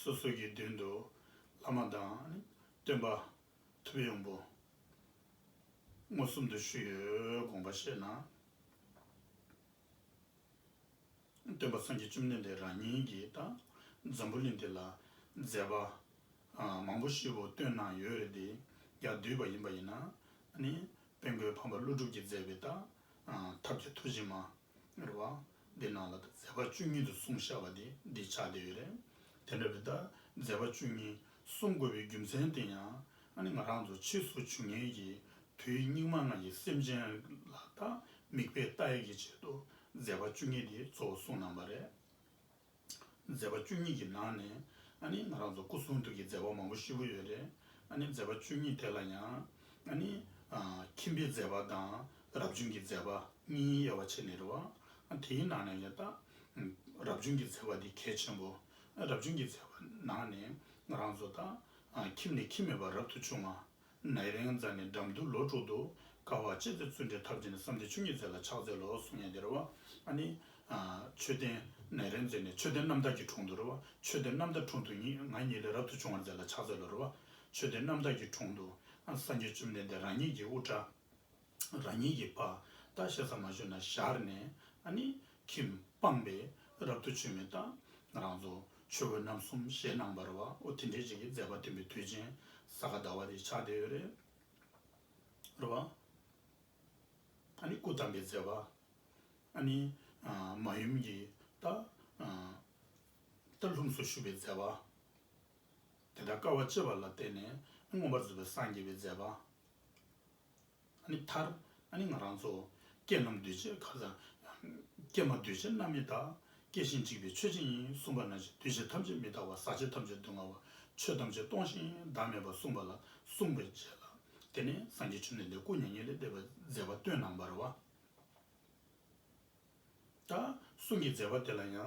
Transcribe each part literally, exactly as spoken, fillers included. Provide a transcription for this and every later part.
སོ་སོ་གི་མདུན་དུ་བླ་མ་དང་སྟོན་པ་ཐུབ་པའི་དབང་པོ་མངོན་སུམ་དུ་ཞུས་ཡོད་དགོངས་པ་བཞེས་ན། སྟོན་པ་སངས་རྒྱས་བཅོམ་ལྡན་འདས་རང་ཉིད་ཀྱིས་ད་འཛམ་བུ་གླིང་འདི་ལ་མཛད་པ་མང་པོ་ཞེ་པོ་བསྟན་གནང་ཡོད་རེད་དེ། ཡར་བསྡུས་པ་ཡིན་པ་ཡིན་ན་ནི་དཔལ་མགོན་འཕགས་པ་ཀླུ་སྒྲུབ་ཀྱིས་མཛད་པའི་ད་ཐབས་ཀྱི་ཐུགས་རྗེ་མ། རེད་བ། འདི་ནང་ལ་མཛད་པ་བཅུ་གཉིས་དུ་གསུངས་བཞག་པ་འདི་འདི་ཆགས་བསྡད་ཡོད་རེད། དེ་འདྲ་བའི་ད་མཛད་པ་བཅུ་གཉིས་གསུང་དགོས་པའི་རྒྱུ་མཚན་དེ་ཡང་ཨ་ནི་ང་རང་ཚོ་ཕྱིས་སུ་འབྱུང་མཁན་གྱི་དུས་སྙིགས་མ་ལྔ་ཡི་སེམས་ཅན་ལ་ད་མིག་དཔེ་ལྟ་ཡག་གི་ཆེད་དུ་མཛད་པ་བཅུ་གཉིས་འདི་གཙོ་བོ་གསུངས་གནང་པ་རེད། མཛད་པ་བཅུ་གཉིས་ཀྱི་ནང་ནས་ཨ་ནི་ང་རང་ཚོ་སྐུ་གསུང་ཐུགས་ཀྱི་མཛད་པ་མང་པོ་ཞེ་པོ་ཡོད་རེད། ཨ་ནི་མཛད་པ་བཅུ་གཉིས་དེ་ལ་ཡང་ཨ་ནི་ཨ་ཁྱིམ་པའི་མཛད་པ་དང་རབ་བྱུང་གི་མཛད་པ་གཉིས་དབྱེ་བ་ཕྱེ་ནས་རེད་བ། ཨ་དེའི་ནང་ནས་ཡང་ད་རབ་བྱུང་གི་མཛད་པ་འདི་གལ་ཆེན་པོ། རབ་བྱུང་གི་མཛད་པ་ནང་ནས་ང་རང་ཚོ་ད་ཨ་ཁྱིམ་ནས་ཁྱིམ་མེད་པར་རབ་ཏུ་བྱུང་བ། ནད་རིམས་རྩ་ནས་འགྲམ་དུ་ལོ་དྲུག་ཏུ། དཀའ་བ་སྤྱད་དེ་བརྩོན་འགྲུས་ཐབས་བྱས་ནས། བསམ་གཏན་ཆོས་ཉིད་མཛད་ལ་ཕྱག་འཚལ་ལོ་གསུངས་ཡ་དེ་རེད་བ། ཨ་ནི། ཨ་མཆོད་རྟེན་ནད་རིམས་རྩ་ནས་མཆོད་རྟེན་རྣམ་དག་གི་དྲུང་དུ་རེད་བ། མཆོད་རྟེན་རྣམ་དག་དྲུང་དུ་ཉིད་ང་ཉིད་ལས་རབ་ཏུ་བྱུང་བར་མཛད་ལ་ཕྱག་འཚལ་ལོ་རེད་བ། མཆོད་རྟེན་རྣམ་དག་གི་དྲུང་དུ་ཨ་སངས་རྒྱས་བཅོམ་ལྡན་འདས་རང་ཉིད་ཀྱི་དབུ་སྐྲ། རང་ཉིད་ཀྱི་ཕ་ད་ཞེ་ས་མ་ཞུས་ན་ཞར་ནས་ཨ་ནི་ཁྱིམ་སྤངས་པའི་རབ་ཏུ་བྱུང་བའི་ད་ང་རང་ཚོ་ཆོས་གོས་རྣམ་གསུམ་བཞེས་གནང་བ་རེད་བ། འོ་དེ་འདྲའི་ཅིག་གི་མཛད་པ་བསྟན་པའི་དུས་ཆེན་ས་ག་ཟླ་བ་དེ་ཆགས་བསྡད་ཡོད་རེད། རེད་བ། ཨ་ནི་སྐུ་བལྟམས་པའི་མཛད་པ། ཨ་ནི་ཨ་མ་ཡུམ་གྱི་ད་ཨ་ད་ལྷུམས་སུ་ཞུགས་པའི་མཛད་པ། དེ་དག་དཀའ་བ་སྤྱད་པ་ལ་བརྟེན་ནས་མངོན་པར་རྫོགས་པའི་སངས་རྒྱས་པའི་མཛད་པ། ཨ་ནི་མཐར་ཨ་ནི་ང་རང་ཚོ་སྐྱེས་རྣམས་འདུས་བྱས་ཁ་སང་སྐྱེས་མ་འདུས་བྱས་རྣམ་སྨིན་དག། སྐྱེ་ཞིང་འཇིག་པའི་ཆོས་ཅན་ཡིན་གསུངས་པ་ནང་བཞིན་འདུས་བྱས་ཐམས་ཅད་མི་རྟག་པ། ཟག་བཅས་ཐམས་ཅད་སྡུག་བསྔལ་བ། ཆོས་ཐམས་ཅད་སྟོང་ཞིང་བདག་མེད་པ་གསུངས་པ་ལ་གསུངས་པའི་རྗེས་ལ་དེ་ནས་སངས་རྒྱས་བཅོམ་ལྡན་འདས་སྐུ་མྱ་ངན་ལས་འདས་པའི་མཛད་པ་སྟོན་གནང་བ་རེད་བ། ད་གསུང་གི་མཛད་པ་དེ་ལ་ཡང་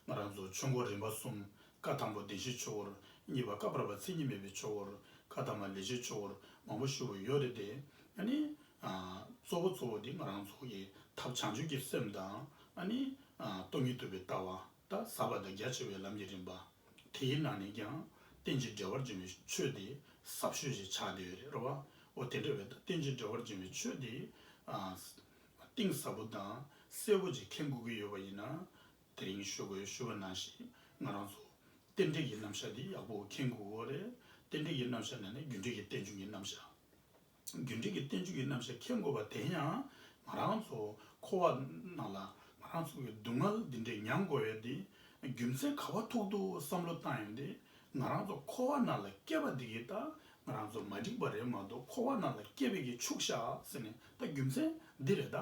ང་རང་ཚོ་ཆོས་འཁོར་རིམ་པ་གསུམ། བཀའ་དང་པོ་བདེན་བཞིའི་ཆོས་འཁོར། གཉིས་པ་བཀའ་བར་པ་མཚན་ཉིད་མེད་པའི་ཆོས་འཁོར། བཀའ་ཐ་མ་ལས་བཞིའི་ཆོས་འཁོར་མང་པོ་ཞེ་པོ་ཡོད་རེད་དེ། ཨ་ནི་ཨ་གཙོ་བོ་གཙོ་བོ་དེ་ང་རང་ཚོ་གི་ཐབས་བྱང་ཆུབ་ཀྱི་སེམས་དང་ཨ་ནི་ཨ་སྟོང་ཉིད་རྟོགས་པའི་ལྟ་བ། ད་ཟབ་པ་དང་རྒྱ་ཆེ་བའི་ལམ་གྱི་རིམ་པ། དེའི་ནང་ནས་ཀྱང་རྟེན་ཅིང་འབྲེལ་བར་འབྱུང་བའི་ཆོས་དེ་ཟབ་ཤོས་ཤིག་ཆགས་བསྡད་ཡོད་རེད་རེད་བ། འོ་དེ་འདྲ་བའི་ད་རྟེན་ཅིང་འབྲེལ་བར་འབྱུང་བའི་ཆོས་དེ་ཨ་གཏིང་ཟབ་པོ་དང་གསལ་པོ་ཅིག་མཁྱེན་དགོས་ཀྱི་ཡོད་པ་ཡིན་ན། དེ་རིང་ཞུ་དགོས་ཞུ་བ་ནང་བཞིན་ང་རང་ཚོ་རྟེན་འབྲེལ་གྱི་རྣམ་གཞག་འདི་ཡག་པོ་མཁྱེན་དགོས་ཀྱི་རེད། རྟེན་འབྲེལ་གྱི་རྣམ་གཞག་ནང་ནས་རྒྱུ་འབྲས་ཀྱི་རྟེན་འབྱུང་གི་རྣམ་གཞག། རྒྱུ་འབྲས་ཀྱི་རྟེན་འབྱུང་གི་རྣམ་གཞག་མཁྱེན་དགོས་པ་དེ་ཡང་ང་རང་ཚོ་འཁོར་བ་ནང་ལ་ང་རང་ཚོ་གི་སྡུག་བསྔལ་འདི་འདྲའི་མྱང་དགོས་ཡས་འདི་རྒྱུ་མཚན་ག་བ་ཐུག་འདུག་བསམ་བློ་བཏང་ཡོང་དུས་ང་རང་ཚོ་འཁོར་བ་ནང་ལ་སྐྱེས་པ་འདི་གིས་ད་ང་རང་ཚོ་མ་འགྲིག་པ་རེད་མ་གཏོགས་འཁོར་བ་ནང་ལ་སྐྱེས་པའི་གི་ཕྱུག་བཞག་ཟེར་ནས་ད་རྒྱུ་མཚན་འདི་རེད་ད།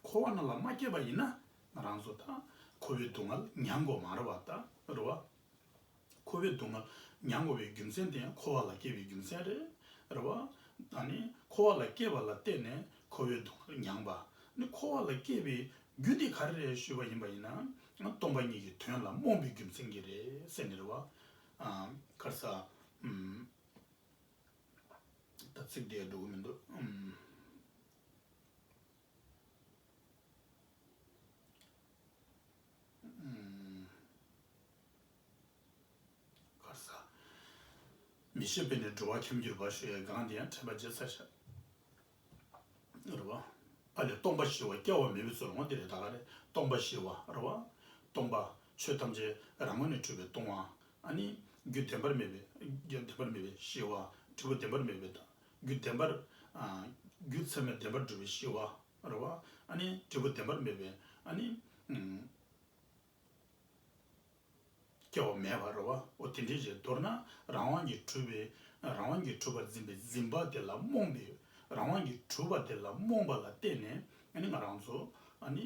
འཁོར་བ་ནང་ལ་མ་སྐྱེས་པ་ཡིན་ན་ང་རང་ཚོ་ད་འཁོར་བའི་སྡུག་བསྔལ་མྱང་དགོས་མ་རེད་བ་ད་རེད་བ། འཁོར་བའི་སྡུག་བསྔལ་མྱང་དགོས་པའི་རྒྱུ་མཚན་དེ་ཡང་འཁོར་བ་ལ་སྐྱེས་པའི་རྒྱུ་མཚན་རེད། རེད་བ། ད་ནི་འཁོར་བ་ལ་སྐྱེས་པ་ལ་བརྟེན་ནས་འཁོར་བའི་སྡུག་བསྔལ་མྱངས་པ། ནི་འཁོར་བ་ལ་སྐྱེས་པའི་རྒྱུ་དེ་ག་རེ་རེད་ཞུས་པ་ཡིན་པ་ཡིན་ན། སྟོང་པ་ཉིད་ཀྱི་དོན་ལ་རྨོངས་པའི་རྒྱུ་མཚན་གྱིས་རེད་ཟེར་ནི་རེད་བ། ཨ་ག་རེ་ཟ། ཨམ། ད་ཚིག་དེ་འགྲོ་གི་མི་འདུག་ཨམ། ཨམ། ག་རེ་ཟ། མི་ཤེས་པས་ནི་འགྲོ་བ་འཁྱམས་གྱུར་པ་ཞུ་ཡའི་སྒང་དེ་ཡང་དྲན་པ་བརྗེད་ཚར་ཤག་རེད་བ། ཨ་ལས་སྟོང་པ་ཞི་བ་སྐྱེ་བ་མེད་པའི་ཚུལ་འོང་དེ་རེད་ད་ག་རེ་སྟོང་པ་ཞི་བ་རེད་བ། སྟོང་པ་ཆོས་ཐམས་ཅད་རང་ངོས་ནས་གྲུབ་པའི་སྟོང་བ། ཨ་ནི་རྒྱུ་བདེན་པར་མེད་པའི་རྒྱུ་བདེན་པར་མེད་པའི་ཞི་བ། འབྲས་བུ་བདེན་པར་མེད་པའི་ད་རྒྱུ་བདེན་པར་ཨ་རྒྱུ་ཚད་མས་བདེན་པར་གྲུབ་པའི་ཞི་བ་རེད་བ། ཨ་ནི་འབྲས་བུ་བདེན་པར་མེད་པའི་ཨ་ནི་ཨུམ། སྐྱེ་བ་མེད་པ་རེད་བ། འོ་དེ་འདྲའི་ཞིག་མདོར་ན་རང་དབང་གིས་གྲུབ་པའི་རང་དབང་གིས་གྲུབ་པར་འཛིན་པའི་འཛིན་པ་དེ་ལ་རྨོངས་པའི་རང་དབང་གིས་གྲུབ་པ་དེ་ལ་རྨོངས་པ་ལ་བརྟེན་ནས་ཨ་ནི་ང་རང་ཚོ་ཨ་ནི་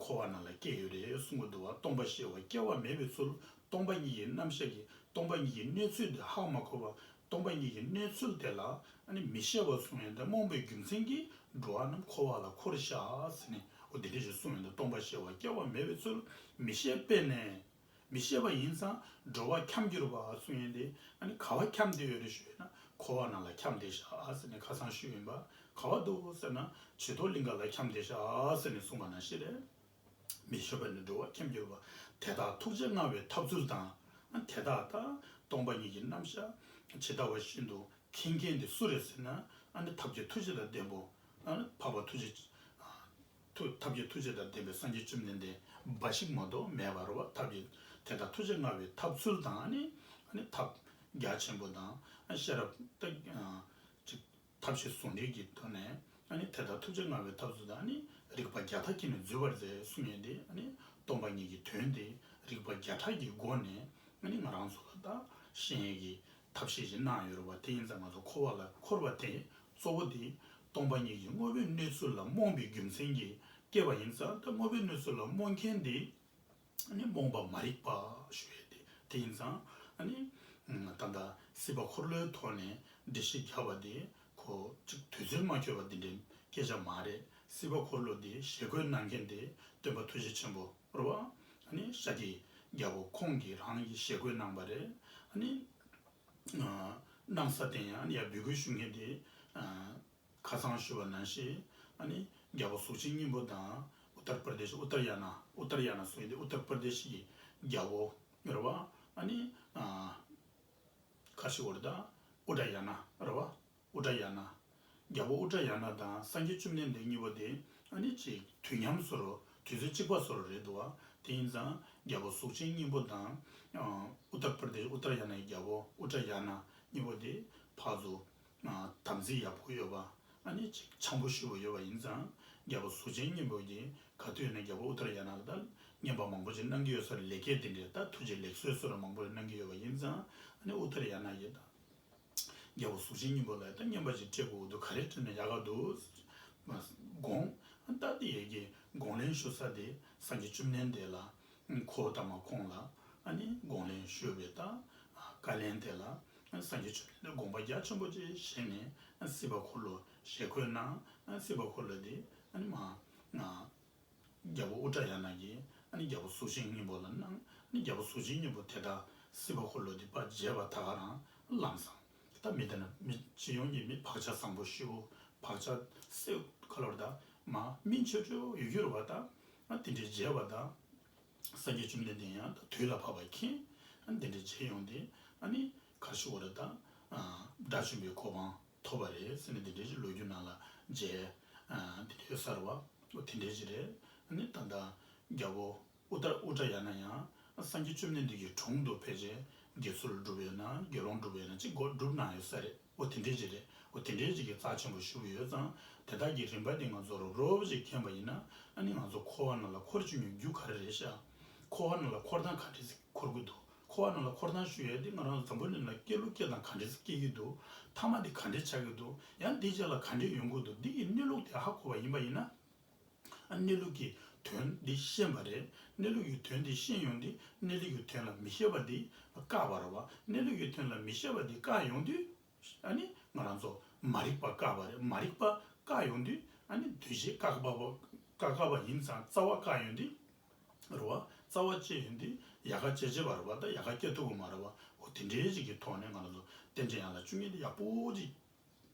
འཁོར་བ་ནང་ལ་སྐྱེས་ཡོད་རེད་གསུང་གི་འདུག་བ། སྟོང་པ་ཤེས་པ་སྐྱེ་བ་མེད་པའི་ཚུལ། སྟོང་པ་ཉིད་ཀྱི་རྣམ་གཞག་གིས་སྟོང་པ་ཉིད་ཀྱི་གནས་ཚུལ་དེ་ཧ་མ་གོ་བ། སྟོང་པ་ཉིད་ཀྱི་གནས་ཚུལ་དེ་ལ་ཨ་ནི་མི་ཤེས་པ་གསུངས་ཡོད་འདི་རྨོངས་པའི་རྒྱུ་མཚན་གྱིས་འགྲོ་བ་རྣམས་འཁོར་བ་ལ་འཁོར་བཞག་ཟེར་ནས་འོ་དེ་འདྲ་ཞིག་གསུངས་ཡོད་འདི། སྟོང་པ་ཤེས་པ་སྐྱེ་བ་མེད་པའི་ཚུལ། མི་ཤེས་པས་ནི། མི་ཤེས་པ་ཡིན་ཙང་འགྲོ་བ་འཁྱམས་གྱུར་པ་གསུངས་ཡོད་འདི། ཨ་ནི་ག་བ་འཁྱམས་བསྡད་ཡོད་རེད་ཞུས་ཡོད་ན་འཁོར་བ་ནང་ལ་འཁྱམས་བསྡད་བཞག་ཟེར་ནས་ཁ་སང་ཞུས་ཡིན་པ། ག་བ་འདུག་ཟེར་ན་བྱི་དོར་གླིང་ག་ལ་འཁྱམས་བསྡད་བཞག་ཟེར་ནས་གསུངས་པ་ནང་བཞིན་རེད། མི་ཤེས་པས་ནི་འགྲོ་བ་འཁྱམས་གྱུར་པ། དེ་དག་ཐུགས་རྗེ་མངའ་བའི་ཐབས་ཚུལ་དང་། དེ་དག་ད་ སྟོང་པ་ཉིད་ཀྱི་རྣམ་གཞག་ཇི་ལྟ་བ་བཞིན་དུ་མཁྱེན་མཁན་དེ་སུ་རེད་ཟེར་ན། ཨ་ནི་ཐབས་ཀྱི་ཐུགས་རྗེ་དང་ལྡན་པ། ཨ་ནི་འཕགས་པ་ཐུགས་རྗེ། ཐུགས་ཐབས་ཀྱི་ཐུགས་རྗེ་དང་ལྡན་པའི་སངས་རྒྱས་བཅོམ་ལྡན་འདས་འབའ་ཞིག་མ་གཏོགས་མེད་པ་རེད་བ། ཐབས་ཀྱི་དེ་ལྟར་ཐུགས་རྗེ་མངའ་བའི་ཐབས་ཚུལ་དང་། ཨ་ནི་ཨ་ནི་ཐབས་རྒྱ་ཆེན་པོ་དང་། ཨ་ཤེས་རབ་ད་ཅིག་ཐབས་ཤེས་ཟུང་འབྲེལ་གྱི་ཐོག་ནས། ཨ་ནི་དེ་ལྟར་ཐུགས་རྗེ་མངའ་བའི་ཐབས་ཚུལ་དང་། ཨ་ནི་རིགས་པ་བརྒྱ་ཕྲག་ཁྱེར་ནས་འཛུད་པར་མཛད་གསུངས་ཡས་དེ། ཨ་ནི་སྟོང་པ་ཉིད་ཀྱི་དོན་དེ་རིགས་པ་བརྒྱ་ཕྲག་གི་སྒོ་ནས། ཨ་ནི་ང་རང་ཚོ་ལ་ད་ཤེས་ཡས་ཀྱི་ཐབས་ཤེས་ཤིག་གནང་ཡོད་རེད་བ། དེ་ཡིན་ཙང་ང་ཚོ་འཁོར་བ་ལ་འཁོར་བ་དེ་གཙོ་བོ་དེ་སྟོང་པ་ཉིད་ཀྱི་དངོས་པོའི་གནས་ཚུལ་ལ་རྨོངས་པའི་རྒྱུ་མཚན་གྱིས་སྐྱེས་པ་ཡིན་ཙང་། ད་དངོས་པོའི་གནས་ཚུལ་ལ་རྨོངས་མཁན་དེ་ཨ་ནི་རྨོངས་པ་མ་རིག་པ་ཞུ་ཡས་དེ། དེ་ཡིན་ཙང་ཨ་ནི་ད་ལྟ་སྲིད་པ་འཁོར་ལོའི་ཐོག་ནས་འགྲེལ་བཤད་བརྒྱབ་པ་དེ་ཁོ་ཅིག་དུས་ཚོད་མ་འཁྱོལ་བ་འདི་འདྲའི་སྐད་ཆ་མ་རེད། སྲིད་པ་འཁོར་ལོ་འདི་ཞལ་བཀོད་གནང་མཁན་དེ་སྟོན་པ་ཐུགས་རྗེ་ཆེན་པོ་རེད་བ། ཨ་ནི་ཤཱཀྱའི་རྒྱལ་པོ་ཁོང་གིས་རང་གིས་ཞལ་བཀོད་གནང་པ་རེད། ཨ་ནི་ཨ་སྣང་ས་དེ་ཡང་ཡར་འབོད་སྐུལ་ཞུ་མཁན་དེ། ཨ་ཁ་སང་ཞུས་པ་ནང་བཞིན། ཨ་ནི་རྒྱལ་པོ་གཟུགས་ཅན་སྙིང་པོ་དང་། ཨུ་ཏར་པར་དེ་ཤི། ཨུ་ཏར་ཡ་ན། ཨུ་ཏར་ཡ་ན་ཟེར་དེ་ཨུ་ཏར་པར་དེ་ཤི་གི་རྒྱལ་པོ་རེད་བ། ཨ་ནི་ཨ་ཁ་ཤི་བོར་ད་ཨུ་ཏྲ་ཡ་ན་རེད་བ། ཨུ་ཏྲ་ཡ་ན། རྒྱལ་པོ་ཨུ་ཏྲ་ཡ་ན་དང་སངས་རྒྱས་བཅོམ་ལྡན་འདས་གཉིས་པོ་དེ་ཨ་ནི་ཅིག་དུས་མཉམ་བཟོ་འདྲ། དུས་ཚོད་གཅིག་པ་བཟོ་འདྲ་རེད་འདུག་བ། དེ་ཡིན་ཙང་རྒྱལ་པོ་གཟུགས་ཅན་སྙིང་པོ་དང་། ཨ་ཨུ་ཏར་པར་དེ་ཤི། ཨུ་ཏར་ཡ་ན་གི་རྒྱལ་པོ་ཨུ་ཏྲ་ཡ་ན་གཉིས་པོ་དེ་ཕར་ཚུར་ཨ་དམ་ཚིག་ཡག་པོ་ཡོད་པ། ཨ་ནི་ཅིག་འཆམ་པོ་ཞེ་པོ་ཡོད་པ་ཡིན་ཙང་། རྒྱལ་པོ་གཟུགས་ཅན་སྙིང་པོ་གིས་ག་དུས་ཡིན་ན་རྒྱལ་པོ་ཨུ་ཏར་ཡ་ན་ལ་ད་རྔན་པ་མང་པོ་ཅིག་གནང་གི་ཡོད་ས་རེད། ལེགས་སྐྱེས་དེ་འདྲའི་ད་ཐུགས་རྗེ་ལེགས་གསོལ་སོགས་མང་པོ་ཅིག་གནང་གི་ཡོད་པ་ཡིན་ཙང་། ཨ་ནི་ཨུ་ཏར་ཡ་ན་གིས་ད་རྒྱལ་པོ་གཟུགས་ཅན་སྙིང་པོ་ལ་ད་རྔན་པ་ཅིག་སྤྲད་དགོས་འདུག། ག་རེ་སྤྲད་ན་ཡག་ག་འདུག་དགོངས། ད་དེ་ཡས་ཀྱི་དགོངས་ལན་ཞུ་ས་དེ་སངས་རྒྱས་བཅོམ་ལྡན་འདས་ལ། ཁོ་ཐ་མ་ཁོང་ལ་ཨ་ནི་དགོངས་ལན་ཞུས་པའི་ད་བཀའ་ལན་དེ་ལ། སངས་རྒྱས་བཅོམ་ལྡན་འདས་དགོངས་པ་རྒྱ་ཆེན་པོ་ཅིག་བཞེས་ནས་སྲིད་པ་འཁོར་ལོ་ཞལ་བཀོད་གནང་། སྲིད་པ་འཁོར་ལོ་དེ་ཨ་ནི་མ་རྒྱལ་པོ་ཨུ་ཏྲ་ཡ་ན་གིས་ཨ་ནི་རྒྱལ་པོ་གཟུགས་ཅན་སྙིང་པོ་ལ་གནང་། ཨ་ནི་རྒྱལ་པོ་གཟུགས་ཅན་སྙིང་པོ་དེ་དག་སྲིད་པ་འཁོར་ལོ་དེ་ཕར་བརྗེད་པ་ད་ག་རང་ལམ་སང་། ད་མི་དེ་ན་མི་སྤྱི་ཡོངས་ཀྱི་མི་བག་ཆགས་བཟང་པོ་ཞེ་པོ། བག་ཆགས་སེ་ག་ལོར་ད་མ་སྨིན་ཆོག་ཆོག་ཡོད་རྒྱུ་རེད་བ། ད་ཨ་དེ་འདྲའི་བརྗེད་པ་དང་། སངས་རྒྱས་བཅོམ་ལྡན་འདས་ཡང་ད་དུས་ལ་བབ་པ་མཁྱེན། ཨ་འདི་འདྲའི་བརྗེད་ཡོང་དུས། ཨ་ནི་ག་རེ་ཞུ་དགོས་རེད་ད། ཨ་དགྲ་བཅོམ་པའི་གོ་འཕང་ཐོབ་པ་རེད་ཟེར་ནས་འདི་འདྲའི་ཅིག་ལོ་རྒྱུས་ནང་ལ་མཇལ། ཨ་འདི་འདྲའི་ཡོད་ས་རེད་བ། འོ་དེ་འདྲའི་ཅིག་རེད། ཨ་ནི་ད་ལྟ་རྒྱལ་པོ་ཨུ་ཏྲ་ཨུ་ཏྲ་ཡ་ན་ཡང་སངས་རྒྱས་བཅོམ་ལྡན་འདས་ཀྱི་དྲུང་དུ་ཕལ་ཆེར་དགེ་ཚུལ་སྒྲུབ་ཡོད་ན། དགེ་སློང་སྒྲུབ་ཡོད་ན་ཅིག་སྒོ་སྒྲུབ་གནང་ཡོད་ས་རེད། འོ་དེ་འདྲའི་ཅིག་རེད། འོ་དེ་འདྲའི་ཅིག་གི་རྩ་ཆེན་པོ་ཞུ་གི་ཡོད་ཙང་། དེ་དག་གི་རིམ་པ་འདི་ང་ཚོ་རོབ་རོབ་ཅིག་མཁྱེན་པ་ཡིན་ན། ཨ་ནི་ང་ཚོ་འཁོར་བ་ནང་ལ་འཁོར་བཅུག་ཡོང་རྒྱུ་ག་རེ་རེད་ཤག། འཁོར་བ་ནང་ལ་འཁོར་སྟངས་ག་འདྲས་ཅིག་འཁོར་གི་འདུག། འཁོར་བ་ནང་ལ་འཁོར་སྟངས་ཞུ་ཡས་འདི་ང་རང་འཛམ་བུ་གླིང་ལ་སྐྱེ་ལུགས་སྐྱེ་སྟངས་ག་འདྲས་ཅིག་སྐྱེ་གི་འདུག། མཐའ་མ་འདི་ག་འདྲས་ཆགས་ཀྱི་འདུག། ཡང་འདི་རྗེས་ལ་ག་འདྲས་ཡོང་གི་འདུག། འདི་གི་གནས་ལུགས་དེ་ཧ་གོ་བ་ཡིན་པ་ཡིན་ན། ཨ་གནས་ལུགས་ཀྱི་དོན་འདི་ཤེས་པ་རེད། གནས་ལུགས་ཀྱི་དོན་འདི་ཤེས་ཡོང་དུས་གནས་ལུགས་ཀྱི་དོན་ལ་མི་ཤེས་པ་འདི་བཀག་པ་རེད་བ། གནས་ལུགས་ཀྱི་དོན་ལ་མི་ཤེས་པ་འདི་བཀག་ཡོང་དུས། ཨ་ནི་ང་རང་ཚོ་མ་རིག་པ་བཀག་པ་རེད། མ་རིག་པ་བཀག་ཡོང་དུས་ཨ་ནི་འདུ་ཤེས་བཀག་པ་བཀག་པ་ཡིན་ཙང་རྩ་བ་བཀག་ཡོང་དུས་རེད་བ། རྩ་བ་བཅད་ཡོང་དུས་ཡལ་ག་བཅད་བྱེད་པ་རེད་བ། ད་ཡལ་ག་བཅད་ཐུབ་ཀྱི་མ་རེད་བ། འོ་དེ་འདྲའི་ཅིག་གི་ཐོག་ནས་ང་རང་ཚོ་རྟེན་འབྲེལ་ཡན་ལག་བཅུ་གཉིས་དེ་ཡག་པོ་ཅིག་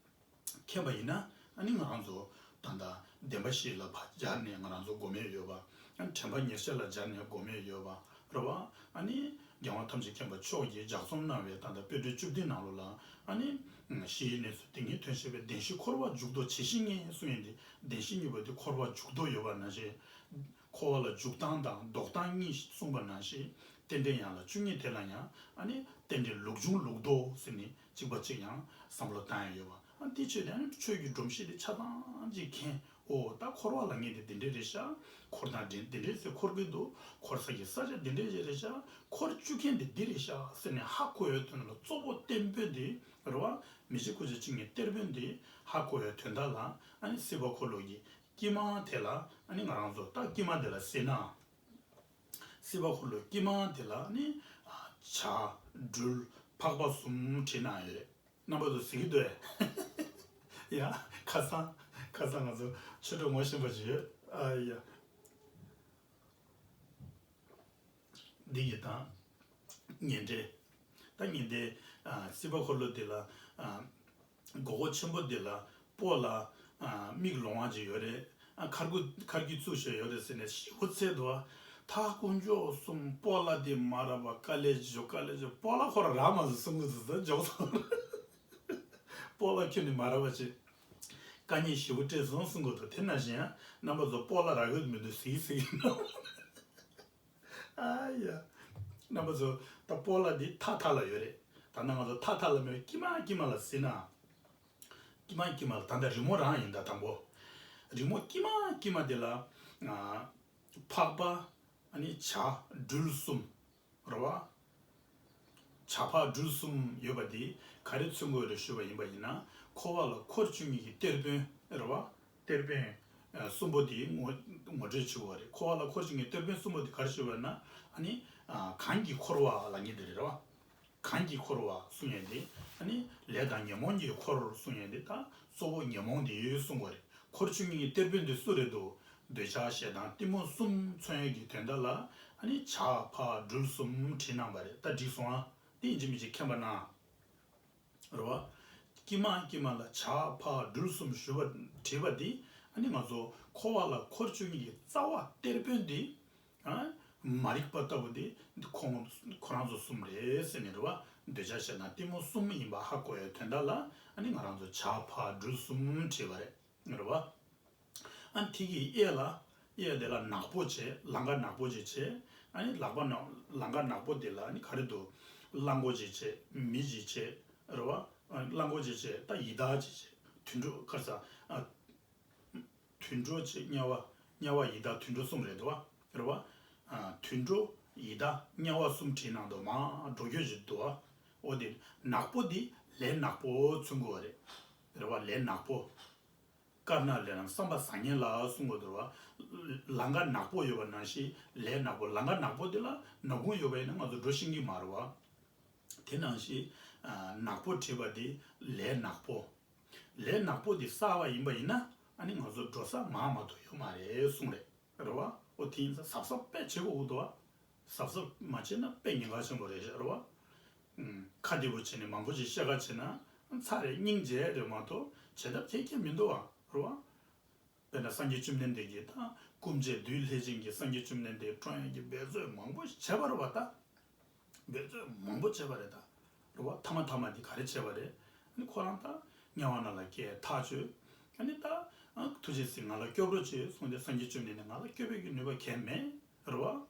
མཁྱེན་པ་ཡིན་ན། ཨ་ནི་ང་རང་ཚོ་ད་ལྟ་བདེན་པ་བཞི་ལ་ཕར་སྦྱར་ནས་ང་རང་ཚོ་སྒོམ་ཡས་ཡོད་པ། ཨ་ནི་དྲན་པ་ཉེར་བཞག་ལ་སྦྱར་ནས་སྒོམ་ཡས་ཡོད་པ་རེད་བ། ཨ་ནི་རྒྱལ་དབང་ཐམས་ཅད་མཁྱེན་པ་མཆོག་གིས་ལྗགས་རྩོམ་གནང་བའི་ད་ལྟ་དཔེ་སྐྲུན་བཅུ་བདུན་ནང་ལོགས་ལ། ཨ་ནི་གཞིའི་གནས་ཚུལ་དེ་ཉིད་དོན་བཤད་པའི་བདེན་བཞི་འཁོར་བ་འཇུག་ལྡོག་ཇི་བཞིན་ངེས་གསུང་ཡས་འདི། བདེན་བཞི་གཉིས་པོ་དེ་འཁོར་བ་འཇུག་ལྡོག་ཡོད་པ་ནང་བཞིན། འཁོར་བ་ལ་འཇུག་སྟངས་དང་ལྡོག་སྟངས་གཉིས་གསུངས་པ་ནང་བཞིན། རྟེན་འབྲེལ་ཡན་ལག་བཅུ་གཉིས་དེ་ལ་ཡང་ཨ་ནི་རྟེན་འབྲེལ་ལུགས་འབྱུང་ལུགས་ལྡོག་ཟེར་ནས་གཅིག་པ་གཅིག་ཡང་བསམ་བློ་བཏང་ཡ་ཡོད་པ། ཨ་དེའི་ཆོས་དེ་ཨ་ནི་ཆོས་ཀྱི་སྒྲོམ་གཞི་དེ་ཆ་ཚང་གཅིག་མཁྱེན། འོ་ད་འཁོར་བ་ལ་ངེས་དེ་འདི་འདྲས་རེད་ཤག། འཁོར་དང་འདྲེས་འདི་འདྲས་ཟེར་འཁོར་གི་འདུག། འཁོར་ས་ཀྱི་ས་ཆ་འདི་འདྲས་ཞིག་རེད་ཤག། འཁོར་བཅུག་མཁན་དེ་འདི་རེད་ཤག་ཟེར་ནས་ཧ་གོ་ཡའི་དོན་ལ་གཙོ་བོ་གཏེར་དཔོན་དེ་རེད་བ། མི་ཤི་ཁུ་ཆ་གཅིག་ངེས་གཏེར་དཔོན་དེ་ཧ་གོ་ཡའི་དོན་དག་ལ། ཨ་ནི་སྲིད་པ་འཁོར་ལོ་གི་དཀྱིལ་མ་དེ་ལ་ཨ་ནི་ང་རང་ཚོ་ད་དཀྱིལ་མ་དེ་ལ་ཟེར་ན། སྲིད་པ་འཁོར་ལོའི་དཀྱིལ་མ་དེ་ལ་ནི་ཨ་བྱ་སྦྲུལ་ཕག་པ་གསུམ་བྲིས་གནང་ཡོད་རེད། རྣམ་པ་ཚོ་གཟིགས་ཀྱི་འདུག་ཨེ། ཡ། ཁ་སང་ཁ་སང་ང་ཚོ་ཆོས་གྲོགས་ངོ་ཤེས་པ་ཅིག་ཡོད། ཨ་ཡ། འདི་ཡི་དང་། ཉེ་འབྲེལ། ད་ཉེ་འབྲེལ། ཨ་སྲིད་པ་འཁོར་ལོ་འདི་ལ། ཨ་སྒོར་སྒོར་ཆེན་པོ་འདི་ལ་སྤོ་ལ། ཨ་མིག་ལོང་བ་ཅིག་ཡོད་རེད། ཨ་མཁར་གུ་མཁར་གྱི་བཙུགས་བྱས་ཡོད་རེད་ཟེར་ནས་ཞེ་པོ་འཚལ་འདུག་ཨ། ཐག་དཀོན་མཆོག་གསུམ། སྤོ་ལགས་འདི་མ་རག་པ་དཀའ་ལས་ཞུ། དཀའ་ལས་ཞུ། སྤོ་ལགས་ཁོ་རང་རག་མ་སོང་། གསུང་གི་འདུག་ཟེར་འཇོག་སོང་། སྤོ་ལགས་ཁྱོད་ནི་མ་རག་པ་བྱེད། དཀའ་ངལ་ཞེ་པོ་འཕྲད་སོང་གསུང་གི་འདུག་དེ་ནང་བཞིན་ཡང་རྣམ་པ་ཚོ་སྤོ་ལགས་རག་གི་མི་འདུག་ཟེར་ཟེར་གྱི་འདུག་ཨ་ཡ། རྣམ་པ་ཚོ་ད་སྤོ་ལགས་འདི་ཐག་ཐག་ལ་ཡོད་རེད། ད་ནང་ང་ཚོ་ཐག་ཐག་ལ་མེད། དཀྱིལ་མ་དཀྱིལ་མ་ལ་ཟེར་ན། དཀྱིལ་མ་དཀྱིལ་མ་ལ་ད་ལྟ་རི་མོ་རང་ཡིན། ད་དང་པོ། རི་མོ་དཀྱིལ་མ་དཀྱིལ་མ་དེ་ལ། ཨ། ཕག་པ། ཨ་ནི་བྱ་སྦྲུལ་གསུམ། རེད་བ། བྱ་ཕག་སྦྲུལ་གསུམ་ཡོད་པ་དེ་ག་རེ་མཚོན་གྱི་ཡོད་རེད་ཞུས་པ་ཡིན་པ་ཡིན་ན། འཁོར་བ་ལ་འཁོར་བཅུ་གཉིས་ཀྱི་གཏེར་དཔོན་རེད་བ། གཏེར་དཔོན་ཨ་གསུམ་པོ་དེ་ངོ་ངོ་སྤྲོད་བྱེད་དགོས་པ་རེད། འཁོར་བ་ལ་འཁོར་བཅུ་གཉིས་གཏེར་དཔོན་གསུམ་པོ་དེ་ག་རེ་ཞུས་པ་ཡིན་ན། ཨ་ནི་ཨ་གང་གིས་འཁོར་བ་ལབ་མཁན་དེ་རེད་བ། གང་གིས་འཁོར་བ་གསུང་ཡས་དེ། ཨ་ནི་ལས་དང་ཉོན་མོངས་ཀྱིས་འཁོར་གསུང་ཡས་དེ། ད་གཙོ་བོ་ཉོན་མོངས་དེ་གསུང་དགོས་རེད། འཁོར་བཅུ་གཉིས་ཀྱི་གཏེར་དཔོན་དེ་སུ་རེད་འདུག་འདོད་ཆགས་ཞེ་སྡང་གཏི་མུག་གསུམ་མཚོན་ཡས་ཀྱི་དོན་དག་ལ། ཨ་ནི་བྱ་ཕག་སྦྲུལ་གསུམ་བྲིས་གནང་བ་རེད། ད་འགྲིག་སོང་ཨ། དེ་ཡིན་གཅིག་མིན་གཅིག་མཁྱེན་པ་གནང་། རེད་བ། དཀྱིལ་མ་དཀྱིལ་མ་ལ་བྱ་ཕག་སྦྲུལ་གསུམ་ཞུས་པ་བྲིས་པ་འདི། ཨ་ནི་ང་ཚོ་འཁོར་བ་ལ་འཁོར་བཅུ་གཉིས་ཀྱི་རྩ་བ་གཏེར་དཔོན་འདི། ཨ། མ་རིག་པ་ལྟ་བུ་འདི་ཁོང་ཁོ་རང་ཚོ་གསུམ་རེད་ཟེར་ནས་རེད་བ། འདོད་ཆགས་ཞེ་སྡང་གཏི་མུག་གསུམ་ཡིན་པ་ཧ་གོ་ཡའི་དོན་དག་ལ། ཨ་ནི་ང་རང་ཚོ་བྱ་ཕག་སྦྲུལ་གསུམ་བྲིས་པ་རེད། རེད་བ། ཨ་ནི་དེ་གི་གཡས་ལ། གཡས་དེ་ལ་ནག་པོ་བྱས། ལང་ཀ་ནག་པོ་ཅིག་བྱས། ཨ་ནི་ལག་པ་ནག་ལང་ཀ་ནག་པོ་དེ་ལ་ཨ་ནི་ག་རེ་འདུག་གླང་མགོ་ཅིག་བྱས། མི་ཅིག་བྱས། རེད་བ། ཨ་གླང་མགོ་ཅིག་བྱས། ད་ཡི་དྭགས་ཅིག་བྱས། དུད་འགྲོ་ག་རེ་ཟ། ཨ་དུད་འགྲོ་ཅིག་དམྱལ་བ། དམྱལ་བ་ཡི་དྭགས་དུད་འགྲོ་གསུམ་རེད་འདུག་བ། རེད་བ། ཨ་དུད་འགྲོ་ཡི་དྭགས་དམྱལ་བ་གསུམ་བྲིས་གནང་འདུག་མར་འགྲོ་རྒྱུ་ཅིག་འདུག་བ། འོ་དེ་ནག་པོ་དེ་ལས་ནག་པོ་མཚོན་གྱི་ཡོད་རེད། རེད་བ། ལས་ནག་པོ། དཀར་ནག་ལས་རྣམས་བསམ་པ་བཟང་ངན་ལ་གསུང་གི་འདུག་བ། ལང་ཀ་ནག་པོ་ཡོད་པ་ནང་བཞིན་ལས་ནག་པོ། ལང་ཀ་ནག་པོ་དེ་ལ་ནག་ཁུང་ཡོད་པ་ཡིན་ན་ང་ཚོ་འགྲོ་ཤེས་ཀྱི་མ་རེད་བ། དེ་ནང་བཞིན་ཨ་ནག་པོ་བྲིས་པ་དེ་ལས་ནག་པོ། ལས་ནག་པོ་དེ་བསགས་པ་ཡིན་པ་ཡིན་ན། ཨ་ནི་ང་ཚོ་འགྲོ་ས་མང་མ་གཏོགས་ཡོད་མ་རེད་གསུང་རེད། རེད་བ། འོ་དེ་ཡིན་ཙང་གཟབ་གཟབ་དཔེ་བྱེད་དགོས་ཀྱི་འདུག་བ། གཟབ་གཟབ་མ་བྱས་ན་དཔེ་ཉེན་ཁ་ཆེན་པོ་རེད་ཤག་རེད་བ། ཨུམ། ཁ་བདེ་པོ་བྱས་ནས་མང་པོ་ཞིག་བཤད་ཁ་བྱས་ན་ཚར་རེད། སྙིང་རྗེ་རེད་མ་གཏོགས་བྱེད་ཐབས་ཁྱད་ཁྱད་མི་འདུག་བ། རེད་བ། དཔེར་ན་སངས་རྒྱས་བཅོམ་ལྡན་འདས་ཀྱིས་ད་སྐུ་མཆེད་བདུད་ལྷས་བྱིན་གྱིས་སངས་རྒྱས་བཅོམ་ལྡན་འདས་བཀྲོངས་ཡས་ཀྱི་འབད་རྩོལ་མང་པོ་ཞིག་བྱས་པ་རེད་བ་ད། འབད་རྩོལ་མང་པོ་བྱས་པ་རེད་ད། རེད་བ། ཐ་མ་ཐ་མ་དེ་ག་རེ་བྱས་པ་རེད། ཨ་ནི་ཁོ་རང་ད་དམྱལ་བ་ནང་ལ་སྐྱེས། ཐག་ཆོད། ཨ་ནི་ད་ཨ་ཐུགས་རྗེ་གཟིགས། ང་ལ་སྐྱོབ་རོགས་བྱེད་གསུངས་ཏེ། སངས་རྒྱས་བཅོམ་ལྡན་འདས་ང་ལ་སྐྱོབ་པའི་གི་ནུས་པ་གང་ཡང་མེད། རེད་བ།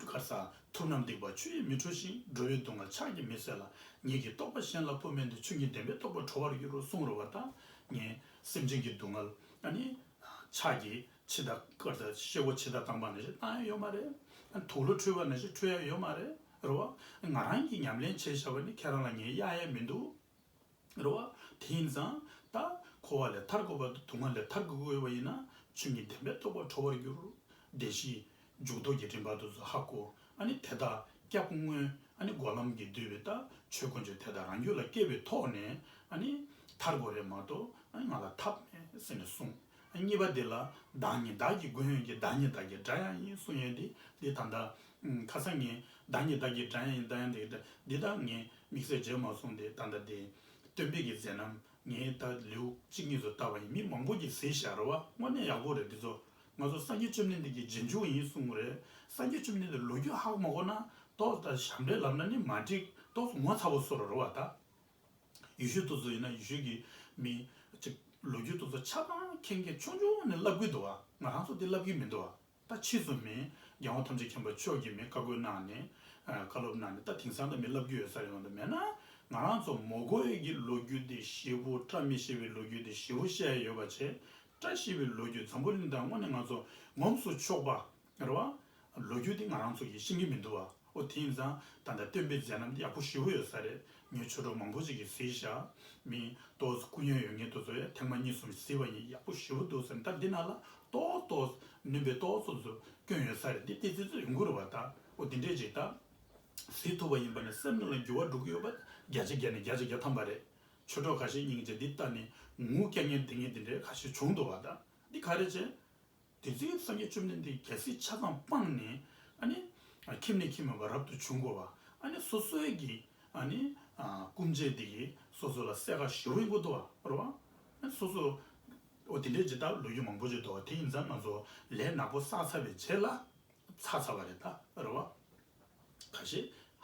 ག་རེ་ཟ། ཐུབ་རྣམས་སྡིག་པ་ཆུ་ཡིས་མི་འཁྲུ་ཞིང་། འགྲོ་བའི་སྡུག་བསྔལ་ཕྱག་གིས་མི་སེལ་ལ། ཉིད་ཀྱིས་རྟོགས་པ་གཞན་ལ་ཕུལ་མིན་ཏེ། ཆོས་ཉིད་བདེན་པས་རྟོགས་པ་གྲོལ་བར་འགྱུར་རོ་གསུངས། རེད་བ། ད་ངས་སེམས་ཅན་གྱི་སྡུག་བསྔལ་ཨ་ནི་ཕྱག་གིས་ཕྱི་ད་ཀར་ད་ཤེལ་སྒོ་ཕྱི་ད་བཏང་པ་ནང་བཞིན་བཏང་ཡ་ཡོད་མ་རེད། ཨ་དུག་ལོག་འཁྲུད་པ་ནང་བཞིན་འཁྲུད་ཡ་ཡོད་མ་རེད། རེད་བ། ང་རང་གིས་ཉམས་ལེན་བྱས་བཞག་པ་ནི་ཁྱེད་རང་ལ་ངས་གཡར་ཡ་མི་འདུག་རེད་བ། དེ་ཡིན་ཙང་ད་འཁོར་བ་ལས་ཐར་དགོས་པ་དང་སྡུག་བསྔལ་ལས་ཐར་དགོས་ཀྱི་ཡོད་པ་ཡིན་ན། ཆོས་ཉིད་བདེན་པས་རྟོགས་པ་གྲོལ་བར་འགྱུར། བདེན་བཞིའི་འཇུག་ལྡོག་གི་རིམ་པ་དེ་ཚོ་ཧ་གོ། ཨ་ནི་དེ་དག་སྐྱབས་དངོས་ཨ་ནི་སྒོམ་ལམ་གྱིས་བསྡུས་པའི་ད་ཆོས་དཀོན་མཆོག་དེ་དག་རང་རྒྱུད་ལ་སྐྱེས་པའི་ཐོག་ནས་ཨ་ནི་ཐར་དགོས་རེད་མ་གཏོགས། ཨ་ནི་ང་ལ་ཐབས་མེད་ཟེར་ནས་གསུངས། ཨ་གཉིས་པ་དེ་ལ་བདག་ཉིད་བདག་གི་མགོན་ཡིན་གྱི། བདག་ཉིད་བདག་གི་དགྲ་ཡང་ཡིན་གསུངས་ཡོད་དེ། འདི་ད་ལྟ་ཁ་སང་ངས་བདག་ཉིད་བདག་གི་དགྲ་ཡང་ཡིན། བདག་ཡང་དེ་འདི་དག་ངས་དམིགས་བསལ་བརྗོད་མ་སོང་སྟེ། ད་ལྟ་དེ་སྟོན་པའི་གི་མཛད་རྣམ་ངས་ད་ལེའུ་གཅིག་གཉིས་ཙམ་བལྟས་པ་ཡིན། མི་མང་པོ་གིས་གཟིགས་བཞག་རེད་བ། དངོས་གནས་ཡག་པོ་རེད། འདི་ཚོ་ང་ཚོ་སངས་རྒྱས་བཅོམ་ལྡན་འདས་ཀྱི་རྗེས་འཇུག་ཡིན་གསུང་གི་རེད། སངས་རྒྱས་བཅོམ་ལྡན་འདས་ལོ་རྒྱུས་ཧ་གོ་མ་གོ་ན་ཏོག་ཙམ་ཞབས་འདྲེན་ལབ་ན་ནི་མ་འགྲིག་ཏོག་ཙམ་ངོ་ཚ་པོ་བཟོ་རོགས་རེད་བ་ད། ཡེ་ཤུ་དེ་ཚོ་ཡིན་ན་ཡེ་ཤུ་གི་མི་ཅིག་ལོ་རྒྱུས་དེ་ཚོ་ཆ་ཚང་མཁྱེན་མཁན་ཆུང་ཆུང་ནས་ལབ་གི་འདུག་བ། ང་རང་ཚོ་དེ་ལབ་གི་མི་འདུག་བ། ད་ཕྱིས་སུ་མི་རྒྱལ་དབང་ཐམས་ཅད་མཁྱེན་པ་མཆོག་གིས་མི་བཀའ་བཀོད་གནང་ནས་ཨ་བཀའ་སློབ་གནང་ནས་ད་དེང་སང་ད་མི་ལབ་རྒྱུ་ཡོད་ས་རེད། འོན་ཏེ་མེད་ན་ང་རང་ཚོ་མ་གོ་ཡས་ཀྱི་ལོ་རྒྱུས་དེ་ཞེ་པོ། བཀྲ་མི་ཤིས་པའི་ལོ་རྒྱུས་དེ་ཞེ་པོ་བཤད་ཡས་ཡོད་པ་བྱས། བཀྲ་ཤིས་པའི་ལོ་རྒྱུས། འཛམ་བུ་གླིང་དང་དངོས་གནས་ང་ཚོ་ངོམས་སུ་ཆོག་པ། རེད་བ། ལོ་རྒྱུས་དེ་ང་རང་ཚོ་གིས་ཤེས་ཀྱི་མི་འདུག་བ། ཨོ་དེ་ཡིན་ཙང་ད་ལྟ་སྟོན་པའི་མཛད་རྣམ་དེ་ཡག་པོ་ཞེ་པོ་ཡོད་ས་རེད། ངའི་ཆོས་གྲོགས་མང་པོ་ཞིག་གིས་གཟིགས་བཞག་མི་ཏོག་ཙམ་སྐུ་ཡོན་ཡོད་མཁན་དེ་ཚོ་ཡང་ཐེངས་མ་གཉིས་གསུམ་གཟིགས་པ་ཡིན། ཡག་པོ་ཞེ་པོ་འདུག་ཟེར། ད་འདི་ནང་ལ་ཏོག་ཏོག་ནུས་པའི་ཏོག་ཙམ་ཚོ་སྐྱོན་ཡོད་ས་རེད། འདི་ཏོག་ཙམ་ཡོང་གི་རེད་བ། ད་ཨོ་དེ་འདྲས་ཅིག་ད་གཟིགས་ཐུབ་པ་ཡིན་པ་ནི་སེམས་ནང་ལ་འགྱུར་བ་འགྲོ་གི་ཡོད་པ་བརྒྱ་ཆ་བརྒྱ་ནས་བརྒྱ་ཆ་བརྒྱ་ཐམ་པ་རེད། ཆོས་གྲོགས་ཁ་ཤས་སྙིང་རྗེ་འདི་ལྟ་ནས་ངུ་སྐྱག་ངན་འདི་ངན་འདི་འདྲས་ཁ་ཤས་བྱུང་འདུག་བ། ད་འདི་ག་རེ་བྱས། དེ་ཚེ་སངས་རྒྱས་བཅོམ་ལྡན་འདས་རྒྱལ་སྲིད་ཆ་ཚང་སྤངས་ནས། ཨ་ནི་ཁྱིམ་ནས་ཁྱིམ་མེད་པར་རབ་ཏུ་བྱུང་དགོས་པ། ཨ་ནི་སོ་སོའི་གི་ཨ་ནི་སྐུ་མཆེད་འདི་གིས་སོ་སོ་ལ་སྲས་ཀ་ཞེ་པོ་ཡིན་དགོས་འདུག་བ། རེད་བ། ཨ་ནི་སོ་སོ་འོ་དེ་འདྲའི་ཇི་ལྟར་ལོ་རྒྱུས་མང་པོ་ཅིག་འདུག་བ། དེ་ཡིན་ཙང་ང་ཚོ་ལས་ནག་པོ་བསགས་ཚར་བའི་རྗེས་ལ་ ཚར་ཚར་བ་རེད་ད་རེད་བ། ཁ་ཤས་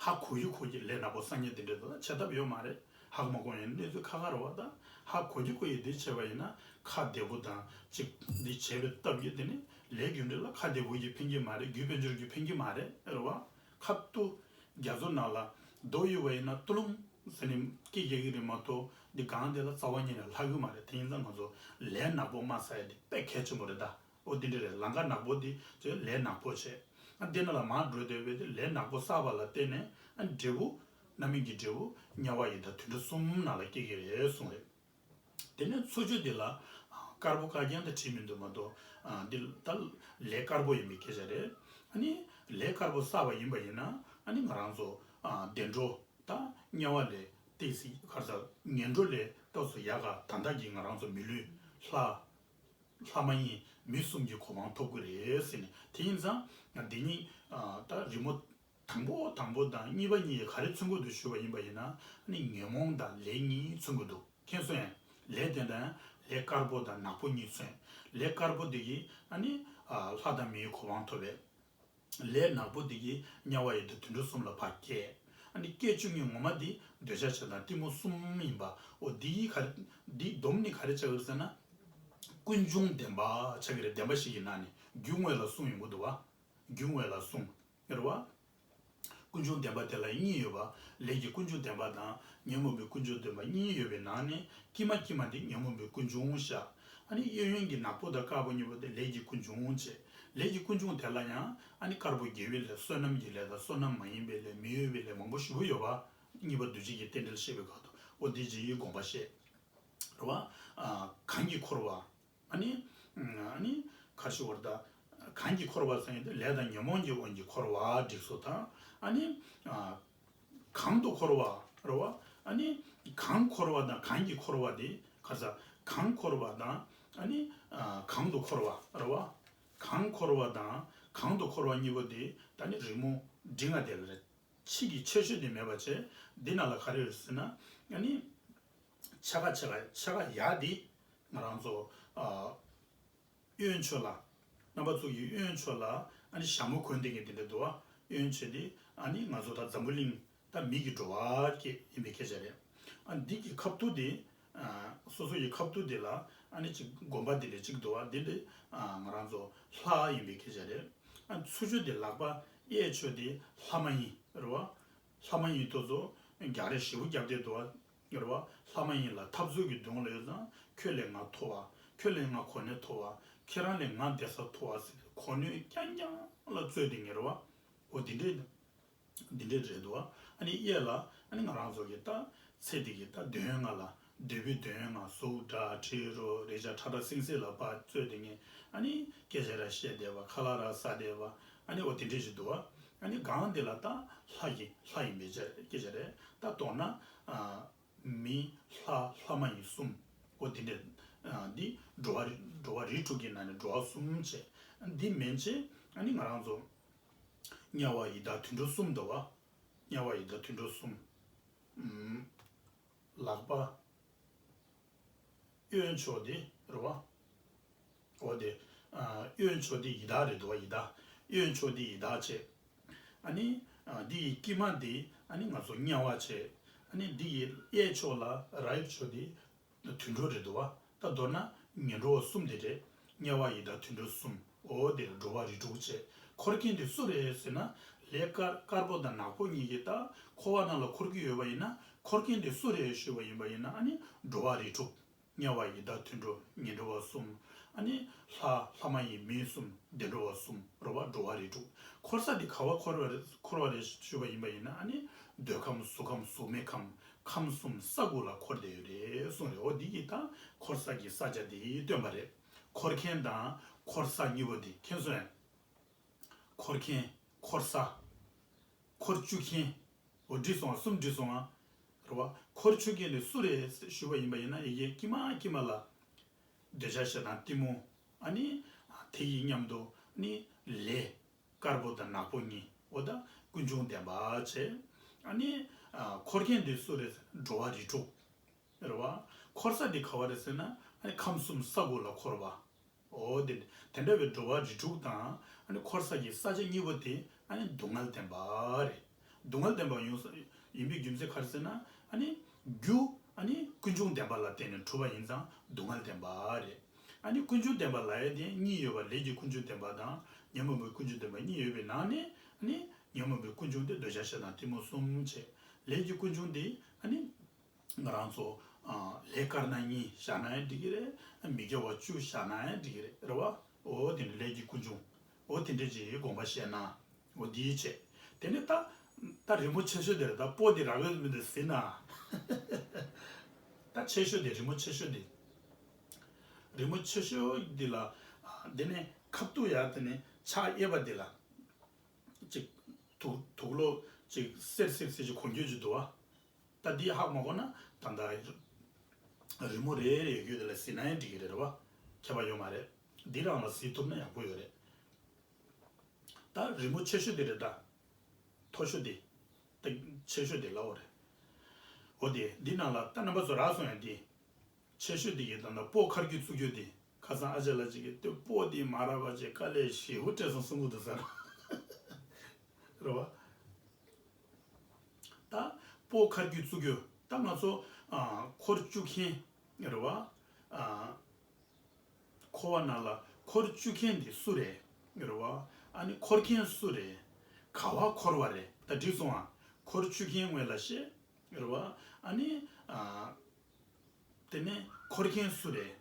ཧ་གོ་གི་གོ་གི་ལས་ནག་པོ་བསགས་མཁན་དེ་འདྲ་འདུག་ད་བྱེད་ཐབས་ཡོད་མ་རེད། ཧ་གོ་མ་གོ་ཡིན་གནས་ཚུལ་ཁག་ཁག་རེད་བ། ད་ཧ་གོ་གི་གོ་ཡི་འདི་བྱས་པ་ཡིན་ན་ཁ་བདེ་པོ་དང་ཅིག་འདི་བྱས་པའི་སྟབས་ཀྱིས་དེ་ནི་ལས་རྒྱུ་འབྲས་ལ་ཁ་བདེ་པོ་གིས་ཕན་གྱི་མ་རེད། རྒྱུ་དཔལ་འབྱོར་གྱིས་ཕན་གྱི་མ་རེད་རེད་བ། ཁ་ཏུ་རྒྱ་མཚོ་ནང་ལ་རྡོ་གཡུགས་པ་ཡིན་ན་ཏུ་ལུང་ཟེར་ནས་སྐད་རྒྱག་གི་རེད་མ་གཏོགས་འདི་སྒང་དེ་ལ་རྩ་བ་ཉིད་ནས་ལྷག་གི་མ་རེད། དེ་ཡིན་ཙང་ང་ཚོ་ལས་ནག་པོ་མ་བསགས་ཡ་འདི་དཔེ་གལ་ཆེན་པོ་རེད་ད། ཨོ་དེ་འདྲ་རེད། ལམ་ཁ་ནག་པོ་འདི་ཅིག་ལས་ནག་པོ་བྱས། ཨ་འདི་ནང་ལ་མར་འགྲོ་བསྡད་པའི་དེ་ལས་ནག་པོ་བསགས་པ་ལ་བརྟེན་ནས་ཨ་འབྲས་བུ་རྣམ་སྨིན་གྱི་འབྲས་བུ་དམྱལ་བ་ཡི་དྭགས་དུད་འགྲོ་གསུམ་ནང་ལ་སྐྱེ་གི་རེད་གསུངས་རེད། དེ་ནས་ཚུར་ཕྱོགས་དེ་ལ་དཀར་པོ་དཀར་རྐྱང་དེ་བྲིས་མི་འདུག་མ་གཏོགས་ཨ་འདི་ད་ལས་དཀར་པོ་ཡིན་པའི་སྐད་ཆ་རེད། ཨ་ནི་ལས་དཀར་པོ་བསགས་པ་ཡིན་པ་ཡིན་ན་ཨ་ནི་ང་རང་ཚོ་ཨ་བདེ་འགྲོ་ད་དམྱལ་བ་ལས་ཏོག་ཙམ་ག་རེ་ཟ་ངན་འགྲོ་ལས་ཏོག་ཙམ་ཡག་ག་ད་ལྟ་གི་ང་རང་ཚོ་མི་ལུས་ལྷ། ལྷ་མ་ཡིན་མི་གསུམ་གྱི་གོ་འཕང་ཐོབ་ཀྱི་རེད་ཟེར་ནས། དེ་ཡིན་ཙང་འདི་གཉིས་ད་རི་མོ་དང་པོ་དང་པོ་དང་གཉིས་པ་གཉིས་ཀྱིས་ག་རེ་མཚོན་གྱི་འདུག་ཞུས་པ་ཡིན་པ་ཡིན་ན་ཨ་ནི་ཉོན་མོངས་དང་ལས་གཉིས་མཚོན་གྱི་འདུག་མཁྱེན་སོང་ངས། ལས་དེ་འདྲ་ལས་དཀར་པོ་དང་ནག་པོ་གཉིས་མཚོན། ལས་དཀར་པོ་འདི་གིས་ཨ་ནི་ལྷ་དང་མིའི་གོ་འཕང་ཐོབ་པས། ལས་ནག་པོ་འདི་གིས་དམྱལ་བ་ཡི་དྭགས་དུད་འགྲོ་གསུམ་ལ་ཕར་སྐྱེལ། ཨ་ནི་སྐྱེས་བཅུག་མཁན་ངོ་མ་འདི་འདོད་ཆགས་ཞེ་སྡང་གཏི་མུག་གསུམ་ཡིན་པ། འོ་འདི་གི་ག་རེ་འདི་སྡོམ་ནི་ག་རེ་ཆགས་ཀྱི་རེད་ཟེར་ན། ཀུན་འབྱུང་བདེན་པ་ཆགས་ཀྱི་རེད། བདེན་པ་བཞི་གི་ནང་ནས་རྒྱུ་དངོས་ལ་གསུམ་ཡོང་གི་འདུག་བ། རྒྱུ་དངོས་ལ་གསུམ་རེད་བ། ཀུན་འབྱུང་བདེན་པ་དེ་ལ་གཉིས་ཡོད་པ། ལས་ཀྱི་ཀུན་འབྱུང་བདེན་པ་དང་ཉོན་མོངས་པའི་ཀུན་འབྱུང་བདེན་པ་གཉིས་ཡོད་པའི་ནང་ནས་དཀྱིལ་མ་དཀྱིལ་མ་དེ་ཉོན་མོངས་པའི་ཀུན་འབྱུང་བཞག་ཨ་ནི་གཡས་གཡོན་གྱི་ནག་པོ་དང་དཀར་པོ་གཉིས་པོ་དེ་ལས་ཀྱི་ཀུན་འབྱུང་བྱས། ལས་ཀྱི་ཀུན་འབྱུང་དེ་ལ་ཡང་ཨ་ནི་དཀར་པོ་དགེ་བའི་ལས་བསོད་ནམས་ཀྱི་ལས་དང་བསོད་ནམས་མ་ཡིན་པའི་ལས་མི་འོས་པའི་ལས་མང་པོ་ཞེ་པོ་ཡོད་པ། གཉིས་པ་འདུ་བྱེད་ཀྱི་རྟེན་འབྲེལ་བཤད་པའི་སྐབས་སུ་འོ་དེ་རྗེས་ཡི་དགོངས་པ་བཤད། རེད་བ། གང་གིས་འཁོར་བ། ཨ་ནི། ཨ་ནི། ག་རེ་ཞུ་བར་ད། གང་གིས་འཁོར་བ་ཟེར་ཡིན་ཏེ་ལས་དང་ཉོན་མོངས་ཀྱི་དབང་གིས་འཁོར་བ་འགྲིག་སོ་དང་། ཨ་ནི། གང་དུ་འཁོར་བ་རེད་བ། ཨ་ནི། གང་འཁོར་བ་དང་གང་གིས་འཁོར་བ་དེ་ག་ས། གང་འཁོར་བ་དང་། ཨ་ནི། གང་དུ་འཁོར་བ་རེད་བ། གང་འཁོར་བ་དང་གང་དུ་འཁོར་བ་གཉིས་པོ་དེ་ད་ནི་རི་མོ་འབྲི་ལྔ་དེ་ལ་རེད། ཕྱི་གི་ཁྱད་ཆོས་དེ་མེད་པ་བྱས། འདི་ནང་ལ་ག་རེ་ཡོད་ཟེར་ན། ཨ་ནི། ཕྱེད་ཀ་ཕྱེད་ཀ་ཕྱེད་ཀ་ཡག་འདི་ང་རང་ཚོ་ཨ། གཡོན་ཕྱོགས་ལ། རྣམ་པ་ཚོ་གི་གཡོན་ཕྱོགས་ལ་ཨ་ནི་ཞྭ་མོ་གོན་བསྡད་མཁན་དེ་འདྲ་འདུག་བ། གཡོན་ཕྱོགས་དེ་ཨ་ནི་ང་ཚོ་ད་འཛམ་བུ་གླིང་ད་མི་གི་འགྲོ་བ་སྐྱེ་ཡིན་པའི་སྐད་ཆ་རེད། ཨ་འདི་གི་ཁ་ཐུག་དེ། ཨ་སོ་སོ་ཡི་ཁ་ཐུག་དེ་ལ་ཨ་ནི་གཅིག་དགོན་པ་དེ་འདྲ་གཅིག་འདུག་བ། དེ་འདྲ་ཨ་ང་རང་ཚོ་ལྷ་ཡིན་པའི་སྐད་ཆ་རེད། ཨ་ཚུར་ཕྱོགས་དེ་ལག་པ་གཡས་ཕྱོགས་དེ་ལྷ་མ་ཡིན་རེད་བ། ལྷ་མ་ཡིན་དེ་ཚོ་རྒྱག་རེས་ཞེ་པོ་རྒྱབ་བསྡད་འདུག་བ། རེད་བ། ལྷ་མ་ཡིན་ལ་འཐབ་རྩོད་ཀྱི་གདོང་ལ་ཡོད་ཙང་ཁྱོད་ལས་ང་མཐོ་བ། ཁྱོད་ལས་ང་གོ་གནས་མཐོ་བ། ཁྱེད་རང་ལས་ང་བསྡད་ས་མཐོ་བ་ཟེར་གོ་གནས་རྐྱང་རྐྱང་ལ་རྩོད་བསྡད་མཁན་རེད་བ། འོ་འདི་འདྲས། འདི་འདྲས་རེད་འདུག་བ། ཨ་ནི་གཡས་ལ་ཨ་ནི་ང་རང་ཚོ་གི་ད་ཚེ་འདི་གི་ད་འདོད་ཡོན་ལྔ་ལ་འདོད་པའི་འདོད་ཡོན་ལྔ་གཟུགས་སྒྲ་དྲི་རོ་རེག་བྱ་ཁྲག་ཁྲག་སེམས་སེམས་ལ་ཕར་རྩོད་བསྡད་མཁན། ཨ་ནི་སྐད་ཆ་ར་བཤད་བསྡད་པ། ཁ་ལག་ར་ཟ་བསྡད་པ། ཨ་ནི་འོ་དེ་འདྲས་ཞིག་འདུག་བ། ཨ་ནི་སྒང་འདི་ལ་ད་ལྷ་གི་ལྷ་ཡིན་པའི་སྐད་ཆ་རེད། ད་མདོར་ན་ཨ། མི་ལྷ་ལྷ་མ་ཡིན་གསུམ། འོ་འདི་འདྲས། ཨ་འདི་འགྲོ་བ་རིགས་འགྲོ་བ་རིགས་དྲུག་གི་ནང་ནས་འགྲོ་བ་གསུམ་བྱས། འདི་མན་ཆད་ཨ་ནི་ང་རང་ཚོ་དམྱལ་བ་ཡི་དྭགས་དུད་འགྲོ་གསུམ་འདུག་བ། དམྱལ་བ་ཡི་དྭགས་དུད་འགྲོ་གསུམ། ཨུམ། ལག་པ། གཡོན་ཕྱོགས་དེ་རེད་བ། འོ་དེ། ཨ་གཡོན་ཕྱོགས་དེ་ཡི་དྭགས་རེད་འདུག་བ། ཡི་དྭགས། གཡོན་ཕྱོགས་དེ་ཡི་དྭགས་བྱས། ཨ་ནི། ཨ་འདི་ཡི་དཀྱིལ་མ་དེ་ཨ་ནི་ང་ཚོ་དམྱལ་བ་བྱས། ཨ་ནི་འདི་ཡི་གཡས་ཕྱོགས་ལ་རའི་ཕྱོགས་དེ་དུད་འགྲོ་རེད་འདུག་བ། ད་མདོར་ན་ངན་འགྲོ་བ་གསུམ་དེ་རེད། དམྱལ་བ་ཡི་དྭགས་དུད་འགྲོ་གསུམ། འོ་དེ་འགྲོ་བ་རིགས་དྲུག་བྱས། འཁོར་མཁན་དེ་སུ་རེད་ཟེར་ན། ལས་དཀར་དཀར་པོ་དང་ནག་པོ་གཉིས་ཀྱིས་ད་འཁོར་བ་ནང་ལ་འཁོར་གྱི་ཡོད་པ་ཡིན་ན། འཁོར་མཁན་དེ་སུ་རེད་ཞུས་པ་ཡིན་པ་ཡིན་ན་ཨ་ནི་འགྲོ་བ་རིགས་དྲུག་དམྱལ་བ་ཡི་དྭགས་དུད་འགྲོ་ངན་འགྲོ་བ་གསུམ། ཨ་ནི་ལྷ་ལྷ་མ་ཡིན་མི་གསུམ་བདེ་འགྲོ་བ་གསུམ་རེད་བ། འགྲོ་བ་རིགས་དྲུག་འཁོར་ས་དེ་ག་བ་འཁོར་བ་རེད་འཁོར་བ་རེད་ཞུས་པ་ཡིན་པ་ཡིན་ན་ཨ་ནི་འདོད་ཁམས་གཟུགས་ཁམས་གཟུགས་མེད་ཁམས་ཁམས་གསུམ་ས་དགུ་ལ་འཁོར་བསྡད་ཡོད་རེད་གསུངས་རེད། འོ་འདི་གིས་ད་འཁོར་ས་གི་ས་ཆ་དེ་སྟོན་པ་རེད། འཁོར་མཁན་དང་འཁོར་ས་གཉིས་པོ་དེ་མཁྱེན་སོང་ངས། འཁོར་མཁན། འཁོར་ས། འཁོར་བཅུག་མཁན། འོ་བྲིས་སོང་ང་། གསུམ་བྲིས་སོང་ང་། རེད་བ། འཁོར་བཅུག་མཁན་དེ་སུ་རེད་ཞུས་པ་ཡིན་པ་ཡིན་ན་ཡ་གི་དཀྱིལ་མ་དཀྱིལ་མ་ལ། འདོད་ཆགས་ཞེ་སྡང་གཏི་མུག་ཨ་ནི། དེ་ཡི་མཉམ་དུ་ནི་ལས། དཀར་པོ་དང་ནག་པོ་གཉིས། འོ་ད་ཀུན་འབྱུང་བདེན་པ་བྱས། ཨ་ནི། འཁོར་མཁན་དེ་སུ་རེད། འགྲོ་བ་རིགས་དྲུག་རེད་བ། འཁོར་ས་དེ་ག་བ་རེད་ཟེར་ན་ཨ་ནི་ཁམས་གསུམ་ས་དགུ་ལ་འཁོར་བ། འོ་དེ་དེ་འདྲ་བའི་འགྲོ་བ་རིགས་དྲུག་དང་ཨ་ནི་འཁོར་ས་ཀྱི་ས་བཅད་གཉིས་པོ་དེ་ཨ་ནི་སྡུག་བསྔལ་བདེན་པ་རེད། སྡུག་བསྔལ་བདེན་པ་ཡོང་ས་ཡིན་པའི་རྒྱུ་མཚན་ག་རེ་ཟེར་ན། ཨ་ནི་རྒྱུ་ཨ་ནི་ཀུན་འབྱུང་བདེན་པ་ལ་བརྟེན་ནས་གྲུབ་པ་ཡིན་ཙང་སྡུག་བསྔལ་བདེན་པ་རེད། ཨ་ནི་ཀུན་འབྱུང་བདེན་པ་ལབ་ཡ་དེ་གཉིས་ཡོད་པ། ལས་ཀྱི་ཀུན་འབྱུང་བདེན་པ་དང་ཉོན་མོངས་པའི་ཀུན་འབྱུང་བདེན་པ་གཉིས་ཡོད་པའི་ནང་ནས་ཨ་ནི་ཉོན་མོངས་པའི་ཀུན་འབྱུང་དེ་འདོད་ཆགས་ཞེ་སྡང་གཏི་མུག་གསུམ་བྱས། ལས་ཀྱི་ཀུན་འབྱུང་དེ་ཨ་ནི་ང་རང་ཚོ་ཨ་ལས་དཀར་ནག་གཉིས་བཞག་ན་ཡང་འགྲིག་གི་རེད། མི་དགེ་བ་བཅུ་བཞག་ན་ཡང་འགྲིག་གི་རེད། རེད་བ། འོ་དེ་འདྲ་ལས་ཀྱི་ཀུན་འབྱུང་། འོ་དེ་འདྲ་ཅིག་དགོངས་པ་བཞེས་ན། འོ་དེའི་ཆེད། དེ་ནས་ད་ད་རི་མོ་ཆེ་ཤོས་དེ་རེད། ད་སྤོ་དེ་རག་ཡོད་མི་འདུག་ཟིན་ན། ད་ཆེ་ཤོས་དེ་རི་མོ་ཆེ་ཤོས་དེ། རི་མོ་ཆེ་ཤོས་འདི་ལ་ཨ་དེ་ནས་ཁ་ཐུག་ཡ་དེ་ནས་ཕྱག་གཡས་པ་འདི་ལ་ཅིག་དུག་དུག་ལོག་ཅིག་སེར་སེར་སེར་ཅིག་གོན་རྒྱུ་ཅིག་འདུག་བ། ད་འདི་ཧ་མ་གོ་ན་ད་ལྟ་རི་མོ་རེ་རེ་ཡོད་དེ་ལ་ཟིན་ན་ཡང་འགྲིག་གི་རེད། རེད་བ། ཁྱད་པར་ཡོད་མ་རེད། འདི་རང་ལ་ཟིན་ཐུབ་ན་ཡག་པོ་ཡོད་རེད། ད་རི་མོ་ཆེ་ཤོས་དེ་རེད་ད། མཐོ་ཤོས་དེ། ད་ཆེ་ཤོས་དེ་ལབ་དགོས་རེད། འོ་དེ་འདི་ནང་ལ་ད་རྣམ་པ་ཚོ་རག་སོང་ཡ་དེ། ཆེ་ཤོས་དེ་གི་ད་ལྟ་སྤོ་ཁ་རྒྱུ་བཙུགས་རྒྱུ་དེ། ཁ་སང་ཨ་ཅག་ལགས་ཅིག་གིས་དེ་སྤོ་དེ་མ་རག་པ་ཅིག་དཀའ་ལས་ཞེ་པོ་སྤྲད་སོང་གསུང་གི་འདུག་ཟེར། རེད་བ། ད་སྤོ་ཁ་རྒྱུ་བཙུགས་རྒྱུ། ད་ང་ཚོ་ཨ་འཁོར་བཅུག་མཁན་རེད་བ། ཨ་འཁོར་བ་ནང་ལ་འཁོར་བཅུག་མཁན་དེ་སུ་རེད། རེད་བ། ཨ་ནི་འཁོར་མཁན་སུ་རེད། ག་བ་འཁོར་བ་རེད། ད་འགྲིག་སོང་ཨ། འཁོར་བཅུག་མཁན་ངོས་ལ་བཤད། རེད་བ། ཨ་ནི་ཨ་དེ་ནས་འཁོར་མཁན་སུ་རེད།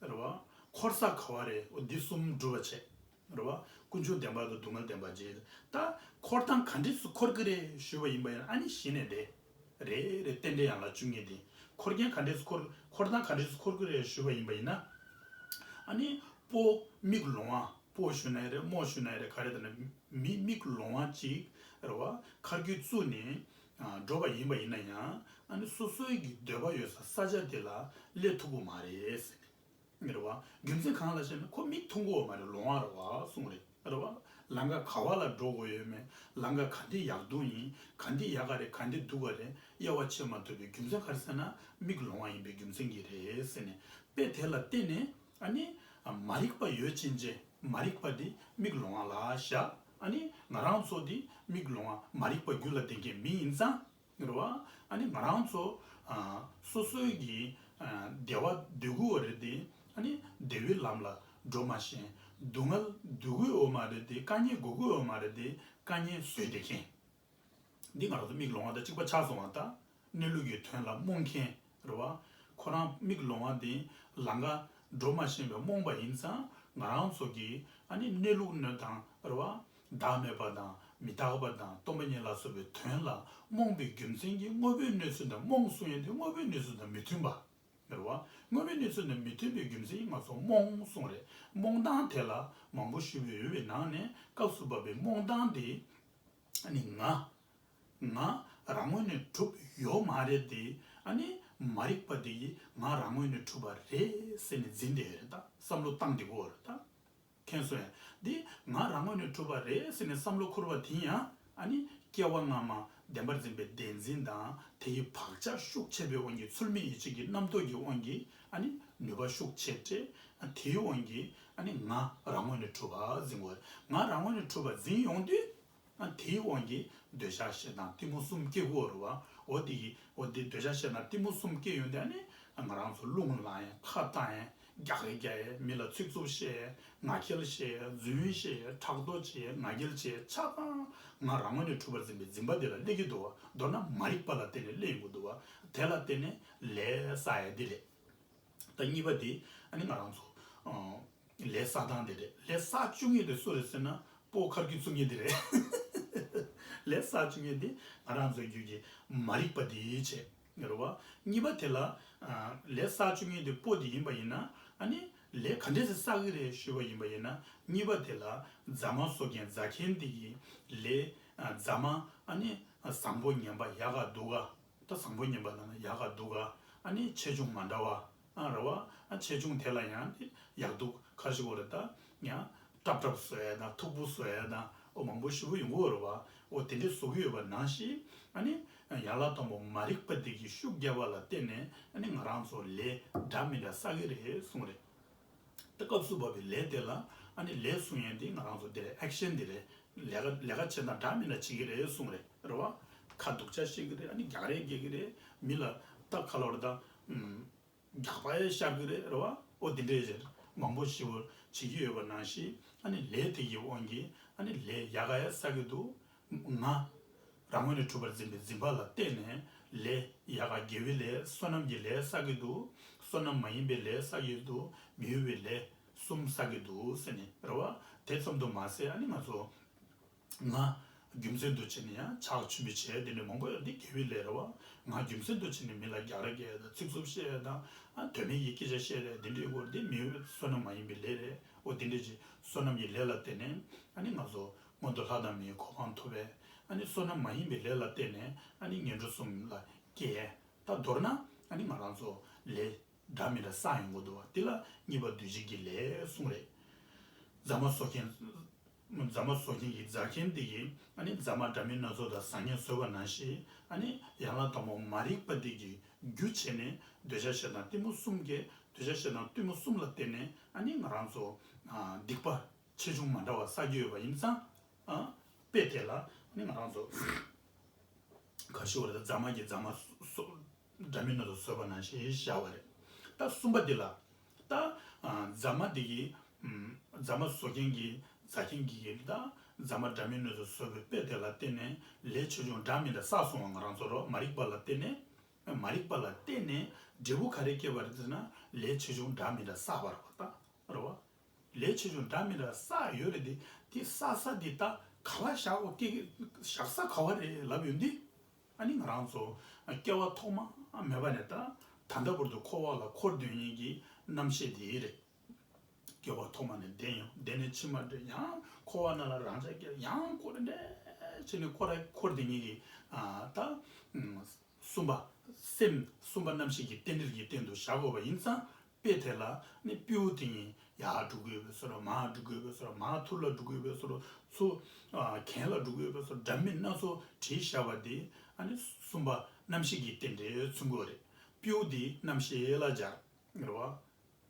རེད་བ། འཁོར་ས་ག་བ་རེད། འོ་འདི་གསུམ་སྒྲུབ་པ་བྱེད། རེད་བ། ཀུན་འབྱུང་བདེན་པ་དང་སྡུག་བསྔལ་བདེན་པ་བྱེད། ད་འཁོར་སྟངས་ག་འདྲས་སུ་འཁོར་གི་རེད་ཞུས་པ་ཡིན་པ་ཡིན་ན། ཨ་ནི་གཞི་ནས་དེ་རེ་རེ་རྟེན་འབྲེལ་ཡན་ལག་བཅུ་གཉིས་དེ་འཁོར་མཁན་ག་འདྲས་སུ་འཁོར། འཁོར་སྟངས་ག་འདྲས་སུ་འཁོར་གི་རེད་ཞུས་པ་ཡིན་པ་ཡིན་ན། ཨ་ནི་སྤོ་མིག་ལོང་བ། སྤོ་ཞུ་ན་ཡང་རེད། རྨོ་ཞུ་ན་ཡང་རེད། ག་རེ་ད་ནི་མི་མིག་ལོང་བ་ཅིག་རེད་བ། ཁ་རྒྱུ་བཙུགས་ནས་ཨ་འགྲོ་བ་ཡིན་པ་ཡིན་ན་ཡང་། ཨ་ནི་སོ་སོའི་གི་འདོད་པ་ཡོད་ས་ས་ཆ་དེ་ལ་སླེབས་ཐུབ་ཀྱི་མ་རེད་ཟེར་ནས། རེད་བ། རྒྱུ་མཚན་གང་ལ་ཞེ་ན། ཁོ་མིག་མཐོང་གི་ཡོད་མ་རེད། ལོང་བ་རེད་བ་གསུངས་རེད། རེད་བ། ལམ་ཁ་ག་བ་ལ་འགྲོ་དགོས་ཡོད་མེད། ལམ་ཁ་ག་འདི་ཡག་སྡུག་ཡིན། ག་འདི་ཡག་ག་རེད། ག་འདི་སྡུག་ག་རེད། དབྱེ་བ་ཕྱེ་མ་ཐུབ་པའི་རྒྱུ་མཚན་ག་རེ་ཟེར་ན། མིག་ལོང་བ་ཡིན་པའི་རྒྱུ་མཚན་གྱིས་རེད་ཟེར་ནས། དཔེ་དེ་ལ་བརྟེན་ནས་ཨ་ནི་མ་རིག་པ་ཡོད་ཕྱིན་ཆད་མ་རིག་པ་འདི་མིག་ལོང་བ་ལ་བཞག་ཨ་ནི་ང་རང་ཚོ་འདི་མིག་ལོང་བ་མ་རིག་པ་རྒྱུད་ལ་ལྡན་མཁན་མི་ཡིན་ཙང་། རེད་བ། ཨ་ནི་ང་རང་ཚོ་ཨ་སོ་སོའི་གི་ཨ་བདེ་བ་འདོད་དགོས་པ་རེད་དེ། ཨ་ནི་བདེ་བའི་ལམ་ལ་འགྲོ་མ་ཤེས། སྡུག་བསྔལ་འདོད་དགོས་ཡོད་མ་རེད་དེ། དཀའ་ངལ་དགོས་ཀྱི་ཡོད་མ་རེད་དེ། དཀའ་ངལ་བཟོས་བསྡད་མཁན། འདི་ང་རང་ཚོ་མིག་ལོང་བ་དང་གཅིག་པ་ཆགས་སོང་བ་དང་། གནས་ལུགས་ཀྱི་དོན་ལ་རྨོངས་མཁན་རེད་བ། ཁོ་རང་མིག་ལོང་བ་དེ་ལམ་ཁ་འགྲོ་མ་ཤེས་པའི་རྨོངས་པ་ཡིན་ཙང་། ང་རང་ཚོ་གིས་ཨ་ནི་གནས་ལུགས་དངོས་དང་རེད་བ། བདག་མེད་པ་དང་མི་རྟག་པ་དང་སྟོང་པ་ཉིད་ལ་སོགས་པའི་དོན་ལ་རྨོངས་པའི་རྒྱུ་མཚན་གྱིས་དངོས་པོའི་གནས་ཚུལ་དང་། རྨོངས་གསུང་ཡས་དེ་དངོས་པོའི་གནས་ཚུལ་དང་མི་མཐུན་པ། རེད་བ། དངོས་པོའི་གནས་ཚུལ་དང་མི་མཐུན་པའི་རྒྱུ་མཚན་གྱིས་ང་ཚོ་རྨོངས་གསུངས་རེད། རྨོངས་སྟངས་དེ་ལ་མང་པོ་ཞུས་པ་ཡོད་པའི་ནང་ནས་སྐབས་སུ་བབས་པའི་རྨོངས་སྟངས་དེ། ཨ་ནི་ང་། ང་རང་ངོས་ནས་གྲུབ་ཡོད་མ་རེད་དེ། ཨ་ནི་མ་རིག་པ་དེ་ཡིས་ང་རང་ངོས་ནས་གྲུབ་པ་རེད་ཟེར་ནས་འཛིན་བསྡད་ཡོད་རེད། ད་བསམ་བློ་བཏང་བསྡད་ཀྱི་ཡོད་རེད་ད། མཁྱེན་སོང་ངས། འདི་ང་རང་ངོས་ནས་གྲུབ་པ་རེད་ཟེར་ནས་བསམ་བློ་འཁོར་བ་དེ་ཡང་། ཨ་ནི་སྐྱེ་བ་སྔ་མ་བདེན་པར་འཛིན་པའི་བདེན་འཛིན་དང་། དེ་ཡི་བག་ཆགས་ཤུགས་ཆེ་བའི་དབང་གིས། ཚུལ་མིན་ཡིད་བྱེད་ཀྱི་རྣམ་རྟོག་གི་དབང་གིས། ཨ་ནི་ནུས་པ་ཤུགས་ཆེ་སྤྲད། ཨ་དེའི་དབང་གིས་ཨ་ནི་ང་རང་ངོས་ནས་གྲུབ་པ་འཛིན་དགོས། ང་རང་ངོས་ནས་གྲུབ་པ་འཛིན་ཡོང་དུས། ཨ་དེའི་དབང་གིས་འདོད་ཆགས་ཞེ་སྡང་གཏི་མུག་གསུམ་སྐྱེ་དགོས་རེད་བ། འོ་དེ་གི་འོ་དེ་འདོད་ཆགས་ཞེ་སྡང་གཏི་མུག་གསུམ་སྐྱེ་ཡོང་དུས། ཨ་ནི་ང་རང་ཚོ་རླུང་ལངས་ཡས། ཁ་བཏང་ཡས། རྒྱག་རེས་རྒྱག་ཡས། མི་ལ་ཚིག་རྩུབ་བཤད་ཡས། ང་རྒྱལ་བཤད་ཡས། རྫུན་བཤད་ཡས། ཕྲག་དོག་བྱེད་ཡས། ང་རྒྱལ་བྱེད་ཡས། ཆ་ཚང་ང་རང་ངོས་ནས་གྲུབ་པར་འཛིན་པའི་འཛིན་པ་དེ་ལ་སླེབས་ཀྱི་འདུག་བ། མདོར་ན་མ་རིག་པ་ལ་བརྟེན་ནས་སླེབས་ཡོང་གི་འདུག་བ། དེ་ལ་བརྟེན་ནས་ལས་བསགས་ཡས་དེ་རེད། ད་གཉིས་པ་དེ་ཨ་ནི་ང་རང་ཚོ་ཨ་ལས་བསགས་སྟངས་དེ་རེད། ལས་བསགས་བཅུག་མཁན་དེ་སུ་རེད་ཟེར་ན། སྤོ་ཁ་རྒྱུ་བཙུགས་མཁན་དེ་རེད། ལས་བསགས་བཅུག་མཁན་དེ་ང་རང་ཚོའི་རྒྱུད་ཀྱི་མ་རིག་པ་དེའི་ཆེད་རེད་བ། གཉིས་པ་དེ་ལ་ཨ་ལས་བསགས་བཅུག་མཁན་དེ་སྤོ་དེ་ཡིན་པ་ཡིན་ན། ཨ་ནི་ལས་ག་འདྲས་སེ་བསགས་ཀྱི་རེད་ཞུས་པ་ཡིན་པ་ཡིན་ན། གཉིས་པ་དེ་ལ་རྫ་མ་བཟོ་མཁན་རྫ་མཁན་དེ་གི་ལས། ཨ་རྫ་མ་ཨ་ནི་བཟང་པོ་ངན་པ་ཡག་ག་སྡུག་ག་ད་བཟང་པོ་ངན་པ་ལབ་ན་ཡག་ག་སྡུག་ག་ཨ་ནི་ཆེ་ཆུང་མ་འདྲ་བ། ཨ་རེད་བ། ཨ་ཆེ་ཆུང་དེ་ལ་ཡང་ཡག་སྡུག་ཁ་ཤས་ཡོད་རེད། ད་ཡང་སྲབ་སྲབ་བཟོ་ཡས་དང་། མཐུག་པོ་བཟོ་ཡས་དང་། འོ་མང་པོ་ཞེ་པོ་ཡོང་གི་ཡོད་རེད་བ། འོ་དེ་འདྲས་བཟོ་གི་ཡོད་པ་ནང་བཞིན། ཨ་ནི་ཡན་ལག་དང་པོ་མ་རིག་པ་དེ་གི་ཤུགས་རྒྱབ་པ་ལ་བརྟེན་ནས། ཨ་ནི་ང་རང་ཚོ་ལས་འདྲ་མི་འདྲ་བསགས་ཀྱི་རེད་གསུངས་རེད། ད་སྐབས་སུ་བབས་པའི་ལས་དེ་ལ་ཨ་ནི་ལས་གསུང་ཡས་དེ་ང་རང་ཚོ་དེ་རེད། ཨེག་ཤན་དེ་རེད། ལས་ཀ་ལས་ཀ་བྱེད་སྟངས་འདྲ་མི་འདྲ་བྱེད་ཀྱི་རེད་གསུང་རེད། རེད་བ། ཁ་སྡུག་ཅག་བཤད་ཀྱི་རེད། ཨ་ནི་རྒྱག་རེས་རྒྱག་གི་རེད། མི་ལ་ད་ག་ལབ་རེད་ད། ཨུམ། རྒྱག་པ་ཡང་ཤར་གི་རེད། རེད་བ། ཨོ་དེ་འདྲས་རེད། མང་པོ་ཞེ་པོ་བྱེད་ཀྱི་ཡོད་པ་ནང་བཞིན་ཨ་ནི་ལས་དེ་གི་དབང་གིས་ཨ་ནི་ལས་ཡག་ག་ཡང་བསགས་ཀྱི་འདུག་ང་རང་ངོས་ནས་གྲུབ་པར་འཛིན་པའི་འཛིན་པ་ལ་བརྟེན་ནས་ལས་ཡག་ག་དགེ་བའི་ལས་བསོད་ནམས་ཀྱི་ལས་བསགས་ཀྱི་འདུག་བསོད་ནམས་མ་ཡིན་པའི་ལས་བསགས་ཀྱི་འདུག་མི་འོས་པའི་ལས་གསུམ་བསགས་ཀྱི་འདུག་ཟེར་ནས། རེད་བ། དེ་ཙམ་དུ་མ་ཟད་ཨ་ནི་ང་ཚོ་ང་རྒྱུ་མཚན་དུ་བྱས་ནས་ཡང་ཕྱག་མཆོད་པའི་བྱས་དེ་འདྲ་མང་པོ་ཡོད། འདི་དགེ་བའི་ལས་རེད་བ། ང་རྒྱུ་མཚན་དུ་བྱས་ནས་མི་ལ་རྒྱག་རེས་རྒྱག་དང་ཚིག་རྩུབ་བཤད་དང་ཨ་དོན་མེད་ཀྱི་སྐད་ཆ་བཤད་རེད། འདི་འདྲའི་སྐོར་འདི་མི་འོས་བསོད་ནམས་མ་ཡིན་པའི་ལས་རེད། ཨོ་དེ་འདྲ་ཅིག་བསོད་ནམས་ཀྱི་ལས་ལ་བརྟེན་ནས་ཨ་ནི་ང་ཚོ་མངོན་མཐོ་ལྷ་དང་མིའི་གོ་འཕང་ཐོབ་པས། ཨ་ནི་བསོད་ནམས་མ་ཡིན་པའི་ལས་ལ་བརྟེན་ནས་ཨ་ནི་ངན་འགྲོ་གསུམ་ལ་སྐྱེས། ད་མདོར་ན་ཨ་ནི་ང་རང་ཚོ་ལས་འདྲ་མི་འདྲ་བསགས་ཡོང་གི་འདུག་བ། དེ་ལ་གཉིས་པ་འདུས་བྱས་ཀྱི་ལས་གསུངས་རེད། རྫ་མ་བཟོ་མཁན། རྫ་མ་བཟོ་མཁན་གྱི་རྫ་མཁན་དེ་གིས་ཨ་ནི་རྫ་མ་འདྲ་མིན་སྣ་ཚོགས་དང་ཟ་མཁན་བཟོས་པ་ནང་བཞིན་ཨ་ནི་ཡན་ལག་དང་པོ་མ་རིག་པ་དེ་གིས་རྒྱུ་བྱས་ནས་འདོད་ཆགས་ཞེ་སྡང་གཏི་མུག་གསུམ་གྱིས། འདོད་ཆགས་ཞེ་སྡང་གཏི་མུག་གསུམ་ལ་བརྟེན་ནས་ཨ་ནི་ང་རང་ཚོ་ཨ་སྡིག་པ་ཆེ་ཆུང་མ་འདྲ་བ་བསགས་ཀྱི་ཡོད་པ་ཡིན་ཙང་། ཨ་དཔེ་དེ་ལ་ཨ་ནི་ང་རང་ཚོ་ག་ཞུ་བ་རེད། ད་རྫ་མ་གིས་རྫ་མ་བཟོ་འདྲ་མིན་སྣ་ཚོགས་བཟོས་པ་ནང་བཞིན་བཞག་པ་རེད། ད་གསུམ་པ་འདི་ལ། ད་ཨ་རྫ་མ་འདི་གིས་ཨམ་རྫ་མ་བཟོ་མཁན་གྱི་རྫ་མཁན་གྱི་གིས་ད་རྫ་མ་འདྲ་མིན་སྣ་ཚོགས་བཟོས་པའི་དཔེ་དེ་ལ་བརྟེན་ནས་ལས་ཆེ་ཆུང་འདྲ་མི་འདྲ་བསགས་སོང་བ། ང་རང་ཚོ་རོ་མ་རིག་པ་ལ་བརྟེན་ནས། མ་རིག་པ་ལ་བརྟེན་ནས་འབྲས་བུ་ག་རེ་སྐྱེས་པ་རེད་ཟེར་ན་ལས་ཆེ་ཆུང་འདྲ་མི་འདྲ་བསགས་པ་རེད་བ། ད་རེད་བ། ལས་ཆེ་ཆུང་འདྲ་མི་འདྲ་བསགས་ཡོད་རེད་དེ། དེ་བསགས་ས་དེ་ད་ག་བ་བཞག་གོ་སྐྱེ་གི་བཞག་ས་ག་བ་རེད་ལབ་ཡོང་དུས། ཨ་ནི་ང་རང་ཚོ་སྐྱེ་བ་ཐོག་མ་མེད་པ་ནས་ད་ད་ལྟ་བར་དུ་འཁོར་བ་ལ་འཁོར་སྡོད་མཁན་གྱི་རྣམ་ཤེས་དེ་རེད། སྐྱེ་བ་ཐོག་མ་ནས་བདེན་ཡང་བདེན་ནས་ཕྱི་མ་འདྲེ་ཡང་འཁོར་བ་ནང་ལ་རང་ཅག་སྐྱེ་ཡང་འཁོར་འདྲེ་བྱས་ནས་འཁོར་ར་འཁོར་དེ་ཉིད་ཀྱི་ཨ་ད་གསུམ་པ་སེམས་གསུམ་པ་རྣམ་ཤེས་ཀྱི་རྟེན་འབྲེལ་གྱི་སྟེང་དུ་བཞག་དགོས་པ་ཡིན་ཙང་། དཔེ་དེ་ལ་ནི་སྤྲེའུ་དེ་ཉིད་ཡར་འགྲོ་དགོས་པའི་བཟོ་འདྲ། མར་འགྲོ་དགོས་པའི་བཟོ་འདྲ། མར་ཐུར་ལ་འགྲོ་དགོས་པའི་བཟོ་འདྲ། ཚུར་ཨ་གྱེན་ལ་འགྲོ་དགོས་པའི་བཟོ་འདྲ་མིན་སྣ་ཚོགས་བྲིས་བཞག་པ་དེ་ཨ་ནི་གསུམ་པ་རྣམ་ཤེས་ཀྱི་རྟེན་འབྲེལ་མཚོན་གྱི་ཡོད་རེད། སྤྲེའུ་དེ་རྣམ་ཤེས་ལ་སྦྱར། རེད་བ།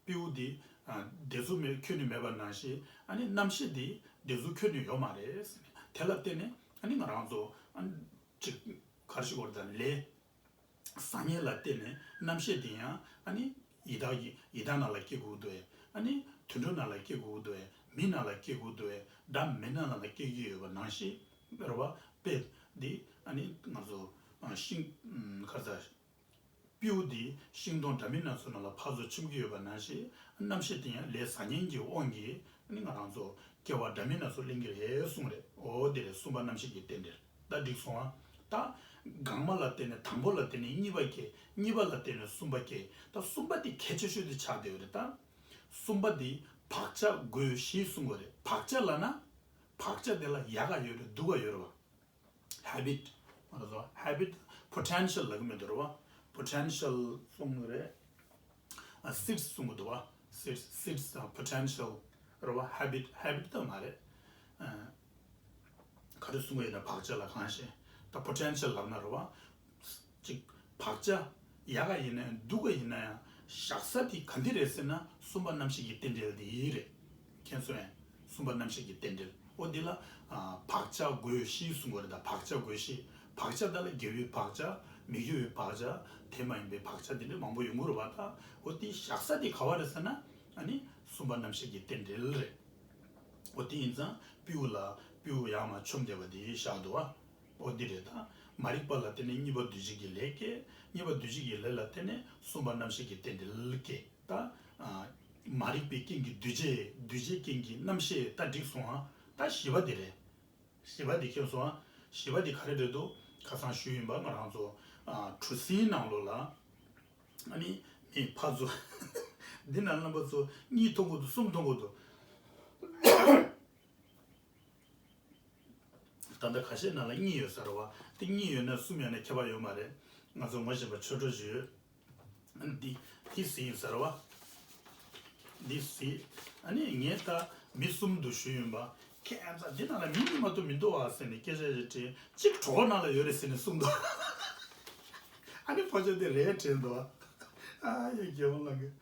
སྤྲེའུ་དེ་ཨ་བདེ་གཟུགས་མེད་ཁྱོན་ནས་མེད་པ་ནང་བཞིན་ཨ་ནི་རྣམ་ཤེས་དེ་བདེ་གཟུགས་ཁྱོན་ནས་ཡོད་མ་རེད་ཟེར་ནས། དེ་ལ་བརྟེན་ནས་ཨ་ནི་ང་རང་ཚོ་ཨ་ནི་ཅིག་ག་རེ་ཞུ་དགོས་རེད། ད་ལས་བསགས་མཁན་ལ་བརྟེན་ནས་རྣམ་ཤེས་དེ་ཡང་ཨ་ནི་ཡི་དྭགས་ཀྱི་ཡི་དྭགས་ནང་ལ་སྐྱེ་དགོས་འདུག་ཨེ། ཨ་ནི་དུད་འགྲོ་ནང་ལ་སྐྱེ་དགོས་འདུག་ཨེ། མི་ནང་ལ་སྐྱེ་དགོས་འདུག་ཨེ། འདྲ་མི་སྣ་ནང་ལ་སྐྱེ་གི་ཡོད་པ་ནང་བཞིན་རེད་བ། དཔེ་འདི་ཨ་ནི་ང་ཚོ་ཨ་ཤིང་ཨ་ག་རེ་ཟ། སྤྲེའུ་འདི་ཤིང་སྡོང་འདྲ་མིན་སྣ་ཚོགས་ནང་ལ་ཕར་ཚུར་འཆམ་གྱི་ཡོད་པ་ནང་བཞིན། རྣམ་ཤེས་དེ་ཡང་ལས་བསགས་མཁན་གྱི་དབང་གིས་ནི་ང་རང་ཚོ་སྐྱེ་བ་འདྲ་མིན་སྣ་ཚོགས་ལེན་གྱི་རེད་གསུངས་རེད། འོ་དེ་རེད། གསུམ་པ་རྣམ་ཤེས་ཀྱི་རྟེན་འབྲེལ། ད་འགྲིག་སོང་ཨ། ད་སྒང་མ་ལ་བརྟེན་ནས་དང་པོ་ལ་བརྟེན་ནས་གཉིས་པ་སྐྱེ། གཉིས་པ་ལ་བརྟེན་ནས་གསུམ་པ་སྐྱེ། ད་གསུམ་པ་དེ་གལ་ཆེ་ཤོས་དེ་ཆགས་བསྡད་ཡོད་རེད། ད་གསུམ་པ་དེ་བག་ཆགས་རྒོད་གཞི་གསུང་གི་རེད། བག་ཆགས་ལབ་ན་བག་ཆགས་དེ་ལ་ཡག་ག་ཡོད་རེད། སྡུག་ག་ཡོད་རེད་བ། Habit། ང་ཚོ་habit། Potential ལབ་ཀྱི་མི་འདུག་རེད་བ། Potential གསུང་གི་རེད། ཨ་seeds གསུང་གི་འདུག་བ། Seeds། Seeds དང་potential རེད་བ། Habit། Habit ད་མ་རེད། ཨ་ག་རེ་གསུང་གི་ཡོད་ན་བག་ཆགས་ལ་གང་ཤེས། ད་potential ལབ་ན་རེད་བ། ཅིག་བག་ཆགས་ཡག་ག་ཡིན་ན་ཡང་སྡུག་ག་ཡིན་ན་ཡང་བཞག་ས་དེ་ག་འདི་རེད་ཟེར་ན་གསུམ་པ་རྣམ་ཤེས་ཀྱི་རྟེན་འབྲེལ་དེ་རེད། མཁྱེན་སོང་ངས། གསུམ་པ་རྣམ་ཤེས་ཀྱི་རྟེན་འབྲེལ། འོ་འདི་ལ་ཨ་བག་ཆགས་རྒོད་གཞི་གསུང་གི་རེད། ད་བག་ཆགས་རྒོད་གཞི། བག་ཆགས་ད་ལ་དགེ་བའི་བག་ཆགས། མི་དགེ་བའི་བག་ཆགས། དེ་མ་ཡིན་པའི་བག་ཆགས་དེ་འདྲ་མང་པོ་ཡོང་གི་རེད་བ། ད་འོ་དེ་བཞག་ས་དེ་ག་བ་རེད་ཟེར་ན་ཨ་ནི་གསུམ་པ་རྣམ་ཤེས་ཀྱི་རྟེན་འབྲེལ་རེད། འོ་དེ་ཡིན་ཙང་སྤྲེའུ་ལ་སྤྲེའུ་ཡར་མར་འཆམ་བསྡད་པ་དེ་བཞག་འདུག་བ། འོ་འདི་རེད། ད་མ་རིག་པ་ལ་བརྟེན་ནས་གཉིས་པ་འདུས་བྱས་ཀྱི་ལས་སྐྱེ། གཉིས་པ་འདུས་བྱས་ཀྱི་ལས་ལ་བརྟེན་ནས་གསུམ་པ་རྣམ་ཤེས་ཀྱི་རྟེན་འབྲེལ་སྐྱེ། ད་ཨ་མ་རིག་པའི་རྐྱེན་གྱིས་འདུས་བྱས། འདུས་བྱས་རྐྱེན་གྱིས་རྣམ་ཤེས། ད་འགྲིག་སོང་ཨ། ད་བཞི་པ་འདི་རེད། བཞི་པ་འདི་མཁྱེན་སོང་ཨ། བཞི་པ་འདི་ག་རེ་རེད་འདུག་ཁ་སང་ཞུས་ཡིན་པ། ང་རང་ཚོ་ཨ་གྲུ་གཟིངས་ནང་ལོགས་ལ་ཨ་ནི་མི་ཕར་ཚུར་འདི་ན་རྣམ་པ་ཚོ་གཉིས་མཐོང་གི་འདུག་གསུམ་མཐོང་གི་འདུག་ད་ལྟ་ཁ་ཤས་ནང་ལ་གཉིས་ཡོད་ས་རེད་བ། དེ་གཉིས་ཡོད་ན་གསུམ་ཡོད་ན་ཁྱད་པར་ཡོད་མ་རེད། ང་ཚོ་ངོ་ཤེས་པ་ཆོས་གྲོགས་ཞིག་ཡོད། འདི་འདི་གཟིངས་ཡིན་ས་རེད་བ། འདི་གཟིངས། ཨ་ནི་ངས་ད་མི་གསུམ་འདུག་ཞུས་ཡིན་པ། ཁྱེད་ཚོ་འདི་ནང་ལ་མི་གཉིས་མ་གཏོགས་མི་འདུག་བ་ཟེར་ནས་སྐད་ཆ་ཞིག་དྲིས། གཅིག་གྲོགས་ནང་ལ་ཡོད་རེད་ཟེར་ནས་གསུངས་འདུག་ཨ་ནི་ཕོ་ཆོས་དེ་རེད་དྲན་འདུག་ཨ་ཡ་རྒྱལ་བ་ལགས་ཀྱིས།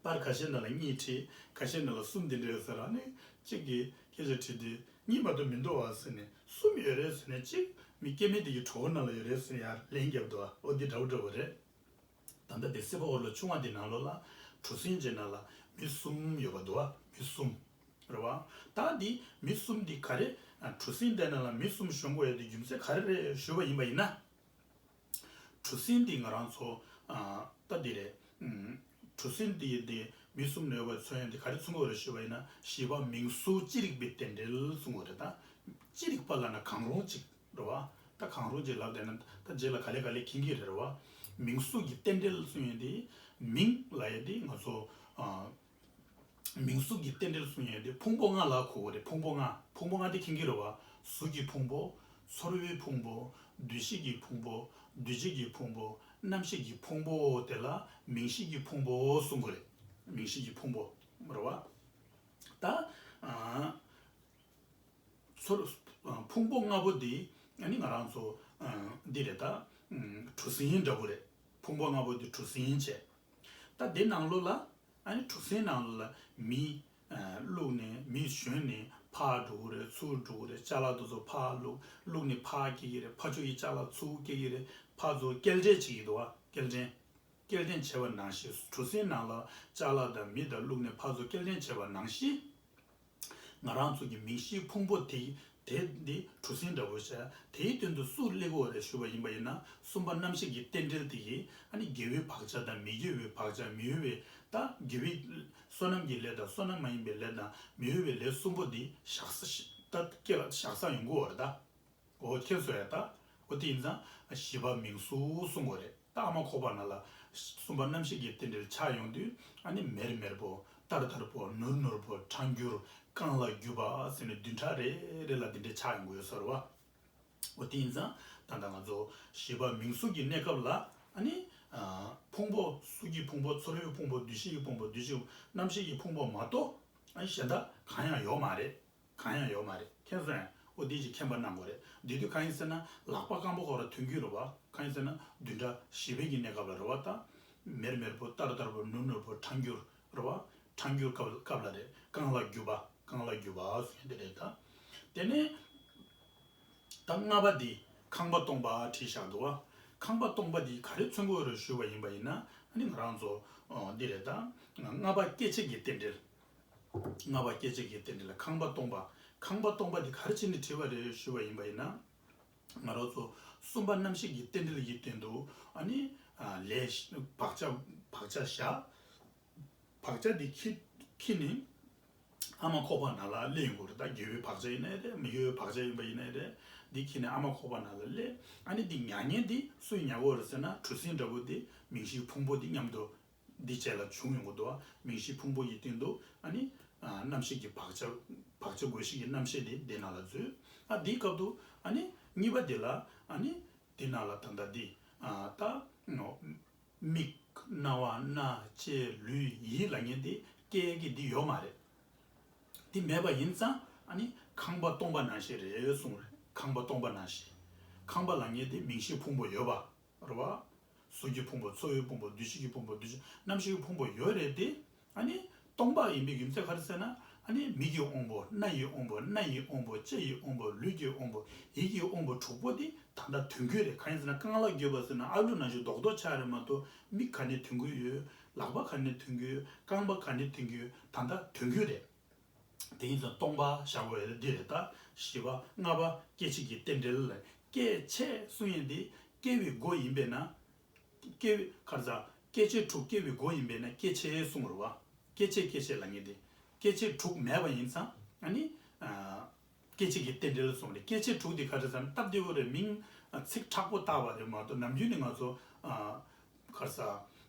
ད་ ཁ་ཤས་ནང་ལ་གཉིས་བྲིས། ཁ་ཤས་ནང་ལ་གསུམ་དེ་འདྲ་ཡོད་ས་རེད། ཨ་ནི་གཅིག་གིས་སྐད་ཆ་དྲིས་དུས་གཉིས་མ་གཏོགས་མི་འདུག་བ་ཟེར་ནས། གསུམ་ཡོད་རེད་ཟེར་ནས། གཅིག་མི་སྐྱེ་མེད་དེ་གི་གྲོགས་ནང་ལ་ཡོད་རེད་ཟེར་ནས་ཡར་ལན་བརྒྱབ་འདུག་བ། འོ་འདི་འདྲ་བོ་འདྲ་བོ་རེད། ད་ལྟ་དེ་སྲིད་པ་འཁོར་ལོ་ཆུང་བ་འདི་ནང་ལོགས་ལ་གྲུ་གཟིངས་ཅིག་ནང་ལ་མི་གསུམ་ཡོད་པ་འདུག་བ། མི་གསུམ་རེད་བ། ད་འདི་མི་གསུམ་འདི་ག་རེ། ཨ། གྲུ་གཟིངས་དེ་ནང་ལ་མི་གསུམ་ཤོང་དགོས་ཡ་དེ་རྒྱུ་མཚན་ག་རེ་རེད་ཞུས་པ་ཡིན་པ་ཡིན་ན། གྲུ་གཟིངས་འདི་ང་རང་ཚོ། ཨ། ད་འདི་རེད། ཨུམ། གྲུ་གཟིངས་འདི་འདི་མི་གསུམ་ནས་ཡོད་པ་མཚོན་ཡ་འདི་ག་རེ་མཚོན་གྱི་ཡོད་རེད་ཞུས་པ་ཡིན་ན། བཞི་པ་མིང་གཟུགས་ཅི་རིགས་པའི་རྟེན་འབྲེལ་གསུང་གི་ཡོད་རེད། ད་ཅི་རིགས་པ་ལབ་ན་གང་རུང་ཅིག་རེད་བ། ད་གང་རུང་ཅིག་ལབ་བསྡད་ན། ད་རྗེས་ལ་ག་ལེ་ག་ལེ་མཁྱེན་གྱི་རེད་བ། མིང་གཟུགས་ཀྱི་རྟེན་འབྲེལ་གསུང་ཡ་འདི། མིང་ལབ་ཡ་འདི་ང་ཚོ། ཨ། མིང་གཟུགས་ཀྱི་རྟེན་འབྲེལ་གསུང་ཡ་དེ་ཕུང་པོ་ལྔ་ལ་གོ་དགོས་རེད། ཕུང་པོ་ལྔ། ཕུང་པོ་ལྔ་དེ་མཁྱེན་གྱི་རེད་བ། གཟུགས་ཀྱི་ཕུང་པོ། ཚོར་བའི་ཕུང་པོ། འདུ་ཤེས་ཀྱི་ཕུང་པོ། འདུ་བྱེད་ཀྱི་ཕུང་པོ། རྣམ་ཤེས་ཀྱི་ཕུང་པོ་དེ་ལ་མིང་གཟུགས་ཀྱི་ཕུང་པོ་གསུང་གི་རེད། མིང་གཟུགས་ཀྱི་ཕུང་པོ་རེད་བ། ད། ཨ། ཚོར། ཕུང་པོ་ལྔ་པོ་འདི་ཨ་ནི་ང་རང་ཚོ། ཨ། འདི་རེད་ད། ཨ། གྲུ་གཟིངས་འདྲ་པོ་རེད། ཕུང་པོ་ལྔ་པོ་འདི་གྲུ་གཟིངས་བྱས། ད་འདི་ནང་ལོགས་ལ་ཨ་ནི་གྲུ་གཟིངས་ནང་ལོགས་ལ་མི། ཨ། བླུགས་ནས་མི་ཞོན་ནས་ཕར་འགྲོ་གི་རེད། ཚུར་འགྲོ་གི་རེད། ཅ་ལག་དེ་ཚོ་ཕར་བླུགས། བླུགས་ནས་ཕར་སྐྱེལ་གྱི་རེད། ཕར་ཕྱོགས་ཀྱི་ཅ་ལག་ཚུར་སྐྱེལ་གྱི་རེད། ཕར་ཚུར་སྐྱེལ་འདྲེན་བྱེད་ཀྱི་འདུག་བ། སྐྱེལ་འདྲེན། སྐྱེལ་འདྲེན་བྱས་པ་ནང་བཞིན་གྲུ་གཟིངས་ནང་ལ་ཅ་ལག་དང་མི་དང་བླུགས་ནས་ཕར་ཚུར་སྐྱེལ་འདྲེན་བྱས་པ་ནང་བཞིན། ང་རང་ཚོ་གི་མིང་གཟུགས་ཕུང་པོ་དེ། དེ་འདི་གྲུ་གཟིངས་འདྲ་པོ་བྱས། དེའི་སྟེང་དུ་སུ་སླེབས་ཀྱི་ཡོད་རེད་ཞུས་པ་ཡིན་པ་ཡིན་ན། གསུམ་པ་རྣམ་ཤེས་ཀྱི་རྟེན་འབྲེལ་དེ་གིས་ཨ་ནི་དགེ་བའི་བག་ཆགས་དང་མི་དགེ་བའི་བག་ཆགས། མི་འོས་པའི། ད་དགེ་བའི་བསོད་ནམས་ཀྱི་ལས་དང་བསོད་ནམས་མ་ཡིན་པའི་ལས་དང་མི་འོས་པའི་ལས་གསུམ་པོ་འདི་བཤགས་ས་ཞིག་ད་སྐྱེ་ལ་བཤགས་ས་ཡོང་གི་ཡོད་རེད་ད། འོ་ཁྱེད་ཚོ་ཡ་ད། འོ་དེ་ཡིན་ཙང་བཞི་པ་མིང་གཟུགས་གསུང་གི་ཡོད་རེད། ད་ཨ་མ་ཁོག་པ་ནང་ལ་གསུམ་པ་རྣམ་ཤེས་ཀྱི་རྟེན་འབྲེལ་ཆགས་ཡོང་དུས། ཨ་ནི་མེར་མེར་པོ། ཏར་ཏར་པོ། ནུར་ནུར་པོ། ཕྲ་འགྱུར། རྐང་ལག་རྒྱུ་བ་ཟེར་ནས་བདུན་ཕྲག་རེ་རེ་ལ་འདི་འདྲས་ཆགས་ཡོང་གི་ཡོད་ས་རེད་བ། འོ་དེ་ཡིན་ཙང་ད་ལྟ་ང་ཚོ་བཞི་པ་མིང་གཟུགས་ཀྱི་གནས་སྐབས་ལ་ཨ་ནི། ཨ། ཕུང་པོ། གཟུགས་ཀྱི་ཕུང་པོ། ཚོར་བའི་ཕུང་པོ། འདུ་ཤེས་ཀྱི་ཕུང་པོ། འདུ་ཤེས། རྣམ་ཤེས་ཀྱི་ཕུང་པོ་མ་གཏོགས་ཨ་ནི་གཞན་དག་གང་ཡང་ཡོད་མ་རེད། གང་ཡང་ཡོད་མ་རེད། མཁྱེན་སོང་ངས། འོ་དེ་ཅིག་མཁྱེན་པ་གནང་དགོས་རེད། དེ་དུས་གང་ཡིན་ཟེར་ན་ལག་པ་རྐང་པ་ཁོ་ར་ཐོན་རྒྱུ་རེད་བ། གང་ཡིན་ཟེར་ན་བདུན་ཕྲག་བཞི་པའི་གི་གནས་སྐབས་ལ་རེད་བ། ད་མེར་མེར་པོ། ཏར་ཏར་པོ། ནུར་ནུར་པོ། ཕྲ་འགྱུར་རེད་བ། ཕྲ་འགྱུར་སྐབས་སྐབས་ལ་རེད། རྐང་ལག་རྒྱུ་བ། རྐང་ལག་རྒྱུ་བ་ཟེར་དེ་རེད་ད། དེ་ནས་ད་ལྔ་པ་འདི་ཁང་པ་སྟོང་པ་བྲིས་བཞག་འདུག་བ། ཁང་པ་སྟོང་པ་འདི་ག་རེ་མཚོན་གྱི་ཡོད་རེད་ཞུས་པ་ཡིན་པ་ཡིན་ན། ཨ་ནི་ང་རང་ཚོ། ཨོ། འདི་རེད་ད། ལྔ་པ་སྐྱེ་མཆེད་ཀྱི་རྟེན་འབྲེལ། ལྔ་པ་སྐྱེ་མཆེད་ཀྱི་རྟེན་འབྲེལ་ལ་ཁང་པ་སྟོང་པ། ཁང་པ་སྟོང་པ་འདི་ག་རེ་བྱས་ནས་བྲིས་པ་རེད་ཞུས་པ་ཡིན་པ་ཡིན་ན། ང་རང་ཚོ་གསུམ་པ་རྣམ་ཤེས་ཀྱི་རྟེན་འབྲེལ་གྱི་སྟེང་དུ་ཨ་ནི། ཨ། ལས་བག་ཆགས། བག་ཆགས་བཞག་བག་ཆགས་འདི་འཁྱེར་འཁྱེར་ནས་ཨ་མ་ཁོག་པ་ནང་ལ་སླེབས་ཡོང་གི་རེད། ད་དགེ་བའི་བག་ཆགས་ཡིན་ནའི་རེད། མི་དགེ་བའི་བག་ཆགས་ཡིན་པ་ཡིན་ནའི་རེད། འདི་འཁྱེར་ནས་ཨ་མ་ཁོག་པ་ནང་ལ་སླེབས། ཨ་ནི་འདི་མྱ་ངན་འདི་སུས་མྱ་གོ་རེད་ཟེར་ན། གྲུ་གཟིངས་འདྲ་པོ་འདི་མིང་གཟུགས་ཕུང་པོ་འདི་མཉམ་དུ་འདི་བཅས་ལ་བྱུང་ཡོང་གི་འདུག་མིང་གཟུགས་ཕུང་པོ་ཡི་སྟེང་དུ་ཨ་ནི། ཨ། རྣམ་ཤེས་ཀྱི་བག་ཆགས། བག་ཆགས་རྒོད་གཤིས་ཀྱི་རྣམ་ཤེས་འདི་འདི་ནང་ལ་འཛུལ། ཨ། འདིའི་སྐབས་དུ་ཨ་ནི་གཉིས་པ་འདི་ལ་ཨ་ནི་འདི་ནང་ལ་ད་ལྟ་འདི། ཨ། ད་མིག། རྣ་བ། སྣ། ལྕེ། ལུས། ཡིད་ལབ་མཁན་དེ་སྐྱེ་གི་འདི་ཡོད་མ་རེད། འདི་མེད་པ་ཡིན་ཙང་ཨ་ནི་ཁང་པ་སྟོང་པ་ནང་བཞིན་རེད་གསུངས་རེད། ཁང་པ་སྟོང་པ་ནང་བཞིན། ཁང་པ་ལབ་མཁན་དེ་མིང་གཟུགས་ཕུང་པོ་ཡོད་པ་རེད་བ། གཟུགས་ཀྱི་ཕུང་པོ། ཚོར་བའི་ཕུང་པོ། འདུ་ཤེས་ཀྱི་ཕུང་པོ། འདུ་ཤེས། རྣམ་ཤེས་ཀྱི་ཕུང་པོ་ཡོད་རེད་དེ། ཨ་ནི་སྟོང་པ་ཡིན་པའི་རྒྱུ་མཚན་ག་རེ་ཟེར་ན། ཨ་ནི་མིག་གི་དབང་པོ། རྣ་ཡི་དབང་པོ། སྣ་ཡི་དབང་པོ། ལྕེ་ཡི་དབང་པོ། ལུས་ཀྱི་དབང་པོ། ཡིད་ཀྱི་དབང་པོ་དྲུག་པོ་དེ་ད་ལྟ་ཐོན་གྱི་ཡོད་རེད། གང་ཡིན་ཟེར་ན་རྐང་ལག་རྒྱུ་བ་ཟེར་ན་ཨ་ལུ་ནང་བཞིན་རྡོག་རྡོག་ཆགས་རེད་མ་གཏོགས། མིག་ག་ནས་ཐོན་གྱི་ཡོད། ལག་པ་ག་ནས་ཐོན་གྱི་ཡོད། རྐང་པ་ག་ནས་ཐོན་གྱི་ཡོད། ད་ལྟ་ཐོན་གྱི་ཡོད་རེད། དེ་ཡིན་ཙང་སྟོང་པ་བཞག་དགོས་ཡ་འདི་རེད། ད་བཞི་པ་ལྔ་པ་སྐྱེ་མཆེད་ཀྱི་རྟེན་འབྲེལ་ལ། སྐྱེ་མཆེད་གསུང་ཡས་འདི་སྐྱེ་བའི་སྒོ་ཡིན་པས་ན། སྐྱེ་བའི་ག་རེ་ཟ། སྐྱེ་མཆེད་དྲུག་སྐྱེ་བའི་སྒོ་ཡིན་པས་ན་སྐྱེ་མཆེད་གསུང་རེད་བ། སྐྱེ་མཆེད། སྐྱེ་མཆེད་ལབ་མཁན་དེ། སྐྱེ་མཆེད་དྲུག་མེད་པ་ཡིན་ཙང་ཨ་ནི། ཨ། སྐྱེ་མཆེད་ཀྱི་རྟེན་འབྲེལ་གསུངས་རེད། སྐྱེ་མཆེད་དྲུག་དེ་ག་རེ་ཟ་ན་སྟབས་བདེ་བོ་རེད། མིང་ཚིག་མཁྲེགས་པོ་བཏགས་པ་རེད་མ་གཏོགས། ནམ་རྒྱུན་ནས་ང་ཚོ། ཨ། ག་རེ་ཟ།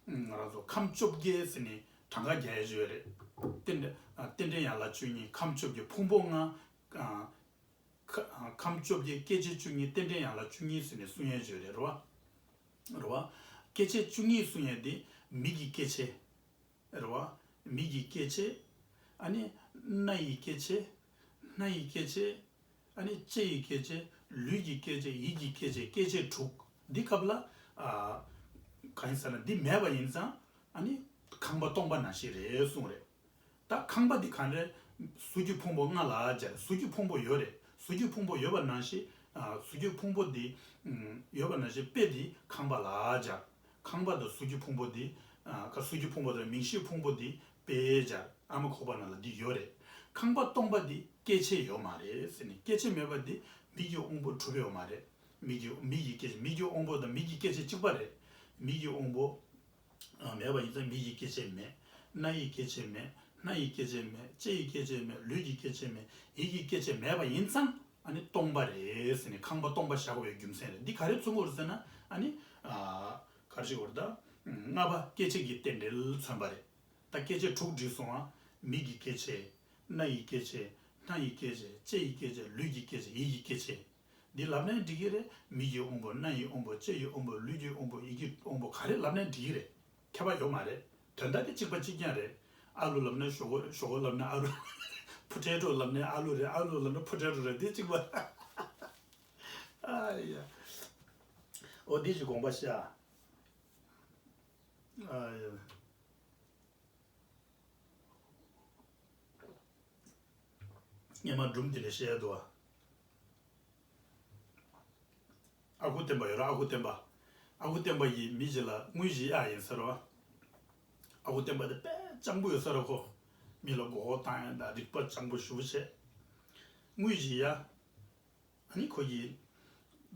ང་རང་ཚོ་ཁམས་བཅོ་བརྒྱད་ཟེར་ནས་གྲངས་ཀ་རྒྱག་ཡས་ཡོད་རེད། རྟེན་འབྲེལ། ཨ། རྟེན་འབྲེལ་ཡན་ལག་བཅུ་གཉིས། ཁམས་བཅོ་བརྒྱད། ཕུང་པོ་ལྔ། ཨ། ཁ། ཁམས་བཅོ་བརྒྱད། སྐྱེ་མཆེད་བཅུ་གཉིས། རྟེན་འབྲེལ་ཡན་ལག་བཅུ་གཉིས་ཟེར་ནས་གསུང་ཡས་ཡོད་རེད། རེད་བ། རེད་བ། སྐྱེ་མཆེད་བཅུ་གཉིས་གསུང་ཡས་དེ་མིག་གི་སྐྱེ་མཆེད། རེད་བ། མིག་གི་སྐྱེ་མཆེད། ཨ་ནི་སྣ་ཡི་སྐྱེ་མཆེད། སྣ་ཡི་སྐྱེ་མཆེད། ཨ་ནི་ལྕེ་ཡི་སྐྱེ་མཆེད། ལུས་ཀྱི་སྐྱེ་མཆེད། ཡིད་ཀྱི་སྐྱེ་མཆེད། སྐྱེ་མཆེད་དྲུག་འདི་སྐབས་ལ། ཨ། གང་ཡིན་ཟེར་ན་འདི་མེད་པ་ཡིན་ཙང་ཨ་ནི། ཁང་པ་སྟོང་པ་ནང་བཞིན་རེད་གསུངས་རེད། ད་ཁང་པ་འདི་གང་རེད། གཟུགས་ཀྱི་ཕུང་པོ་ལྔ་ལ་སྦྱར། གཟུགས་ཀྱི་ཕུང་པོ་ཡོད་རེད། གཟུགས་ཀྱི་ཕུང་པོ་ཡོད་པ་ནང་བཞིན། ཨ། གཟུགས་ཀྱི་ཕུང་པོ་འདི། ཨུམ། ཡོད་པ་ནང་བཞིན་དཔེ་འདི་ཁང་པ་ལ་སྦྱར། ཁང་པ་དང་གཟུགས་ཀྱི་ཕུང་པོ་འདི། ཨ། ཁ། གཟུགས་ཀྱི་ཕུང་པོ་དང་མིང་གཞིའི་ཕུང་པོ་འདི་དཔེ་སྦྱར། ཨ་མ་ཁོག་པ་ནང་ལ་འདི་ཡོད་རེད། ཁང་པ་སྟོང་པ་འདི་སྐྱེ་མཆེད་ཡོད་མ་རེད་ཟེར་ནས། སྐྱེ་མཆེད་མེད་པ་འདི་མིག་གི་དབང་པོ་གྲུབ་ཡོད་མ་རེད། མིག་གི། མིག་གི་སྐྱེ། མིག་གི་དབང་པོ་དང་མིག་གི་སྐྱེ་མཆེད་གཅིག་པ་རེད། མིག་གི་དབང་པོ། ཨ། མེད་པ་ཡིན་ཙང་མིག་གི་སྐྱེ་མཆེད་མེད། རྣ་ཡི་སྐྱེ་མཆེད་མེད། སྣ་ཡི་སྐྱེ་མཆེད་མེད། ལྕེ་ཡི་སྐྱེ་མཆེད་མེད། ལུས་ཀྱི་སྐྱེ་མཆེད་མེད། ཡིད་ཀྱི་སྐྱེ་མཆེད་མེད་པ་ཡིན་ཙང་ཨ་ནི་སྟོང་པ་རེད་ཟེར་ནས་ཁང་པ་སྟོང་པ་བཞག་དགོས་པའི་རྒྱུ་མཚན་རེད། འདི་ག་རེ་མཚོན་གྱི་ཡོད་རེད་ཟེར་ན། ཨ་ནི། ཨ། ག་རེ་ཞིག་ཡོད་རེད་ད། ལྔ་པ་སྐྱེ་མཆེད་ཀྱི་རྟེན་འབྲེལ་མཚོན་པ་རེད། ད་སྐྱེ་མཆེད་དྲུག་བསྒྲིགས་སོང་ཨ། མིག་གི་སྐྱེ་མཆེད། རྣ་ཡི་སྐྱེ་མཆེད། སྣ་ཡི་སྐྱེ་མཆེད། ལྕེ་ཡི་སྐྱེ་མཆེད། ལུས་ཀྱི་སྐྱེ་མཆེད། ཡིད་ཀྱི་སྐྱེ་མཆེད། འདི་ལབ་ནའི་འགྲིག་གི་རེད། མིག་གི་དབང་པོ། རྣ་ཡི་དབང་པོ། ལྕེ་ཡི་དབང་པོ། ལུས་ཀྱི་དབང་པོ། ཡིད་ཀྱི་དབང་པོ། ག་རེ་ལབ་ནའི་འགྲིག་གི་རེད། ཁྱད་པར་ཡོད་མ་རེད། དོན་དག་དེ་གཅིག་པ་གཅིག་རྐྱང་རེད། ཨ་ལུ་ལབ་ན་ཞོག་ཁོག་ཞོག་ཁོག་ལབ་ན་ཨ་ལུ། ཕོ་ཊེ་ཊོ་ལབ་ན་ཨ་ལུ་རེད། ཨ་ལུ་ལབ་ན་ཕོ་ཊེ་ཊོ་རེད། དེ་གཅིག་པ། ཨ་ཡ། འོ་དེ་ཞིག་དགོངས་པ་བཞག་ཨ་ཡ། སྔོན་མ་སྒྲུང་དེ་ལས་བཤད་འདུག་བ། ཨ་ཁུ་སྟོན་པ་ཡོད་ར། ཨ་ཁུ་སྟོན་པ། ཨ་ཁུ་སྟོན་པ་ཡིས་མི་ཞིག་ལ་དངུལ་བཞི་གཡར་ཡིན་ཟེར་བ། ཨ་ཁུ་སྟོན་པ་དེ་དཔེ་སྤྱང་པོ་ཡོད་ས་རེད་ཁོ། མི་ལ་མགོ་སྐོར་བཏང་ཡ་དང་རིག་པ་སྤྱང་པོ་ཞེ་པོ་བྱས། དངུལ་བཞི་གཡར། ཨ་ནི་ཁོ་གིས་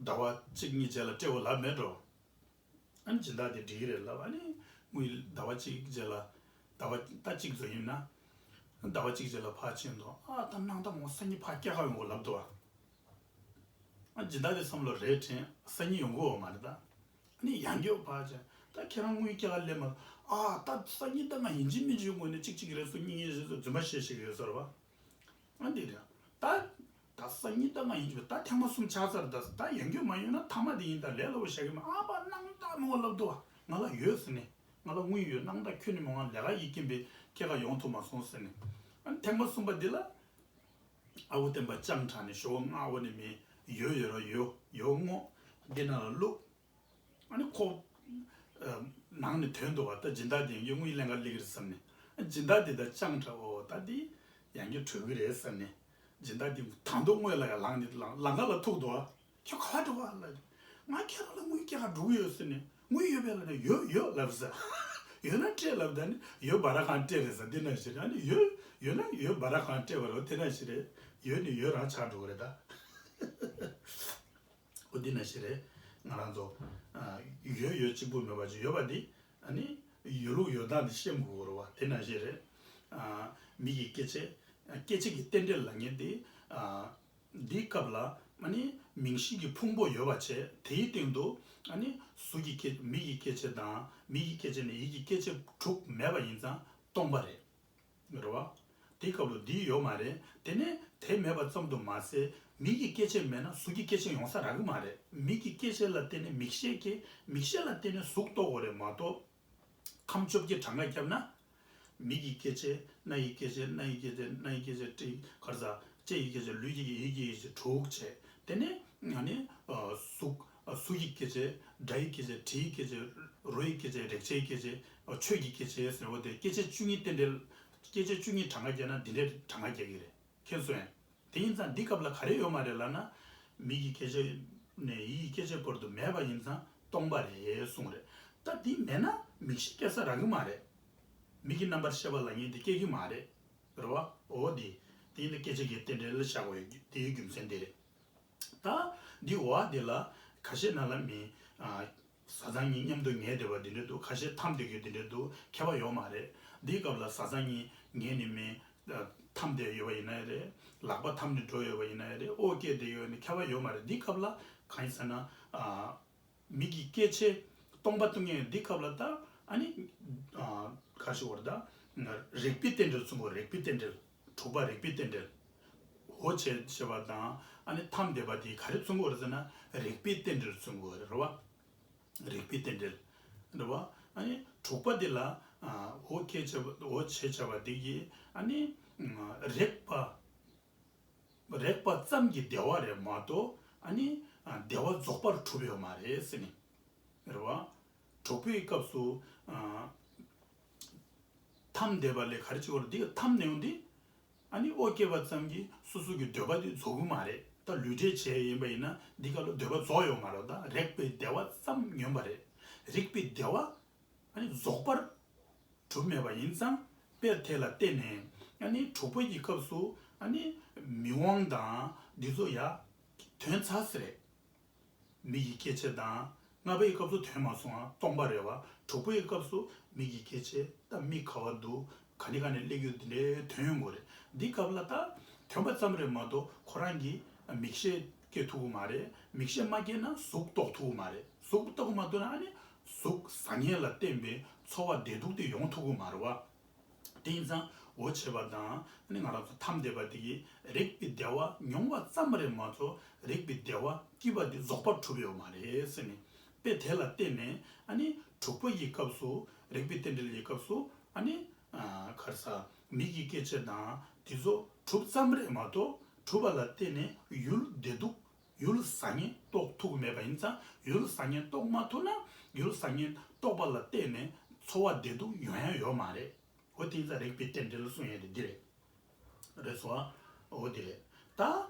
ཟླ་བ་གཅིག་གཉིས་རྗེས་ལ་སྤྲད་དགོས་ལབ་མེད་འགྲོ། ཨ་ནི་སྦྱིན་བདག་དེ་འགྲིག་གི་རེད་ལབ། ཨ་ནི་དངུལ་ཟླ་བ་གཅིག་རྗེས་ལ། ཟླ་བ་ད་གཅིག་ཙམ་ཡིན་ན། ཟླ་བ་གཅིག་རྗེས་ལ་ཕར་ཕྱིན་དུས་ཨ་ད་སྣང་དག་མོ་སང་ཉིན་ཕར་སྐྱེལ་ག་ཡོང་དགོས་ལབ་འདུག་བ། ཨ་སྦྱིན་བདག་དེ་བསམ་བློ་རེ་དྲན། སང་ཉིན་ཡོང་གི་ཡོད་མ་རེད་ད། ཨ་ནི་ཡང་བསྐྱར་ཕར་ཕྱིན། ད་ཁྱེད་རང་དངུལ་སྐྱེལ་ག་སླེབས་མ། ཨ་ད་སང་ཉིན་ད་ང་ཡིན་གཅིག་མིན་གཅིག་ཡོང་དགོས་ནས་གཅིག་གཅིག་རེ་སོ་གཉིས་གཉིས་རེ་སོ་རྫུན་མ་བཤད་བཤད་གི་ཡོད་ས་རེད་བ། ཨ་འདི་རེད། ད། ད་སང་ཉིན་ད་ང་ཡིན་གཅིག་ད་ཐེངས་མ་གསུམ་ཆགས་ཚར། ད་ད་ཡང་བསྐྱར་མ་ཡོང་ན་མཐའ་མ་དེ་ཡིན། ད་ལས་སླ་པོ་བཞག་གི་མ། ཨ་ཕ་སྣང་དག་མོ་ལབ་འདུག་བ། ང་ལ་ཡོད་ཟེར་ནས། ང་ལ་དངུལ་ཡོད། སྣང་དག་ཁྱོན་ནས་མ། ང་ལས་ཀ་ཡིན་རྐྱེན་པས་སྐྱེལ་ག་ཡོང་ཐུབ་མ་སོང་ཟེར་ནས། ཨ་ཐེངས་མ་གསུམ་པ་འདི་ལ། ཨ་ཁུ་སྟོན་པ་སྤྱང་དྲགས་ནས་ཞོག་སྔ་པོ་ནས་མི་ཡོད་ཡོད་ར་ཡོད་ཡོད་སྔོག་འདི་ནང་ལ་བླུགས། ཨ་ནི་ཁོ། ཨ། ནང་ནས་ཐོན་འདུག་བ། ད་སྦྱིན་བདག་དེ་ཡང་དངུལ་ལེན་ག་སླེབས་ཀྱི་རེད་བསམ་ནས། ཨ་སྦྱིན་བདག་དེ་ད་སྤྱང་དྲགས། འོ་ད་འདི་ཡང་བསྐྱར་བྲོས་ཀྱི་རེད་བསམ་ནས། སྦྱིན་བདག་དེ་ད་དུང་སྔོན་ལ་ཡང་ལངས་ནས་ལང་ལང་ཀ་ལ་ཐུག་འདུག་བ། ཁྱོད་ག་པར་འགྲོ་བ་ལབ། ང་ཁྱེད་རང་ལ་དངུལ་སྐྱེལ་ག་འགྲོ་གི་ཡོད་ཟེར་ནས། དངུལ་ཡོད་པས་ལབ་ནས། ཡོད་ཡོད་ལབ་ཟེར། ཡོད་ན་སྤྲད་ལབ། ད་ནི་ཡོད་སྦ་ར་ཁང་སྤྲད་རེད་ཟེར། དེ་ནང་བཞིན་རེད། ཨ་ནི་ཡོད་ཡོད་ན་ཡོད་སྦ་ར་ཁང་སྤྲད་པ་རེད། དེ་ནང་བཞིན་རེད། ཡོད་ནི་ཡོད་རང་ཆགས་འགྲོ་གི་རེད་ད། འོ་འདི་ནང་བཞིན་རེད། ང་རང་ཚོ། ཨ། ཡོད་ཡོད་གཅིག་པུ་མེད་པ་ཅིག་ཡོད་པ་འདི། ཨ་ནི་ཡོད་ལུགས་ཡོད་སྟངས་འདི་ཤེས་དགོས་རེད་བ། དེ་ནང་བཞིན་རེད། ཨ། མིག་གི་སྐྱེ་མཆེད། སྐྱེ་མཆེད་ཀྱི་རྟེན་འབྲེལ་ལབ་མཁན་འདི། ཨ། འདིའི་སྐབས་ལ་ཨ་ནི་མིང་གཞི་གི་ཕུང་པོ་ཡོད་པ་བྱས། དེའི་སྟེང་དུ་ཨ་ནི་གཟུགས་ཀྱི་སྐྱེ། མིག་གི་སྐྱེ་མཆེད་དང་། མིག་གི་སྐྱེ་མཆེད་ནས་ཡིད་ཀྱི་སྐྱེ་མཆེད་དྲུག་མེད་པ་ཡིན་ཙང་སྟོང་པ་རེད། རེད་བ། དེའི་སྐབས་ལ་འདི་ཡོད་མ་རེད། དེ་ནས་དེ་མེད་པ་ཙམ་དུ་མ་ཟད། མིག་གི་སྐྱེ་མཆེད་མེད་ན་གཟུགས་ཀྱི་སྐྱེ་མཆེད་ཡོང་ས་རག་གི་མ་རེད། མིག་གི་སྐྱེ་མཆེད་ལ་བརྟེན་ནས་མིག་ཤེས་སྐྱེ། མིག་ཤེས་ལ་བརྟེན་ནས་གཟུགས་རྟོགས་དགོས་རེད་མ་གཏོགས། ཁམས་བཅོ་བརྒྱད་གྲངས་ཀ་བརྒྱབ་ན། མིག་གི་སྐྱེ་མཆེད། རྣ་ཡི་སྐྱེ་མཆེད། སྣ་ཡི་སྐྱེ་མཆེད། སྣ་ཡི་སྐྱེ་མཆེད་དྲུག་ག་རེ་ཟ། ལྕེ་ཡི་སྐྱེ་མཆེད། ལུས་ཀྱི། ཡིད་ཀྱི་སྐྱེ་མཆེད་དྲུག་བྱས། དེ་ནས་ཨ་ནི་གཟུགས། གཟུགས་ཀྱི་སྐྱེ་མཆེད། སྒྲ་ཡི་སྐྱེ་མཆེད། དྲི་ཡི་སྐྱེ་མཆེད། རོ་ཡི་སྐྱེ་མཆེད། རེག་བྱའི་སྐྱེ་མཆེད། ཆོས་ཀྱི་སྐྱེ་མཆེད་ཟེར་བ་དེ་སྐྱེ་མཆེད་བཅུ་གཉིས་རྟེན་འབྲེལ། སྐྱེ་མཆེད་བཅུ་གཉིས་གྲངས་ཀ་བརྒྱབ་ན་འདི་འདྲའི་གྲངས་ཀ་རྒྱག་གི་རེད། མཁྱེན་སོང་ངས། དེ་ཡིན་ཙང་འདི་སྐབས་ལ་ག་རེ་ཡོད་མ་རེད་ལབ་ན། མིག་གི་སྐྱེ་མཆེད་ནས་ཡིད་ཀྱི་སྐྱེ་མཆེད་བར་དུ་མེད་པ་ཡིན་ཙང་སྟོང་པ་རེད་གསུངས་རེད། ད་འདི་མེད་ན་མིག་ཤེས་སྐྱེ་ས་རག་གི་མ་རེད། མིག་གི་རྣམ་པར་ཤེས་པ་ལབ་མཁན་དེ་སྐྱེ་གི་མ་རེད། རེད་བ། འོ་དེ། དེ་ཡིན་ན་སྐྱེ་མཆེད་ཀྱི་རྟེན་འབྲེལ་ལ་བཞག་དགོས་ཡ་དེའི་རྒྱུ་མཚན་དེ་རེད། ད་འདི་འོ་དེ་ལ་ཁ་ཤས་ནང་ལ་མི། ཨ། བཟའ་ཚང་གཉིས་མཉམ་དུ་ཉལ་བསྡད་པ་འདི་འདྲ་འདུག་ཁ་ཤས་འཐམས་བསྡད་རྒྱུ་འདི་འདྲ་འདུག་ཁྱད་པར་ཡོད་མ་རེད། འདིའི་སྐབས་ལ་བཟའ་ཚང་གཉིས་ཉལ་ནས་མི། ཨ། འཐམས་བསྡད་ཡོད་པ་ཡིན་ན་ཡང་རེད། ལག་པ་འཐམས་ནས་འགྲོ་ཡོད་པ་ཡིན་ན་ཡང་རེད། དབུགས་བསྐྱེད་བསྡད་ཡོད་ནས་ཁྱད་པར་ཡོད་མ་རེད། འདིའི་སྐབས་ལ་གང་ཡིན་ཟེར་ན། ཨ། མིག་གི་སྐྱེ་མཆེད་སྟོང་པ་སྟོན་མཁན་འདིའི་སྐབས་ལ་ད། ཨ་ནི། ཨ། ག་རེ་ཞིག་ཡོད་རེད་ད། རེག་པའི་རྟེན་འབྲེལ་མཚོན་གྱི་ཡོད། རེག་པའི་རྟེན་འབྲེལ། དྲུག་པ་རེག་པའི་རྟེན་འབྲེལ། འོ་བྱས་བྱས་པ་དང་། ཨ་ནི་འཐམས་བསྡད་པ་དེ་ག་རེ་མཚོན་གྱི་ཡོད་རེད་ཟེར་ན། རེག་པའི་རྟེན་འབྲེལ་མཚོན་གྱི་ཡོད་རེད་བ། རེག་པའི་རྟེན་འབྲེལ། རེད་བ། ཨ་ནི་དྲུག་པ་དེ་ལ། ཨ། འོ་བྱས་བྱས་པ། འོ་བྱས་བྱས་པ་དེ་གིས་ཨ་ནི། ཨ། རེག་པ། རེག་པ་ཙམ་གྱི་བདེ་བ་རེད་མ་གཏོགས། ཨ་ནི། ཨ། བདེ་བ་རྫོགས་པར་གྲུབ་ཡོད་མ་རེད་ཟེར་ནས། རེད་བ། དྲུག་པའི་སྐབས་སུ། ཨ། ཐ་མ་བསྡད་པ་ལས་ག་རེ་བྱེད་དགོས་རེད། འདི་གི་ཐ་མ་ནས་ཡོང་དུས། ཨ་ནི་ཨོ་སྐྱེས་པ་ཙམ་གྱིས་སོ་སོ་གི་འདོད་པ་དེ་རྫོགས་ཀྱི་མ་རེད། ད་ལུས་འབྲེལ་བྱས་ཡིན་པ་ཡིན་ན་འདི་ག་ལ་འདོད་པ་རྫོགས་ཡོད་མ་རེད། ད་རེག་པའི་བདེ་བ་ཙམ་ཉོན་པ་རེད། རེག་པའི་བདེ་བ་ཨ་ནི་རྫོགས་པར་གྲུབ་མེད་པ་ཡིན་ཙང་། དཔེ་དེ་ལ་བརྟེན་ནས་ཨ་ནི་དྲུག་པ་གི་སྐབས་སུ་ཨ་ནི་མིག་དབང་དང་འདི་ཚོ་ཡ་དོན་ཚར་ཟེར་རེད། མིག་གི་སྐྱེ་མཆེད་དང་། ལྔ་པའི་སྐབས་སུ་དོན་མ་སོང་ང་སྟོང་པ་རེད་བ། དྲུག་པའི་སྐབས་སུ་མིག་གི་སྐྱེ་མཆེད་དང་མིག་ག་བ་འདུག་ག་ནས་ག་ནས་སླེབས་ཡོད་དེ་འདྲའི་དོན་ཡོང་དགོས་རེད། འདི་སྐབས་ལ་ད་དོན་པ་ཙམ་རེད་མ་གཏོགས་ཁོ་རང་གིས་མིག་ཤེས་སྐྱེ་ཐུབ་ཀྱི་མ་རེད། མིག་ཤེས་མ་སྐྱེས་ན་གཟུགས་རྟོགས་ཐུབ་ཀྱི་མ་རེད། གཟུགས་རྟོགས་མ་ཐུབ་ན་ཨ་ནི་གཟུགས་བཟང་ངན་ལ་བརྟེན་པའི་ཚོར་བ་བདེ་སྡུག་དེ་ཡོང་ཐུབ་ཀྱི་མ་རེད་བ། དེ་ཡིན་ཙང་འོ་བྱས་པ་དང་ཨ་ནི་ང་རང་ཚོ་ཐ་མ་བསྡད་པ་དེ་གིས་རེག་པའི་བདེ་བ་མྱོང་བ་ཙམ་རེད་མ་གཏོགས་རེག་པའི་བདེ་བ་སྐྱེས་པ་དེ་རྫོགས་པར་གྲུབ་ཡོད་མ་རེད་ཟེར་ནས། དཔེ་དེ་ལ་བརྟེན་ནས་ཨ་ནི་དྲུག་པ་ཡི་སྐབས་སུ་རེག་པའི་རྟེན་འབྲེལ་ཡི་སྐབས་སུ་ཨ་ནི་ཨ་ག་རེ་ཟ། མིག་གི་སྐྱེ་མཆེད་དང་དེ་ཚོ་གྲུབ་ཙམ་རེད་མ་གཏོགས་གྲུབ་པ་ལ་བརྟེན་ནས་ཡུལ་བདེ་སྡུག་ཡུལ་བཟང་ངན་རྟོགས་ཐུབ་ཀྱི་མེད་པ་ཡིན་ཙང་། ཡུལ་བཟང་ངན་རྟོགས་མ་ཐུབ་ན་ཡུལ་བཟང་ངན་རྟོགས་པ་ལ་བརྟེན་ནས་ཚོར་བ་བདེ་སྡུག་ཡོང་ཡ་ཡོད་མ་རེད། འོ་དེ་ཡིན་ཙང་རེག་པའི་རྟེན་འབྲེལ་གསུང་ཡ་དེ་འདི་རེད། རེད་སོང་ཨ། འོ་དེ་རེད། ད་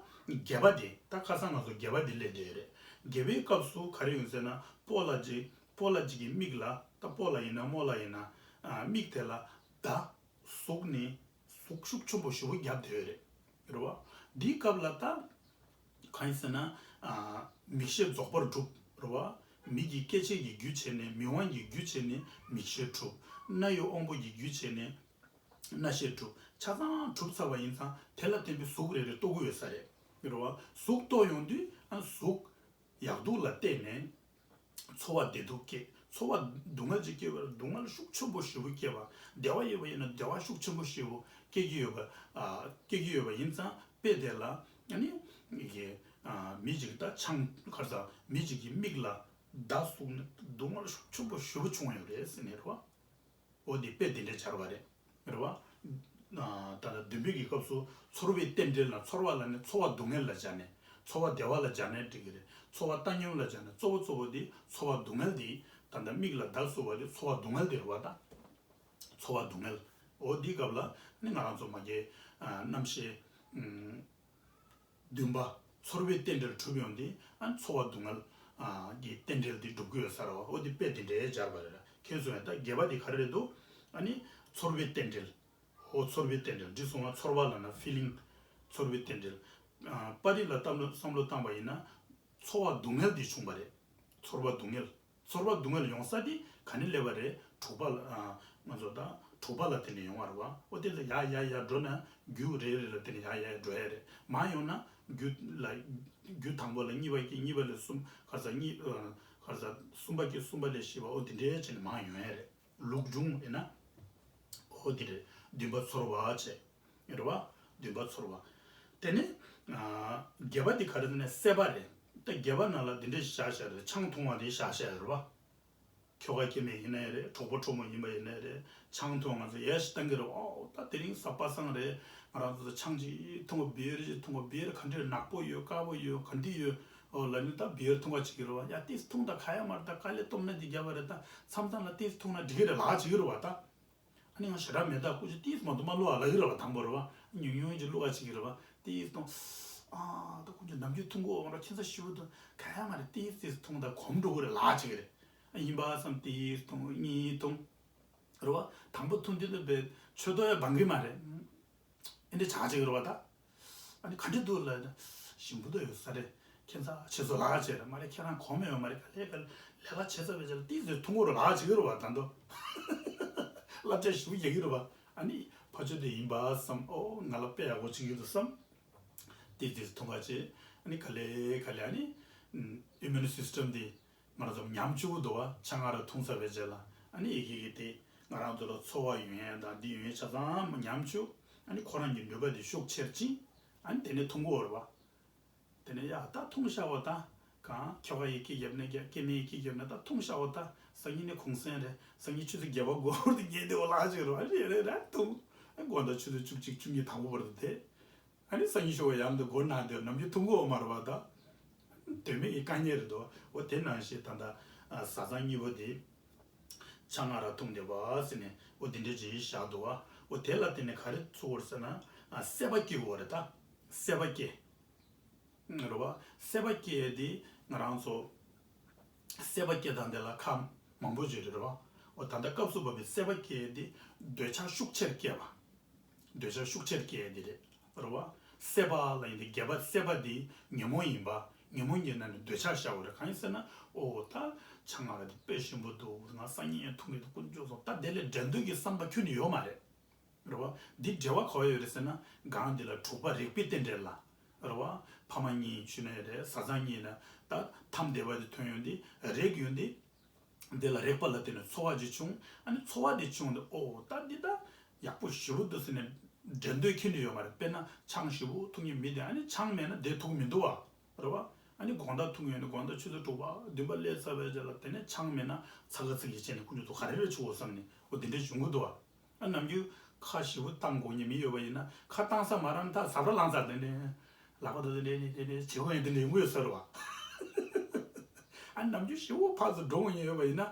བརྒྱད་པ་དེ་ད་ཁ་སང་ང་ཚོ་བརྒྱད་པ་དེ་སླེབས་བསྡད་ཡོད་རེད། བརྒྱད་པའི་སྐབས་སུ་ག་རེ་ཡོང་ཟེར་ན། སྤོ་ལགས་ཀྱི་སྤོ་ལགས་ཀྱི་མིག་ལ། ད་སྤོ་ལགས་ཡིན་ན་རྨོ་ལགས་ཡིན་ན། ཨ་མིག་དེ་ལ་མདའ་ཟུག་ནས་ཟུག་ཤུགས་ཆེན་པོ་ཞེ་པོ་བརྒྱབ་བསྡད་ཡོད་རེད། རེད་བ། འདིའི་སྐབས་ལ་ད་གང་ཡིན་ཟེར་ན། ཨ་མིག་ཤེས་རྫོགས་པར་གྲུབ། རེད་བ། མིག་གི་སྐྱེ་མཆེད་ཀྱི་རྒྱུ་བྱས་ནས་མིག་དབང་གི་རྒྱུ་བྱས་ནས་མིག་ཤེས་གྲུབ། རྣ་ཡི་དབང་པོ་གི་རྒྱུ་བྱས་ནས་རྣ་ཤེས་གྲུབ། ཆ་ཚང་གྲུབ་ཚར་བ་ཡིན་ཙང་དེ་ལ་བརྟེན་པའི་གཟུགས་རེ་རེ་རྟོགས་ཀྱི་ཡོད་ས་རེད། རེད་བ། གཟུགས་རྟོགས་ཡོང་དུས་ཨ་གཟུགས་ཡག་སྡུག་ལ་བལྟས་ནས་ཚོར་བ་བདེ་སྡུག་སྐྱེ། ཚོར་བ་སྡུག་བསྔལ་ཅིག་སྐྱེ་བ་ལ་སྡུག་བསྔལ་ཤུགས་ཆེན་པོ་ཞེ་པོ་སྐྱེ་བ། བདེ་བ་ཡོད་པ་ཡིན་ན་བདེ་བ་ཤུགས་ཆེན་པོ་ཞེ་པོ་སྐྱེ་གི་ཡོད་པ། ཨ་སྐྱེ་གི་ཡོད་པ་ཡིན་ཙང་དཔེ་དེ་ལ་ཨ་ནི་ཡི་གེ་ཨ་མི་གཅིག་ད་ཆང་ག་རེ་ཟ། མི་གཅིག་གི་མིག་ལ་མདའ་ཟུག་ནས་སྡུག་བསྔལ་ཤུགས་ཆེན་པོ་ཞེ་པོ་བྱུང་ཡོད་རེད་ཟེར་ནས་རེད་བ། འོ་འདི་དཔེ་དེ་འདྲའི་སྦྱར་བ་རེད། རེད་བ། ཨ་ད་ལྟ་བདུན་པའི་གི་སྐབས་སུ་ཚོར་བའི་རྟེན་འབྲེལ་ལ་ཚོར་བ་ལ་ནི་ཚོར་བ་སྡུག་བསྔལ་ལ་སྦྱར་ནས། ཚོར་བ་བདེ་བ་ལ་སྦྱར་ནས་འགྲིག་གི་རེད། ཚོར་བ་བཏང་སྙོམས་ལ་སྦྱར་ནས། གཙོ་བོ་གཙོ་བོ་དེ་ཚོར་བ་སྡུག་བསྔལ་དེ། ད་ལྟ་མིག་ལ་མདའ་ཟུག་པ་དེ་ཚོར་བ་སྡུག་བསྔལ་དེ་རེད་བ་ད། ཚོར་བ་སྡུག་བསྔལ། འོ་འདིའི་སྐབས་ལ་ནི་ང་རང་ཚོ་མ་གི་ཨ་རྣམ་ཤེས་ཨུམ་བདུན་པ་ཚོར་བའི་རྟེན་འབྲེལ་གྲུབ་ཡོང་དུས་ཨ་ཚོར་བ་སྡུག་བསྔལ་ཨ་གྱི་རྟེན་འབྲེལ་དེ་གྲུབ་ཀྱི་ཡོད་ས་རེད་བ། འོ་དེ་དཔེ་དེ་འདྲའི་སྦྱར་བ་རེད། མཁྱེན་སོང་ཡ། ད་བརྒྱད་པ་དེ་ག་རེ་རེད་འདུག་ཨ་ནི་ཚོར་བའི་རྟེན་འབྲེལ། འོ་ཚོར་བའི་རྟེན་འབྲེལ་འདི་སོང་བ། ཚོར་བ་ལབ་ན་ཕི་ལིང་། ཚོར་བའི་རྟེན་འབྲེལ། ཨ་པར་རིས་ལ་བསམ་བློ་བསམ་བློ་བཏང་བ་ཡིན་ན། ཚོར་བ་སྡུག་བསྔལ་དེ་བྱུང་བ་རེད། ཚོར་བ་སྡུག་བསྔལ། ཚོར་བ་སྡུག་བསྔལ་ཡོང་ས་དེ་ག་ནས་སླེབས་པ་རེད། དྲུག་པ་ལ་ཨ་ང་ཚོ་ད་དྲུག་པ་ལ་བརྟེན་ནས་ཡོང་བ་རེད་བ། འོ་དེ་ལ་ཡར་ཡར་ཡར་འགྲོ་ན་རྒྱུ་རེ་རེ་ལ་བརྟེན་ནས་ཡར་ཡར་འགྲོ་ཡ་རེད། མར་ཡོང་ན་རྒྱུ་ལ་རྒྱུ་དང་པོ་ལ་གཉིས་པ་སྐྱེ། གཉིས་པ་ལ་གསུམ། ག་རེ་ཟ། གཉིས་ཨ་ག་རེ་ཟ། གསུམ་པ་སྐྱེ། གསུམ་པ་ལས་བཞི་པ། འོ་དེ་འདྲའི་བྱས་ནས་མར་ཡོང་ཡ་རེད། ལུགས་འབྱུང་ཡིན་ན། འོ་དེ་རེད། བདུན་པ་ཚོར་བ་བྱས། རེད་བ། བདུན་པ་ཚོར་བ། དེ་ནས་ཨ་བརྒྱད་པ་དེ་ག་རེ་ཟེར་ན་སྲེད་པ་རེད། ད་བརྒྱད་པ་ནང་ལ་འདི་འདྲའི་བཞག་བཞག་རེད། ཆང་འཐུང་བ་དེ་བཞག་བཞག་རེད་བ། ཁྱོ་ག་སྐྱེ་དམན་ཡིན་ན་ཡང་རེད། གྲོགས་པོ་གྲོགས་མོ་ཡིན་པ་ཡིན་ན་ཡང་རེད། ཆང་འཐུང་བ་ང་ཚོ་ཡ་ཞིག་བཏང་གི་རེད། ཨོ་ད་དེ་རིང་གཟའ་པ་སངས་རེད། ང་རང་ཚོ་ཆང་ཅིག་འཐུང་བ། བི་ཡར་ཅིག་འཐུང་བ། བི་ཡར་ག་འདྲ་རེད། ནག་པོ་ཡོད། དཀར་པོ་ཡོད། ག་འདྲ་ཡོད། ཨོ་ལབ་ནས་ད་བི་ཡར་འཐུང་བ་བྱེད་ཀྱི་རེད་བ། ཡ་ཏིས་འཐུང་ད་ག་ཡ་མ་རེད། ད་དཀའ་ལས་སྟོབས་ན་འདི་རྒྱབ་པ་རེད། ད་མཚམས་མཚམས་ལ་ཏིས་འཐུང་ན་འགྲིག་གི་རེད་ལབ་བྱེད་ཀྱི་རེད་བ་ད། ཨ་ནི་ང་ཞེ་དྲག་མེད། ད་སྐུ་མཁྱེན་ཏིས་མ་གཏོགས་མ་བླུག་ཨ་ལབ་ཀྱི་རེད་བ། དང་པོ་རེད་བ། ཉུང་ཉུང་ཅིག་བླུག་ཨ་བྱེད་ཀྱི་རེད་བ། ཏིས་འཐུང་། ཨ་ད་སྐུ་མཁྱེན་ནམ་རྒྱུན་འཐུང་གོ་ང་རང་ཁྱད་མཚར་ཞེ་པོ་འདུག་ག་ཡ་མ་རེད། ཏིས་ཏིས་འཐུང་ད་གོམས་འགྲོ་གི་རེད་ལབ་བྱེད་ཀྱི་རེད། ཨ་ཡིན་པ་བསམ། ཏིས་འཐུང་། གཉིས་འཐུང་། རེད་བ། དང་པོ་འཐུང་དུས་ད་བས་མཆོད་དོ་ཡ་བང་གི་མ་རེད། ཨེ་འདྲ་ཆགས་བྱེད་ཀྱི་རེད་བ་ད། ཨ་ནི་ག་འདྲ་འདུག་ལབ་ན། ཞིམ་པོ་ད་ཡོད་ས་རེད། ཁྱད་མཚར་ཆེ་ཚོ་ལབ་བྱས་རེད། མ་རེད། ཁྱེད་རང་གོམས་ཡོད་མ་རེད། ག་ལེ་ག་ལེ་ལས་ཀ་བྱས་ཚར་བའི་རྗེས་ལ་ཏིས་ཏིས་འཐུང་གོ་རེད་ལབ་བྱེད་ཀྱི་རེད་བ། ད་འདུག་བསླབ་བྱ་ཞིབ་རྒྱག་གི་རེད་བ། ཨ་ནི་ཕ་ཆོས་དེ་ཡིན་པ་བསམ། ཨོ་ང་ལ་དཔེ་ཡག་པོ་བྱེད་ཀྱི་འདུག་བསམ། ཏིས་ཏིས་འཐུང་བ་བྱས། ཨ་ནི་ག་ལེ་ག་ལེ་ཨ་ནི་ཨིམ་ཡུ་ནི་སིས་ཊམ་དེ་ང་རང་ཚོ་ཉམས་བཅུག་གི་འདུག་བ། ཆང་ཨ་རག་འཐུང་ཚར་བའི་རྗེས་ལ་ཨ་ནི་ཡི་གེ་གི་དེ་ང་རང་ཚོ་ལ་ཚོར་བ་ཡོང་ཡ་དང་འདི་ཡོང་ཡ་ཆ་ཚང་ཉམས་བཅུག་ཨ་ནི་ཁོ་རང་གི་ནུས་པ་དེ་ཤུགས་ཆེར་ཕྱིན། ཨ་ནི་དེ་ནས་འཐུང་གི་ཡོད་རེད་བ། དེ་ནས་ཡ་ད་འཐུང་ཤག་བ་ད། གང་ཁྱོ་ག་ཡི་སྐད་རྒྱབ་ན་རྒྱབ། སྐྱེ་དམན་ཡི་སྐད་རྒྱབ་ན་ད་འཐུང་ཤག་བ་ད། སང་ཉིན་ནས་གུང་སེང་རེད། སང་ཉིན་ཆུ་ཚོད་བརྒྱད་པ་འགོར་དུ་ཉལ་བསྡད་ཡོད་ལབ་བྱེད་ཀྱི་རེད་བ། རེད་རེད་རེད་འཐུང་། ཨ་དགོང་དག་ཆུ་ཚོད་བཅུ་གཅིག་བཅུ་གཉིས་དང་པོ་བར་དུ་དེ། ཨ་ནི་སང་ཉིན་ཞོགས་པ་ཡང་འདི་སྒོ་ནང་དེར་ནམ་རྒྱུན་འཐུང་གི་ཡོད་མ་རེད་བ་ད། དོན་མེད་ཀྱི་དཀའ་ངལ་རེད་དོ། འོ་དེ་ནང་བཞིན་ད་ལྟ་ཨ་བཟའ་ཚང་གཉིས་པོ་དེ། ཆང་ང་ར་འཐུང་བསྡད་པ་ཟེར་ནས་འོ་དེ་འདྲས་ཅིག་བཞག་འདུག་བ། འོ་དེ་ལ་བརྟེན་ནས་ག་རེ་ཚུགས་པ་རེད་ཟེར་ན། ཨ་སྲེད་པ་སྐྱེ་དགོས་པ་རེད་ད། སྲེད་པ་སྐྱེ། རེད་བ། སྲེད་པ་སྐྱེ་དེ་ང་རང་ཚོ་སྲེད་པ་སྐྱེ་སྟངས་དེ་ལ་ཁག་མང་པོ་ཅིག་རེད་བ། འོ་ད་ལྟ་སྐབས་སུ་བབས་པའི་སྲེད་པ་སྐྱེ་དེ་འདོད་ཆགས་ཤུགས་ཆེར་སྐྱེ་བ། འདོད་ཆགས་ཤུགས་ཆེར་སྐྱེ་དེ་རེད། རེད་བ། སྲེད་པ་ལ་ཡིན་ཏེ་སྒལ་པ་སྲེད་པ་དེ་ཉོན་མོངས་ཡིན་པ། ཉོན་མོངས་ཀྱི་ནང་ནས་འདོད་ཆགས་བཞག་པ་རེད། གང་ཡིན་ཟེར་ན། འོ་ད་ཆང་ང་ར་དེ་དཔེ་ཞིམ་པོ་འདུག་ང་སང་ཉིན་འཐུང་གི་འདུག་དཀོན་མཆོག་གསུམ། ད་དེ་ལས་འབྲལ་འདོད་ཀྱི་བསམ་པ་ཁྱོན་ནས་ཡོད་མ་རེད། རེད་བ། འདི་འབྲེལ་བ་ག་བ་ཡོད་རེད་ཟེར་ན། གང་འདི་ལ་དྲུག་པ་རེག་པའི་རྟེན་འབྲེལ་ལ། རེད་བ། ཕ་མ་གཉིས་ཡིན་ན་རེད། བཟའ་ཚང་གཉིས་ཡིན་ན། ད་ཐ་མ་སྡེ་པ་དེ་ཐོན་ཡོང་དུས་རེག་ཡོང་དུས། འདི་ལ་རེག་པ་ལ་བརྟེན་ནས་ཚོར་བ་ཅིག་བྱུང་། ཨ་ནི་ཚོར་བ་དེ་བྱུང་སྟེ་ཨོ་ད་འདི་ད་ཡག་པོ་ཞེ་པོ་འདུག་ཟེར་ནས་འབྲལ་འདོད་ཁྱོན་ནས་ཡོད་མ་རེད། དཔེར་ན་ཆང་ཞེ་པོ་འཐུང་མཁན་མི་དེ་ཨ་ནི་ཆང་མེད་ན་བསྡད་ཐུབ་ཀྱི་མི་འདུག་བ། རེད་བ། ཨ་ནི་དགོང་དག་འཐུང་ཡོང་ནས་དགོང་དག་ཆུ་ཚོད་དྲུག་པ་བདུན་པ་སླེབས་ཚར་བའི་རྗེས་ལ་དེ་ནས་ཆང་མེད་ན་ཚ་ག་ཚི་གི་བྱས་ནས་ཁོང་ཚོ་ཚོ་ག་རེ་རེ་བྱེད་དགོས་བསམ་ནས་འོ་དེ་འདྲས་བྱུང་གི་འདུག་བ། ཨ་ནམ་རྒྱུན་ཁ་ཞེ་པོ་བཏང་དགོས་མཁན་མི་ཡོད་པ་ཡིན་ན་ཁ་བཏང་ས་མ་རག་ན་ད་ཟབ་ར་ལངས་ཚར་དེ་འདྲས་ལག་པ་ད་དེ་འདྲས་ནས་དེ་འདྲས་བྱེད་དགོས་ཡིན་དེ་འདྲས་ཡོང་གི་ཡོད་ས་རེད་བ། ཨ་ནམ་རྒྱུན་ཞེ་པོ་ཕར་ཚུར་འགྲོ་དགོས་མཁན་ཡོད་པ་ཡིན་ན།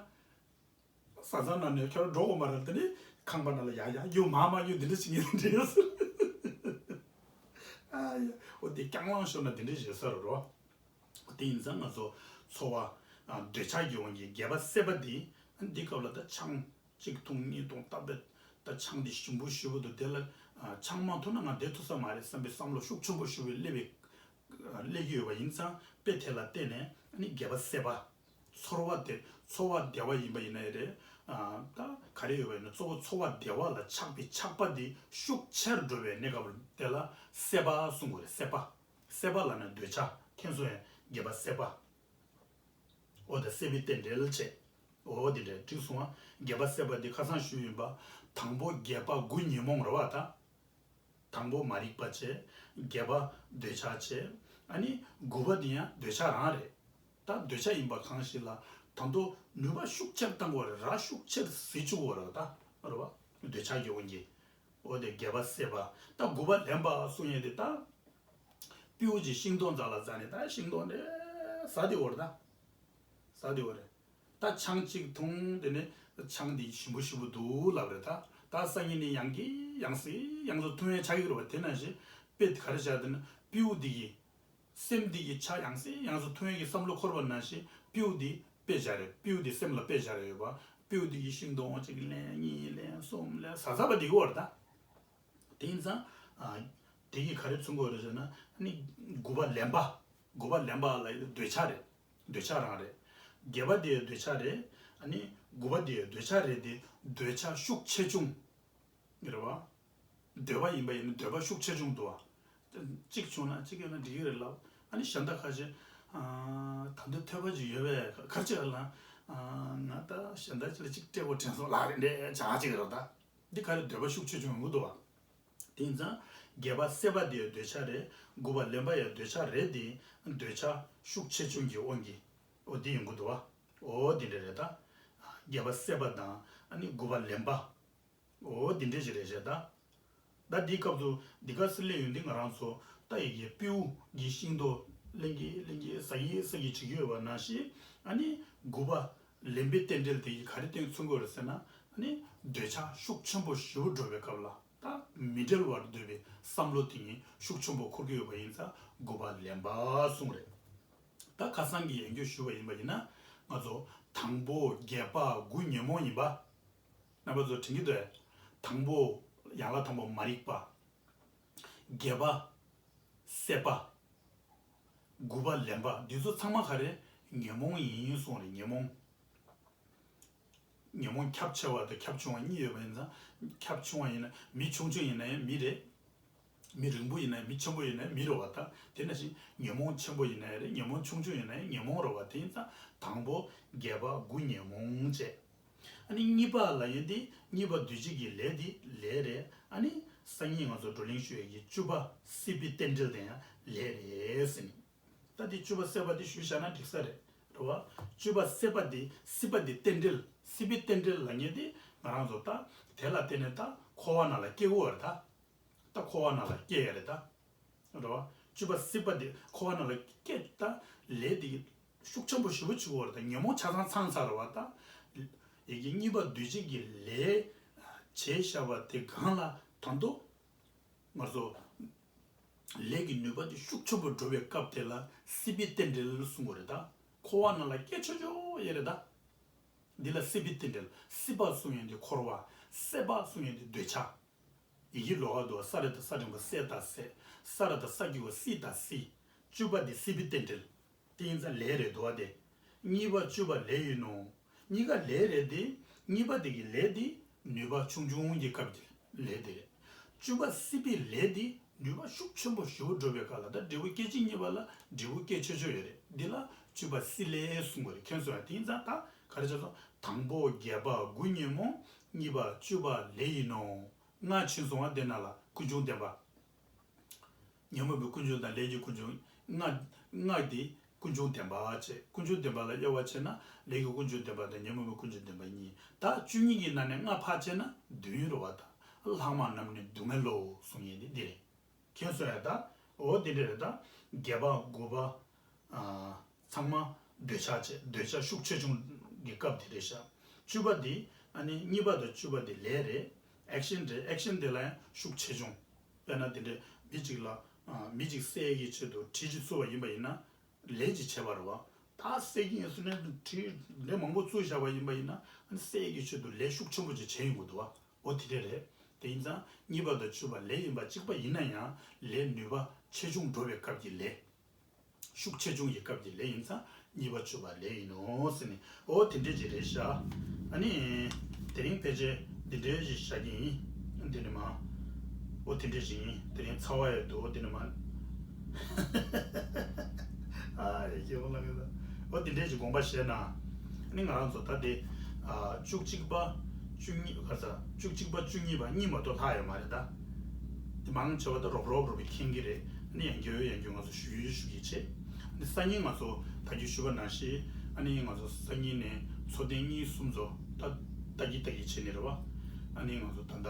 བཟའ་ཚང་ནང་ནས་ཁྱོད་རང་འགྲོ་དགོས་མ་རེད། དེ་ནི་ཁང་པ་ནང་ལ་ཡར་ཡར་རྒྱུག་མར་མར་རྒྱུག་འདི་འདྲ་བྱེད་མཁན་འདྲ་ཡོད་ས་རེད། ཨ་ཡ། འོ་དེ་རྐྱང་ལངས་ཤོར་ན་འདི་འདྲ་བྱེད་ས་རེད་རོ། དེ་ཡིན་ཙང་ང་ཚོ་ཚོར་བ། ཨ་འདོད་ཆགས་ཀྱི་དབང་གིས་སྒལ་པ་སྲེད་པ་འདི། འདི་སྐབས་ལ་ད་ཆང་གཅིག་འཐུང་གཉིས་འཐུང་སྟབས་བདེ། ད་ཆང་འདི་ཞིམ་པོ་ཞེ་པོ་འདུག་དེ་ལ་ཨ་ཆང་མ་འཐུང་ན་ང་བསྡད་ཐུབ་ས་མ་རེད་བསམ་པའི་བསམ་བློ་ཤུགས་ཆེན་པོ་ཞེ་པོ་སླེབས་པའི་སླེབས་ཀྱི་ཡོད་པ་ཡིན་ཙང་དཔེ་དེ་ལ་བརྟེན་ནས་ཨ་ནི་སྒལ་པ་སྲེད་པ། ཚོར་བ་དེ་ཚོར་བ་བདེ་བ་ཡིན་པ་ཡིན་ན་ཡང་རེད། ཨ་ད་ག་རེ་ཡོད་པ་ཡིན་ན་གཙོ་བོ་ཚོར་བ་བདེ་བ་ལ་ཆགས་པའི་ཆགས་པ་དེ་ཤུགས་ཆེར་འགྲོ་བའི་གནས་སྐབས་དེ་ལ་སྲེད་པ་གསུང་དགོས་རེད། སྲེད་པ། སྲེད་པ་ལབ་ན་འདོད་ཆགས་མཁྱེན་སོང་ངས། སྒལ་པ་སྲེད་པ། འོ་ད་སྲེད་པའི་རྟེན་འབྲེལ་བྱས། འོ་དེ་འདྲས་འགྲིག་སོང་ང་། སྒལ་པ་སྲེད་པ་འདི་ཁ་སང་ཞུས་ཡིན་པ། དང་པོ་སྒལ་པ་དགུ་ཉོན་མོངས་རེད་བ་ད། དང་པོ་མ་རིག་པ་བྱས། བརྒྱད་པ་འདོད་ཆགས་བྱས། ཨ་ནི་དགུ་པ་འདི་ཡང་འདོད་ཆགས་རང་རེད། ད་འདོད་ཆགས་ཡིན་པ་གང་ཞིག་ལ་ད་དུང་ནུས་པ་ཤུགས་ཆེར་བཏང་དགོས་རེད། ར་ཤུགས་ཆེར་བཟི་བཅུག་དགོས་རེད་ད། རེད་བ། འདོད་ཆགས་ཀྱི་དབང་གིས། འོ་དེ་སྒལ་པ་སྲེད་པ། ད་དགུ་པ་ལེན་པ་གསུང་ཡས་དེ་ད། སྤྲེའུ་ཅིག་ཤིང་སྡོང་རྩ་ལ་འཛེགས་ནས་ད་ཤིང་སྡོང་དེ་ཟ་བསྡད་ཡོད་རེད་ད། ཟ་བསྡད་ཡོད་རེད། ད་ཆང་གཅིག་འཐུང་དེ་ནས་ཆང་འདི་ཞིམ་པོ་ཞིམ་པོ་འདུག་ལབ་རེད་ད། ད་སང་ཉིན་ནས་ཡང་གི་ཡང་སེ་ཡང་སེ་འཐུང་ཡས་ཆགས་ཀྱི་རེད་བ། དེ་ནང་བཞིན་དཔེ་ག་རེ་བྱ་དེ་ན་སྤྲེའུ་འདི་གི་སེམས་འདི་གི་ཆ་ཡང་སེ་ཡང་སེ་འཐུང་ཡས་ཀྱི་བསམ་བློ་འཁོར་བ་ནང་བཞིན་སྤྲེའུ་འདི་དཔེ་བཞག་རེད། སྤྲེའུ་འདི་སེམས་ལ་དཔེ་བཞག་རེད་ཡོད་པ། སྤྲེའུ་འདི་གི་ཤིང་སྡོང་གཅིག་ལེན་གཉིས་ལེན་གསུམ་ལེན་ཟ་ཟ་བ་འདི་གི་བར་ད། དེ་ཡིན་ཙང་། ཨ། དེ་གིས་ག་རེ་མཚོན་གྱི་ཡོད་རེད་ཟེར་ན། ཨ་ནི་དགུ་པ་ལེན་པ། དགུ་པ་ལེན་པ་ལ་འདོད་ཆགས་རེད། འདོད་ཆགས་རང་རེད། བརྒྱད་པ་དེ་འདོད་ཆགས་རེད། ཨ་ནི་དགུ་པ་དེ་འདོད་ཆགས་རེད་དེ། འདོད་ཆགས་ཤུགས་ཆེ་ཆུང་། རེད་བ། འདོད་པ་ཡིན་པ་ཡིན་ན་འདོད་པ་ཤུགས་ཆེ་ཆུང་འདུག་བ། གཅིག་བྱུང་ན་གཅིག་ཡོད་ན་འགྲིག་གི་རེད་ལབ། ཨ་ནི་གཞན་དག་ཁ་ཤས། ཨ། ད་དུང་ཐོས་པ་ཅིག་ཡོད་པས་ག་རེ་བྱེད་ལ། ཨ། ང་ད་གཞན་དག་ཅིག་ལ་གཅིག་སྤྲད་དགོས་དྲན་སོང་ལབ་རེད་འདྲ་བྱ་གཅིག་རེད་ད། འདི་ག་རེ་འདོད་པ་ཤུགས་ཆེ་ཆུང་ཡོང་གི་འདུག་བ། དེ་ཡིན་ཙང་། བརྒྱད་པ་སྲེད་པ་དེ་ཡང་འདོད་ཆགས་རེད། དགུ་པ་ལེན་པ་ཡང་འདོད་ཆགས་རེད་དེ། འདོད་ཆགས་ཤུགས་ཆེ་ཆུང་གི་དབང་གིས། འོ་འདི་ཡོང་གི་འདུག་བ། འོ་འདི་འདྲ་རེད་ད། བརྒྱད་པ་སྲེད་པ་དང་ཨ་ནི་དགུ་པ་ལེན་པ། འོ་འདི་འདྲ་ཞིག་རེད་ཤག་ད། ད་འདིའི་སྐབས་སུ་འདི་ག་སེ་སླེབས་ཡོང་དུས་ང་རང་ཚོ་ད་ཡི་གེ་སྤྲེའུ་གི་ཤིང་ཏོག་ལེན་གྱི་ལེན་གྱི་ཟ་གི་ཟ་གི་བྱེད་ཀྱི་ཡོད་པ་ནང་བཞིན། ཨ་ནི་དགུ་པ་ལེན་པའི་རྟེན་འབྲེལ་དེ་ཡིས་ག་རེ་སྟོན་མཚོན་གྱི་ཡོད་རེད་ཟེར་ན། ཨ་ནི་འདོད་ཆགས་ཤུགས་ཆེན་པོ་ཞེ་པོ་འགྲོ་བའི་སྐབས་ལ་ད་མི་འབྲལ་བར་འདོད་པའི་བསམ་བློ་དེ་ཉིད་ཤུགས་ཆེན་པོ་འཁོར་གྱི་ཡོད་པ་ཡིན་ཙང་དགུ་པ་ལེན་པ་གསུངས་རེད། ད་ཁ་སང་གི་ཡན་གྱོད་ཞུས་པ་ཡིན་པ་ཡིན་ན། ང་ཚོ་དང་པོ་བརྒྱད་པ་དགུ་ཉོན་མོངས་ཡིན་པ། རྣམ་པ་ཚོ་དྲན་གྱི་འདུག་ཨེ། དང་པོ་ཡན་ལག་དང་པོ་མ་རིག་པ། བརྒྱད་པ་སྲེད་པ། དགུ་པ་ལེན་པ། འདི་ཚོ་ཚང་མ་ག་རེ། ཉོན་མོངས་ཡིན་གསུངས་རེད། ཉོན་མོངས། ཉོན་མོངས་ཁྱབ་ཆེ་བ་དང་ཁྱབ་ཆུང་བ་གཉིས་ཡོད་པ་ཡིན་ཙང་། ཁྱབ་ཆུང་བ་ཡིན་ན་མི་ཆུང་ཆུང་ཡིན་ན་ཡང་མི་རེད། མི་རིང་པོ་ཡིན་ན་ཡང་མི་ཆེན་པོ་ཡིན་ན་ཡང་མི་རེད་བ་ད། དེ་ནང་བཞིན་ཉོན་མོངས་ཆེན་པོ་ཡིན་ན་ཡང་རེད། ཉོན་མོངས་ཆུང་ཆུང་ཡིན་ན་ཡང་ཉོན་མོངས་རེད་བ། དེ་ཡིན་ཙང་དང་པོ་བརྒྱད་པ་དགུ་ཉོན་མོངས་བྱས། ཨ་ནི་གཉིས་པ་ལ་ཡོད་དེ་གཉིས་པ་འདུས་བྱས་ཀྱི་ལས་དེ་ལས་རེད། ཨ་ནི་སང་ཉིན་ང་ཚོ་བགྲོ་གླེང་ཞུ་ཡས་ཀྱི་བཅུ་པ་སྲིད་པའི་རྟེན་འབྲེལ་དེ་ཡང་ལས་རེད་ཟེར་ནས། ད་དེ་བཅུ་པ་སྲེད་པ་དེ་ཞུས་བཞག་ན་འགྲིག་ས་རེད། རེད་བ། བཅུ་པ་སྲེད་པ་དེ་སྲིད་པ་དེ་རྟེན་འབྲེལ། སྲིད་པའི་རྟེན་འབྲེལ་ལ་ངེས་དེ་ང་རང་ཚོ་ད་དེ་ལ་བརྟེན་ནས་ད་འཁོར་བ་ནང་ལ་སྐྱེ་དགོས་པ་རེད་ད། ད་འཁོར་བ་ནང་ལ་སྐྱེ་ཡ་རེད་ད། རེད་བ། བཅུ་པ་སྲེད་པ་དེ་འཁོར་བ་ནང་ལ་སྐྱེ་ད་ལས་དེ་ཤུགས་ཆེན་པོ་ཞེ་པོ་བྱེད་དགོས་རེད་ད། ཉོན་མོངས་ཆ་ཚང་ཚང་ཚར་རེད་བ་ད། ཡི་གེ་གཉིས་པ་འདུས་བྱས་ཀྱི་ལས་བྱས་བཞག་པ་དེ་གང་ལ་ད་དུང་ང་ཚོ་ལས་ཀྱི་ནུས་པ་དེ་ཤུགས་ཆེན་པོ་འགྲོ་བའི་སྐབས་དེ་ལ་སྲིད་པའི་རྟེན་འབྲེལ་གསུང་གི་རེད་ད། འཁོར་བ་ནང་ལ་སྐྱེ་ཆོག་ཆོག་ཡོད་རེད་ད། འདི་ལ་སྲིད་པའི་རྟེན་འབྲེལ། སྲིད་པ་གསུང་ཡས་འདི་འཁོར་བ། སྲེད་པ་གསུང་ཡས་འདི་འདོད་ཆགས། ཡི་གེ་ལོགས་ཀ་འདུག་བ། ས་ར་བཏགས་ས་འགྲེང་བུ་སྲེ་ད་སྲེད། ས་ར་བཏགས་ས་གི་གུ་སྲི་ད་སྲིད། བཅུ་པ་འདི་སྲིད་པའི་རྟེན་འབྲེལ། དེ་ཡིན་ཙང་ལས་རེད་འདུག་བ་དེ། གཉིས་པ་བཅུ་པ་ལས་ཡིན་ནོ། གཉིས་ཀ་ལས་རེད་དེ། གཉིས་པ་དེ་གི་ལས་དེ་ནུས་པ་ཆུང་ཆུང་གི་སྐབས་ཀྱི་ལས་དེ་རེད། བཅུ་པ་སྲིད་པའི་ལས་དེ་ནུས་པ་ཤུགས་ཆེན་པོ་ཞེ་པོ་འགྲོ་བའི་སྐབས་ལ། ད་འབྲས་བུ་སྐྱེད་བྱེད་གཉིས་པ་ལ་འབྲས་བུ་སྐྱེད་ཆོག་ཆོག་ཡོད་རེད། འདི་ལ་བཅུ་པ་སྲིད་ལས་གསུང་གི་རེད། མཁྱེན་སོང་ཡ། དེ་ཡིན་ཙང་ད་ག་རེ་བྱས་སོང་། དང་པོ་བརྒྱད་པ་དགུ་ཉོན་མོངས། གཉིས་པ་བཅུ་པ་ལས་ཡིན་ནོ། ལྔ་ཕྱིན་སོང་བ་དེ་ན་ལ་ཀུན་འབྱུང་བདེན་པ། ཉོན་མོངས་པའི་ཀུན་འབྱུང་དང་ལས་ཀྱི་ཀུན་འབྱུང་། ལྔ། ལྔ་དེ་ཀུན་འབྱུང་བདེན་པ་བྱས། ཀུན་འབྱུང་བདེན་པ་ལ་དབྱེ་བ་ཕྱེ་ན་ལས་ཀྱི་ཀུན་འབྱུང་བདེན་པ་དང་ཉོན་མོངས་པའི་ཀུན་འབྱུང་བདེན་པ་གཉིས། ད་བཅུ་གཉིས་ཀྱི་ནང་ནས་ལྔ་ཕར་ཕྱེ་ན་བདུན་རེད་བ་ད། ལྷག་མ་རྣམས་ནི་སྡུག་བསྔལ་ལོ་གསུང་ཡས་དེ་འདི་རེད། མཁྱེན་སོང་ཡ་ད། འོ་དེ་འདྲ་རེད་ད། བརྒྱད་པ་དགུ་པ། ཨ། ཚང་མ་འདོད་ཆགས་བྱས། འདོད་ཆགས་ཤུགས་ཆེ་ཆུང་གི་སྐབས་དེ་རེད་ཤག་བཅུ་པ་དེ། ཨ་ནི་གཉིས་པ་དང་བཅུ་པ་དེ་ལས་རེད། ཨེག་ཤན་རེད། ཨེག་ཤན་དེ་ལ་ཡང་ཤུགས་ཆེ་ཆུང་། དཔེར་ན་དེ་འདྲའི་མི་གཅིག་ལ། ཨ། མི་གཅིག་བསད་ཀྱི་ཆེད་དུ་གྲི་གཅིག་བཙུགས་པ་ཡིན་པ་ཡིན་ན། ལས་ཅིག་བྱས་པ་རེད་བ། ད་བསད་ཀྱི་ཡིན་ཟེར་ནས་གྲི་འདྲ་མང་པོ་བཙུགས་བཞག་པ་ཡིན་པ་ཡིན་ན། ཨ་ནི་བསད་ཀྱི་ཆེད་དུ་ལས་ཤུགས་ཆེན་པོ་ཅིག་བྱས་ཡོང་གི་འདུག་བ། འོ་དེ་འདྲ་རེད། དེ་ཡིན་ཙང་གཉིས་པ་དང་བཅུ་པ་ལས་ཡིན་པ་གཅིག་པ་ཡིན་ན་ཡང་ལས་ནུས་པ་ཆེ་ཆུང་འགྲོ་བའི་སྐབས་ཀྱི་ལས། ཤུགས་ཆེ་ཆུང་གི་སྐབས་ཀྱི་ལས་ཡིན་ཙང་གཉིས་པ་བཅུ་པ་ལས་ཡིན་ནོ་ཟེར་ནས། འོ་དེ་འདྲས་ཅིག་རེད་ཤག་ཨ་ནི་དེ་རིང་ཕལ་ཆེར་འདི་འདྲས་ཅིག་བཞག་གི་ཡིན། འདི་ནས་མ། འོ་དེ་འདྲས་ཅིག་ཡིན། དེ་རིང་ཚ་བ་ཡོད་འདུག་འོ་དེ་ནས་མ། ཨ་ཡེ་ཁྱེད་ལ་གི་ད། འོ་དེ་འདྲས་ཅིག་དགོངས་པ་བཞེས་ན། ཨ་ནི་ང་རང་ཚོ་ད་དེ། ཨ། བཅུ་གཅིག་པ། བཅུ་གཉིས། ག་ས། བཅུ་གཅིག་པ་བཅུ་གཉིས་པ་གཉིས་མ་གཏོགས་ལྷག་ཡོད་མ་རེད་ད། དེ་མང་ཆེ་བ་ད་རོབ་རོབ་རོབ་པའི་མཁྱེན་གྱི་རེད། ཨ་ནི་ཡང་རྒྱུན་ཡང་རྒྱུན་ང་ཚོ་ཞུ་ཡུལ་ཞུ་གི་བྱེད། ཨ་ནི་སང་ཉིན་ང་ཚོ་ད་གིན་ཞུས་པ་ནང་བཞིན། ཨ་ནི་ང་ཚོ་སང་ཉིན་ནས་འཚོ་རྟེན་གཉིས་གསུམ་ཚོ་ད་ལྟ་གི་ལྟ་གི་བྱེད་ནི་རེད་བ། ཨ་ནི་ང་ཚོ་ད་ལྟ་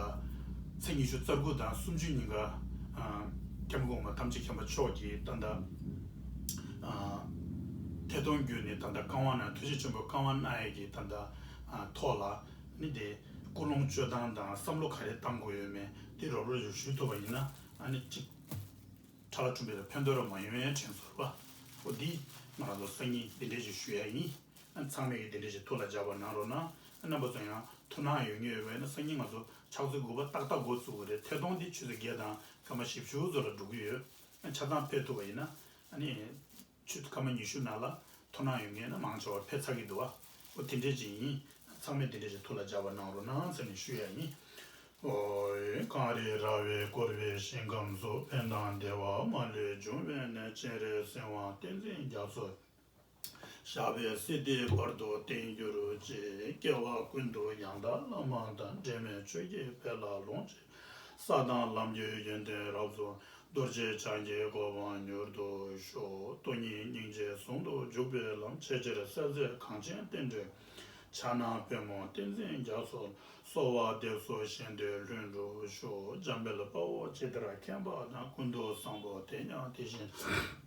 ཚེས་ཉི་ཤུ་རྩ་དགུ་དང་སུམ་ཅུ་ཉིན་ཀ། ཨ། སྐྱབས་མགོན་གོང་མ་ཐམས་ཅད་མཁྱེན་པ་མཆོག་གིས་ད་ལྟ། ཨ། ཐད་གཏོང་བརྒྱུད་ནས་ད་ལྟ་བཀའ་དབང་གནང་། ཐུགས་རྗེ་ཆེན་པོའི་བཀའ་དབང་གནང་ཡས་ཀྱི་ད་ལྟ། ཨ། ཐོག་ལ། ཨ་ནི་དེ་ཀུན་སློང་སྤྱོད་སྟངས་དང་བསམ་བློ་ག་རེ་བཏང་དགོས་ཡོད་མེད་དེ་རོབ་རོབ་ཞུ་ཐུབ་པ་ཡིན་ན། ཨ་ནི་གཅིག་ཁྲ་ལ་ཁྲུམ་པའི་ལ་ཕན་ཐོགས་ར་མ་ཡོང་བའི་དྲན་གསོ་ར་བ། འོ་འདི་ང་རང་ཚོ་སང་ཉིན་འདི་འདྲས་ཞིག་ཞུ་ཡ་ཡིན། ཨ། ཚང་མས་ཀྱི་འདི་འདྲས་ཞིག་ཐུགས་ལ་འཇགས་པ་གནང་རོགས་གནང་། ཨ། རྣམ་པ་ཚོ་ཡང་ཐུགས་སྣང་ཡོད་མཁན་ཡོད་པ་ཡིན་ན་སང་ཉིན་ང་ཚོ་ཕྱག་ཚོད་དགུ་པ་ཏག་ཏག་འགོ་བཙུགས་པ་རེད། ཐད་གཏོང་འདི་ཆུ་ཚོད་བརྒྱད་དང་སྐར་མ་བཞི་བཅུ་ཙམ་ལ་འགྲོ་གི་ཡོད། ཨ། ཆ་ཚང་ཕེབས་ཐུབ་པ་ཡིན་ན། ཨ་ནི། ཆུ་སྐར་མ་ཉི་ཤུ་ནང་ལ་ཐུགས་སྣང་ཡོད་མཁན་ན་མང་ཆེ་བ་ཕེབས་ཚར་གྱི་འདུག་བ། འོ་དེ་འདྲས་ཅིག་ཡིན། ཚང་མས་དེ་འདྲས་ཅིག་ཐུགས་ལ་འཇགས་པ་གནང་རོགས་གནང་ཟེར་ནས་ཞུ་ཡ་ཡིན། ཨོ་ཡེ། གངས་རི་ར་བས་བསྐོར་བའི་ཞིང་ཁམས་སུ། ཕན་དང་བདེ་བ་མ་ལུས་འབྱུང་བའི་གནས། སྤྱན་རས་གཟིགས་དབང་བསྟན་འཛིན་རྒྱ་མཚོ། ཞབས་པད་སྲིད་མཐའི་བར་དུ་བརྟན་གྱུར་ཅིག་སྐྱེ་བ་ཀུན་ཏུ་ཡང་དག་བླ་མ་དང་། འབྲལ་མེད་ཆོས་ཀྱི་དཔལ་ལ་ལོངས་སྤྱོད། ས་དང་ལམ་གྱི་ཡོན་ཏན་རབ་རྫོགས། རྡོ་རྗེ་འཆང་གི་གོ་འཕང་མྱུར་དུ་ཤོག་སྟོང་ཉིད་སྙིང་རྗེ་ཟུང་དུ་འཇུག་པའི་ལམ། ཆེས་ཆེར་གསལ་མཛད་གངས་ཅན་བསྟན་འགྲོའི་ཕྱག་ན་པདྨོ་བསྟན་འཛིན་རྒྱ་མཚོ། གསོལ་བ་འདེབས་སོ་གཞན་དོན་ལྷུན་གྲུབ་ཤོག་འཇམ་དཔལ་དཔའ་བོས་ཇི་ལྟར་མཁྱེན་པ་དང་། ཀུན་ཏུ་བཟང་པོ་དེ་ཡང་དེ་བཞིན་ཏེ།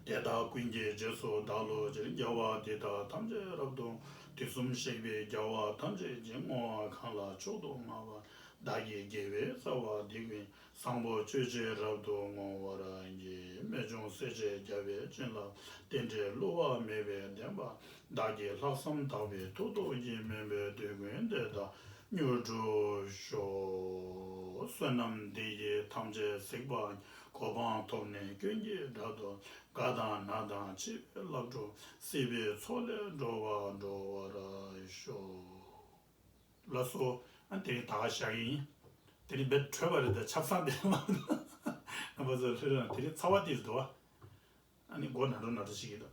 དེ་དག་ཀུན་གྱི་རྗེས་སུ་བདག་སློབ་ཕྱིར། རྒྱལ་བ་འདི་དག་ཐམས་ཅད་རབ་ཏུ་དུས་གསུམ་གཤེགས་པའི་རྒྱལ་བ་ཐམས་ཅད་ཀྱིས། བསྔོ་བ་གང་ལ་མཆོག་ཏུ་བསྔགས་པ་བདག་གི་དགེ་བའི་རྩ་བ་འདི་ཀུན། བཟང་པོ་སྤྱོད་ཕྱིར་རབ་ཏུ་བསྔོ་བར་བགྱི། རྨད་བྱུང་སྲས་བཅས་རྒྱལ་བའི་བྱིན་རླབས། རྟེན་འབྲེལ་བསླུ་བ་མེད་པའི་བདེན་པ། བདག་གིས་ལྷག་བསམ་དག་པའི་མཐུ་སྟོབས་ཀྱིས། སྨོན་པའི་འདོད་ཀུན་དེ་དག་མྱུར་འགྲུབ་ཤོག་བསོད་ནམས་འདི་ཡིས་ཐམས་ཅད་གཟིགས་པ་ཉིད། གོ་འཕང་ཐོབ་ནས་ཀུན་གྱི་བདག་ཏུ། རྒ་དང་ན་དང་འཆི་བའི་བླ་སྒྲུབ། སྲིད་པའི་མཚོ་ལས་འགྲོ་བ་སྒྲོལ་བར་ཤོག་ལགས་སོ། ཨ། དེ་རིང་ད་ག་བཞག་གི་ཡིན། དེ་རིང་རྦད་བྲོས་པ་རེད་དེ། ཆབ་གསང་དེ་མ་རེད། རྣམ་པ་ཚོ་ལྷོད་ལྷོད་གནང་། དེ་རིང་ཚ་བ་ཏིལ་འདུག་བ། ཨ་ནི་མགོ་ན་འགྲོ་ན་འགྲོ་བྱེད་ཀྱི་འདུག